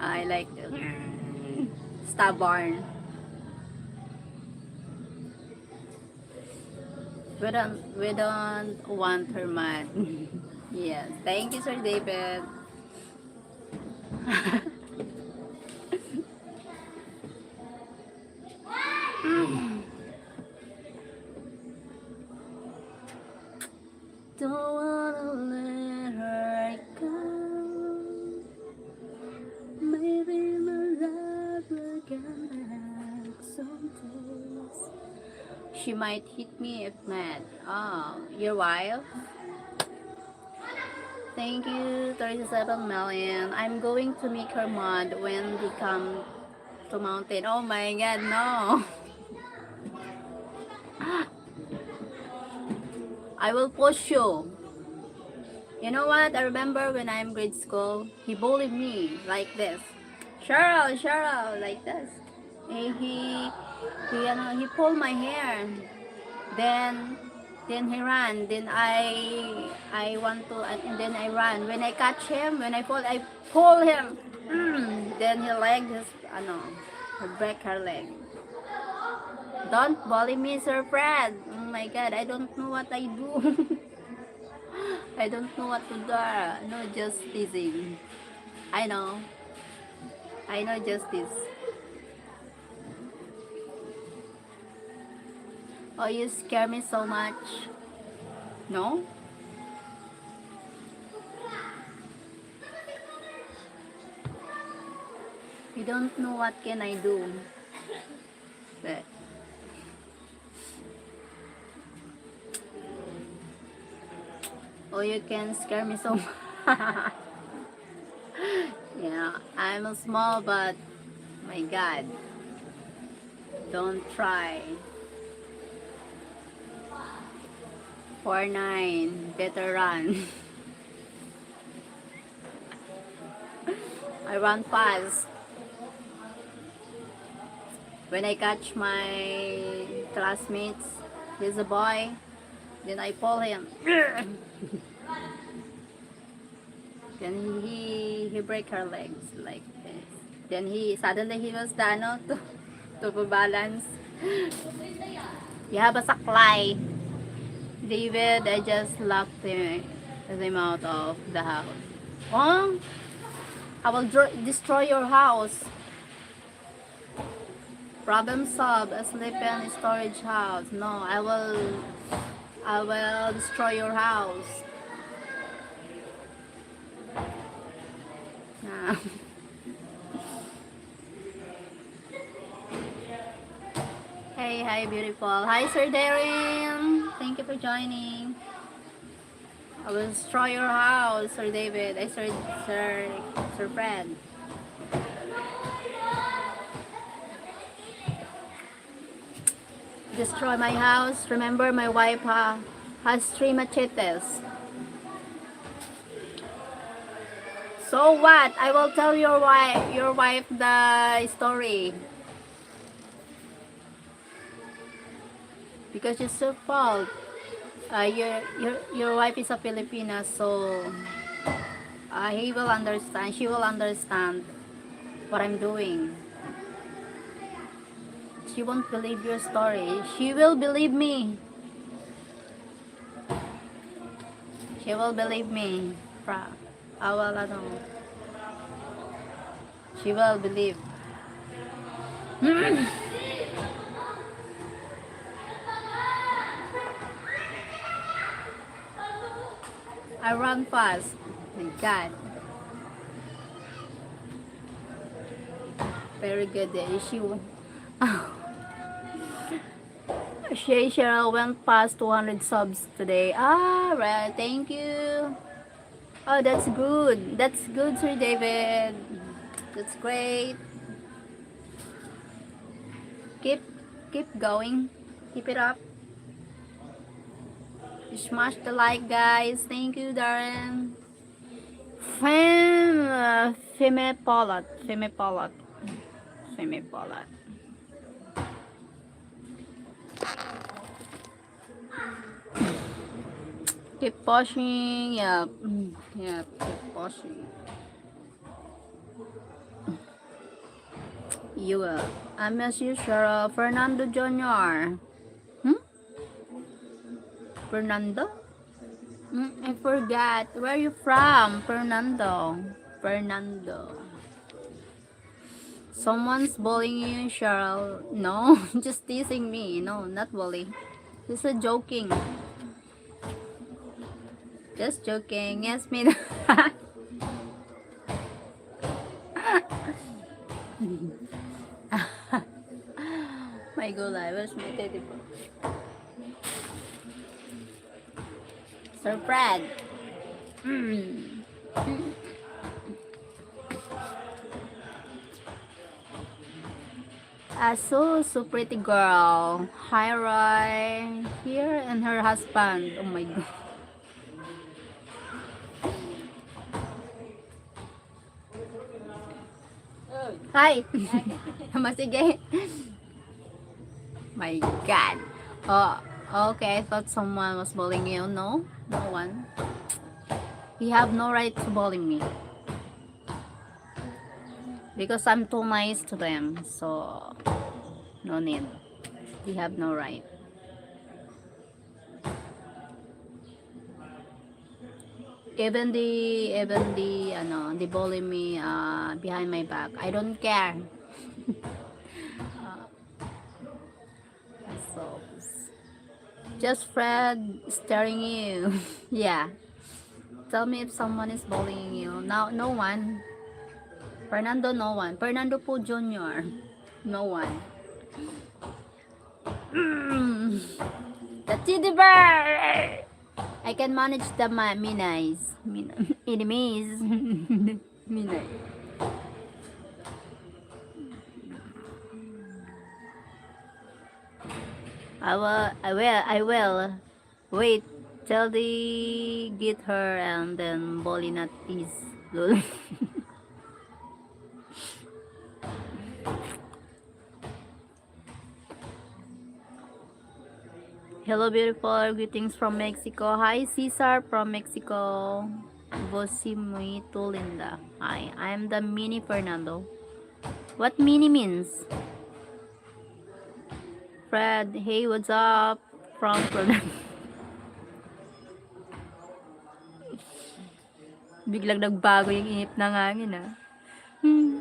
I like this. Stubborn. We don't, we don't want her mad. Yes. Thank you, Sir David. Don't wanna let her go. Maybe my love will come back someday. She might hit me if mad. Oh, your wife? Thank you, thirty-seven million. I'm going to make her mad when they come to mountain. Oh my God, no. I will push you. You know what? I remember when I'm grade school, he bullied me like this. Cheryl, Cheryl, like this. He, he, he, ano, he pulled my hair. Then, then he ran. Then I, I want to, and then I ran. When I catch him, when I fall, I pull him. Mm. Then he leg his, ano, he break her leg. Don't bully me, Sir Fred. Oh my God, I don't know what I do. I don't know what to do. No, just teasing. I know. I know, Justice. Oh, you scare me so much. No? You don't know what can I do. But oh, you can scare me so much. Yeah, I'm small, but my God, don't try. Four nine, better run. I run fast. When I catch my classmates, he's a boy, then I pull him. Then he, he break her legs like this. Then he, suddenly he was, ano, to, to balance. You have a saklay. David, I just locked him, him out of the house. Oh, I will dro- destroy your house. Problem solved. A sleeping storage house. No, I will, I will destroy your house. Ah. Hey, hi, beautiful. Hi, Sir Darren. Thank you for joining. I will destroy your house, Sir David. Ay, Sir, Sir, Sir Fred. Destroy my house. Remember, my wife ha, has three machetes. So what? I will tell your wife, your wife the story. Because it's your fault. Uh, your, your, your wife is a Filipina, so uh, he will understand. She will understand what I'm doing. She won't believe your story. She will believe me. She will believe me. Pra, I will, ano, she will believe. I run fast. My God. Very good eh. She won. Shay Cheryl went past two hundred subs today. Ah, right. Thank you. Oh, that's good. That's good, Sir David. That's great. Keep, keep going. Keep it up. Smash the like, guys. Thank you, Darren. Fem, uh, Feme Palat. Feme Palat. Feme Palat. Keep pushing. Yep. Mm, yep. Keep pushing. You will. I miss you, Cheryl. Fernando Junior. Hmm? Fernando? Mm, I forgot. Where are you from, Fernando? Fernando. Someone's bullying you, Cheryl. No, just teasing me. No, not bully. Just a joking. Just joking. Yes, me. My gulay. Where's my teddy bear? Sir Fred. Mm. Ah, so, so pretty girl. Hi, Roy. Here and her husband. Oh my God. Hi! Masige. My God. Oh, okay. I thought someone was bullying you. No? No one. You have no right to bully me. Because I'm too nice to them. So, no need. You have no right. Even the, even the, ano, they bully me, uh, behind my back. I don't care. Uh, so, just Fred staring you. Yeah. Tell me if someone is bullying you. No, no one. Fernando, no one. Fernando Poe Junior, no one. Mm. The teddy bear! I can manage the ma-, minais. Min-, enemies. Minais. I will, I will, I will. Wait, till they get her and then bully not is. Lol. Hello, beautiful. Greetings from Mexico. Hi, Cesar from Mexico. Vos si muy linda. Hi, I am the mini Fernando. What mini means? Fred, hey, what's up? From Fernando. Biglang nagbago yung ihip ng hangin, ah. Hmm.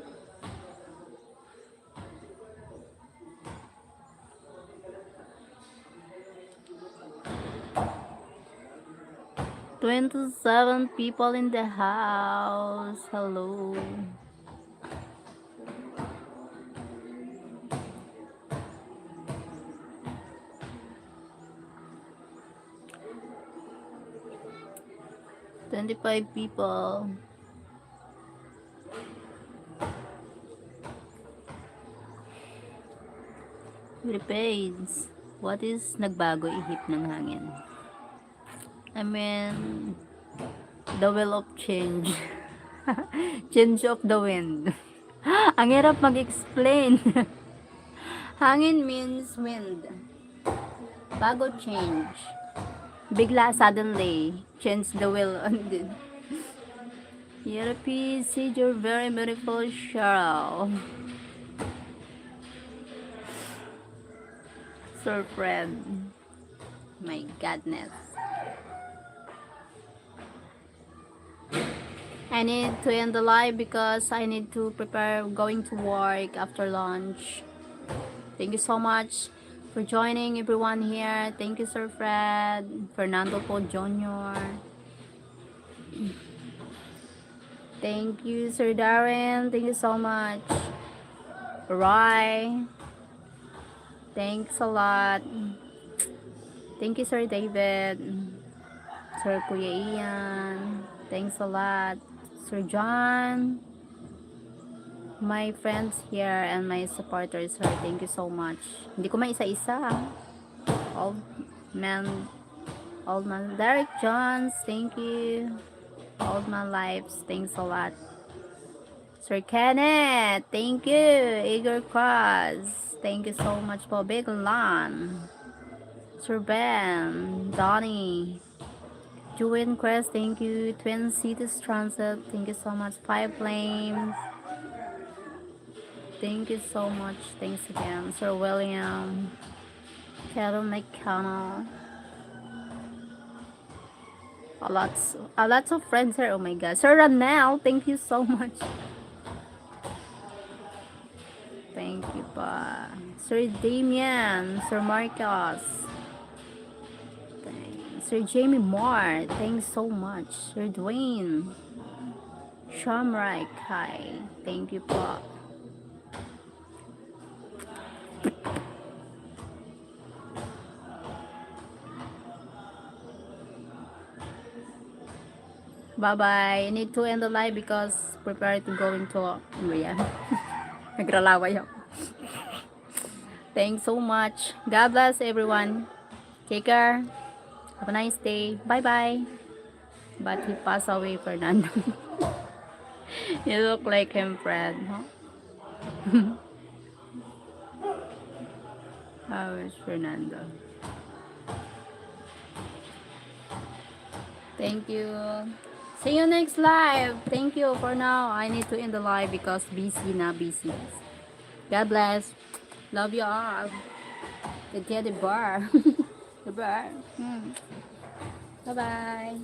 Twenty-seven people in the house. Hello. Twenty-five people. Repays. What is nagbago ihip ng hangin? I mean, the will of change. Change of the wind. Ang hirap mag-explain. Hangin means wind. Bago, change. Bigla, suddenly, change the will. Yarapi, see, you're very beautiful, Cheryl. Sir Fred. My goodness. I need to end the live because I need to prepare going to work after lunch. Thank you so much for joining everyone here. Thank you, Sir Fred, Fernando Poe Junior Thank you, Sir Darren. Thank you so much. Rai. Thanks a lot. Thank you, Sir David. Sir Kuya Ian. Thanks a lot. Sir John. My friends here and my supporters here, thank you so much. Hindi ko maisa-isa. Old man, old man. Derek Johns, thank you. Old man Lives, thanks a lot. Sir Kenneth, thank you. Igor Cross, thank you so much po. Big Lan, Sir Ben, Donnie, Juan Crest, thank you. Twin Cities Transit, thank you so much. Five Flames, thank you so much. Thanks again. Sir William, Carol McConnell. A lots, a lots of friends here. Oh my God. Sir Ranel, thank you so much. Thank you pa. Sir Damian, Sir Marcos. Thank-, Sir Jamie Moore, thanks so much. Sir Dwayne. Shamrock, hi. Thank you po. Bye-bye. I need to end the live because prepare to going to, ano ba yan? Nagralaway ako. Thanks so much. God bless everyone. Take care. Have a nice day. Bye-bye. But he passed away, Fernando. You look like him, Fred. Huh? How is Fernando? Thank you. See you next live. Thank you for now. I need to end the live because busy na busy. God bless. Love you all. The teddy bear. The bear. Hmm. Bye-bye.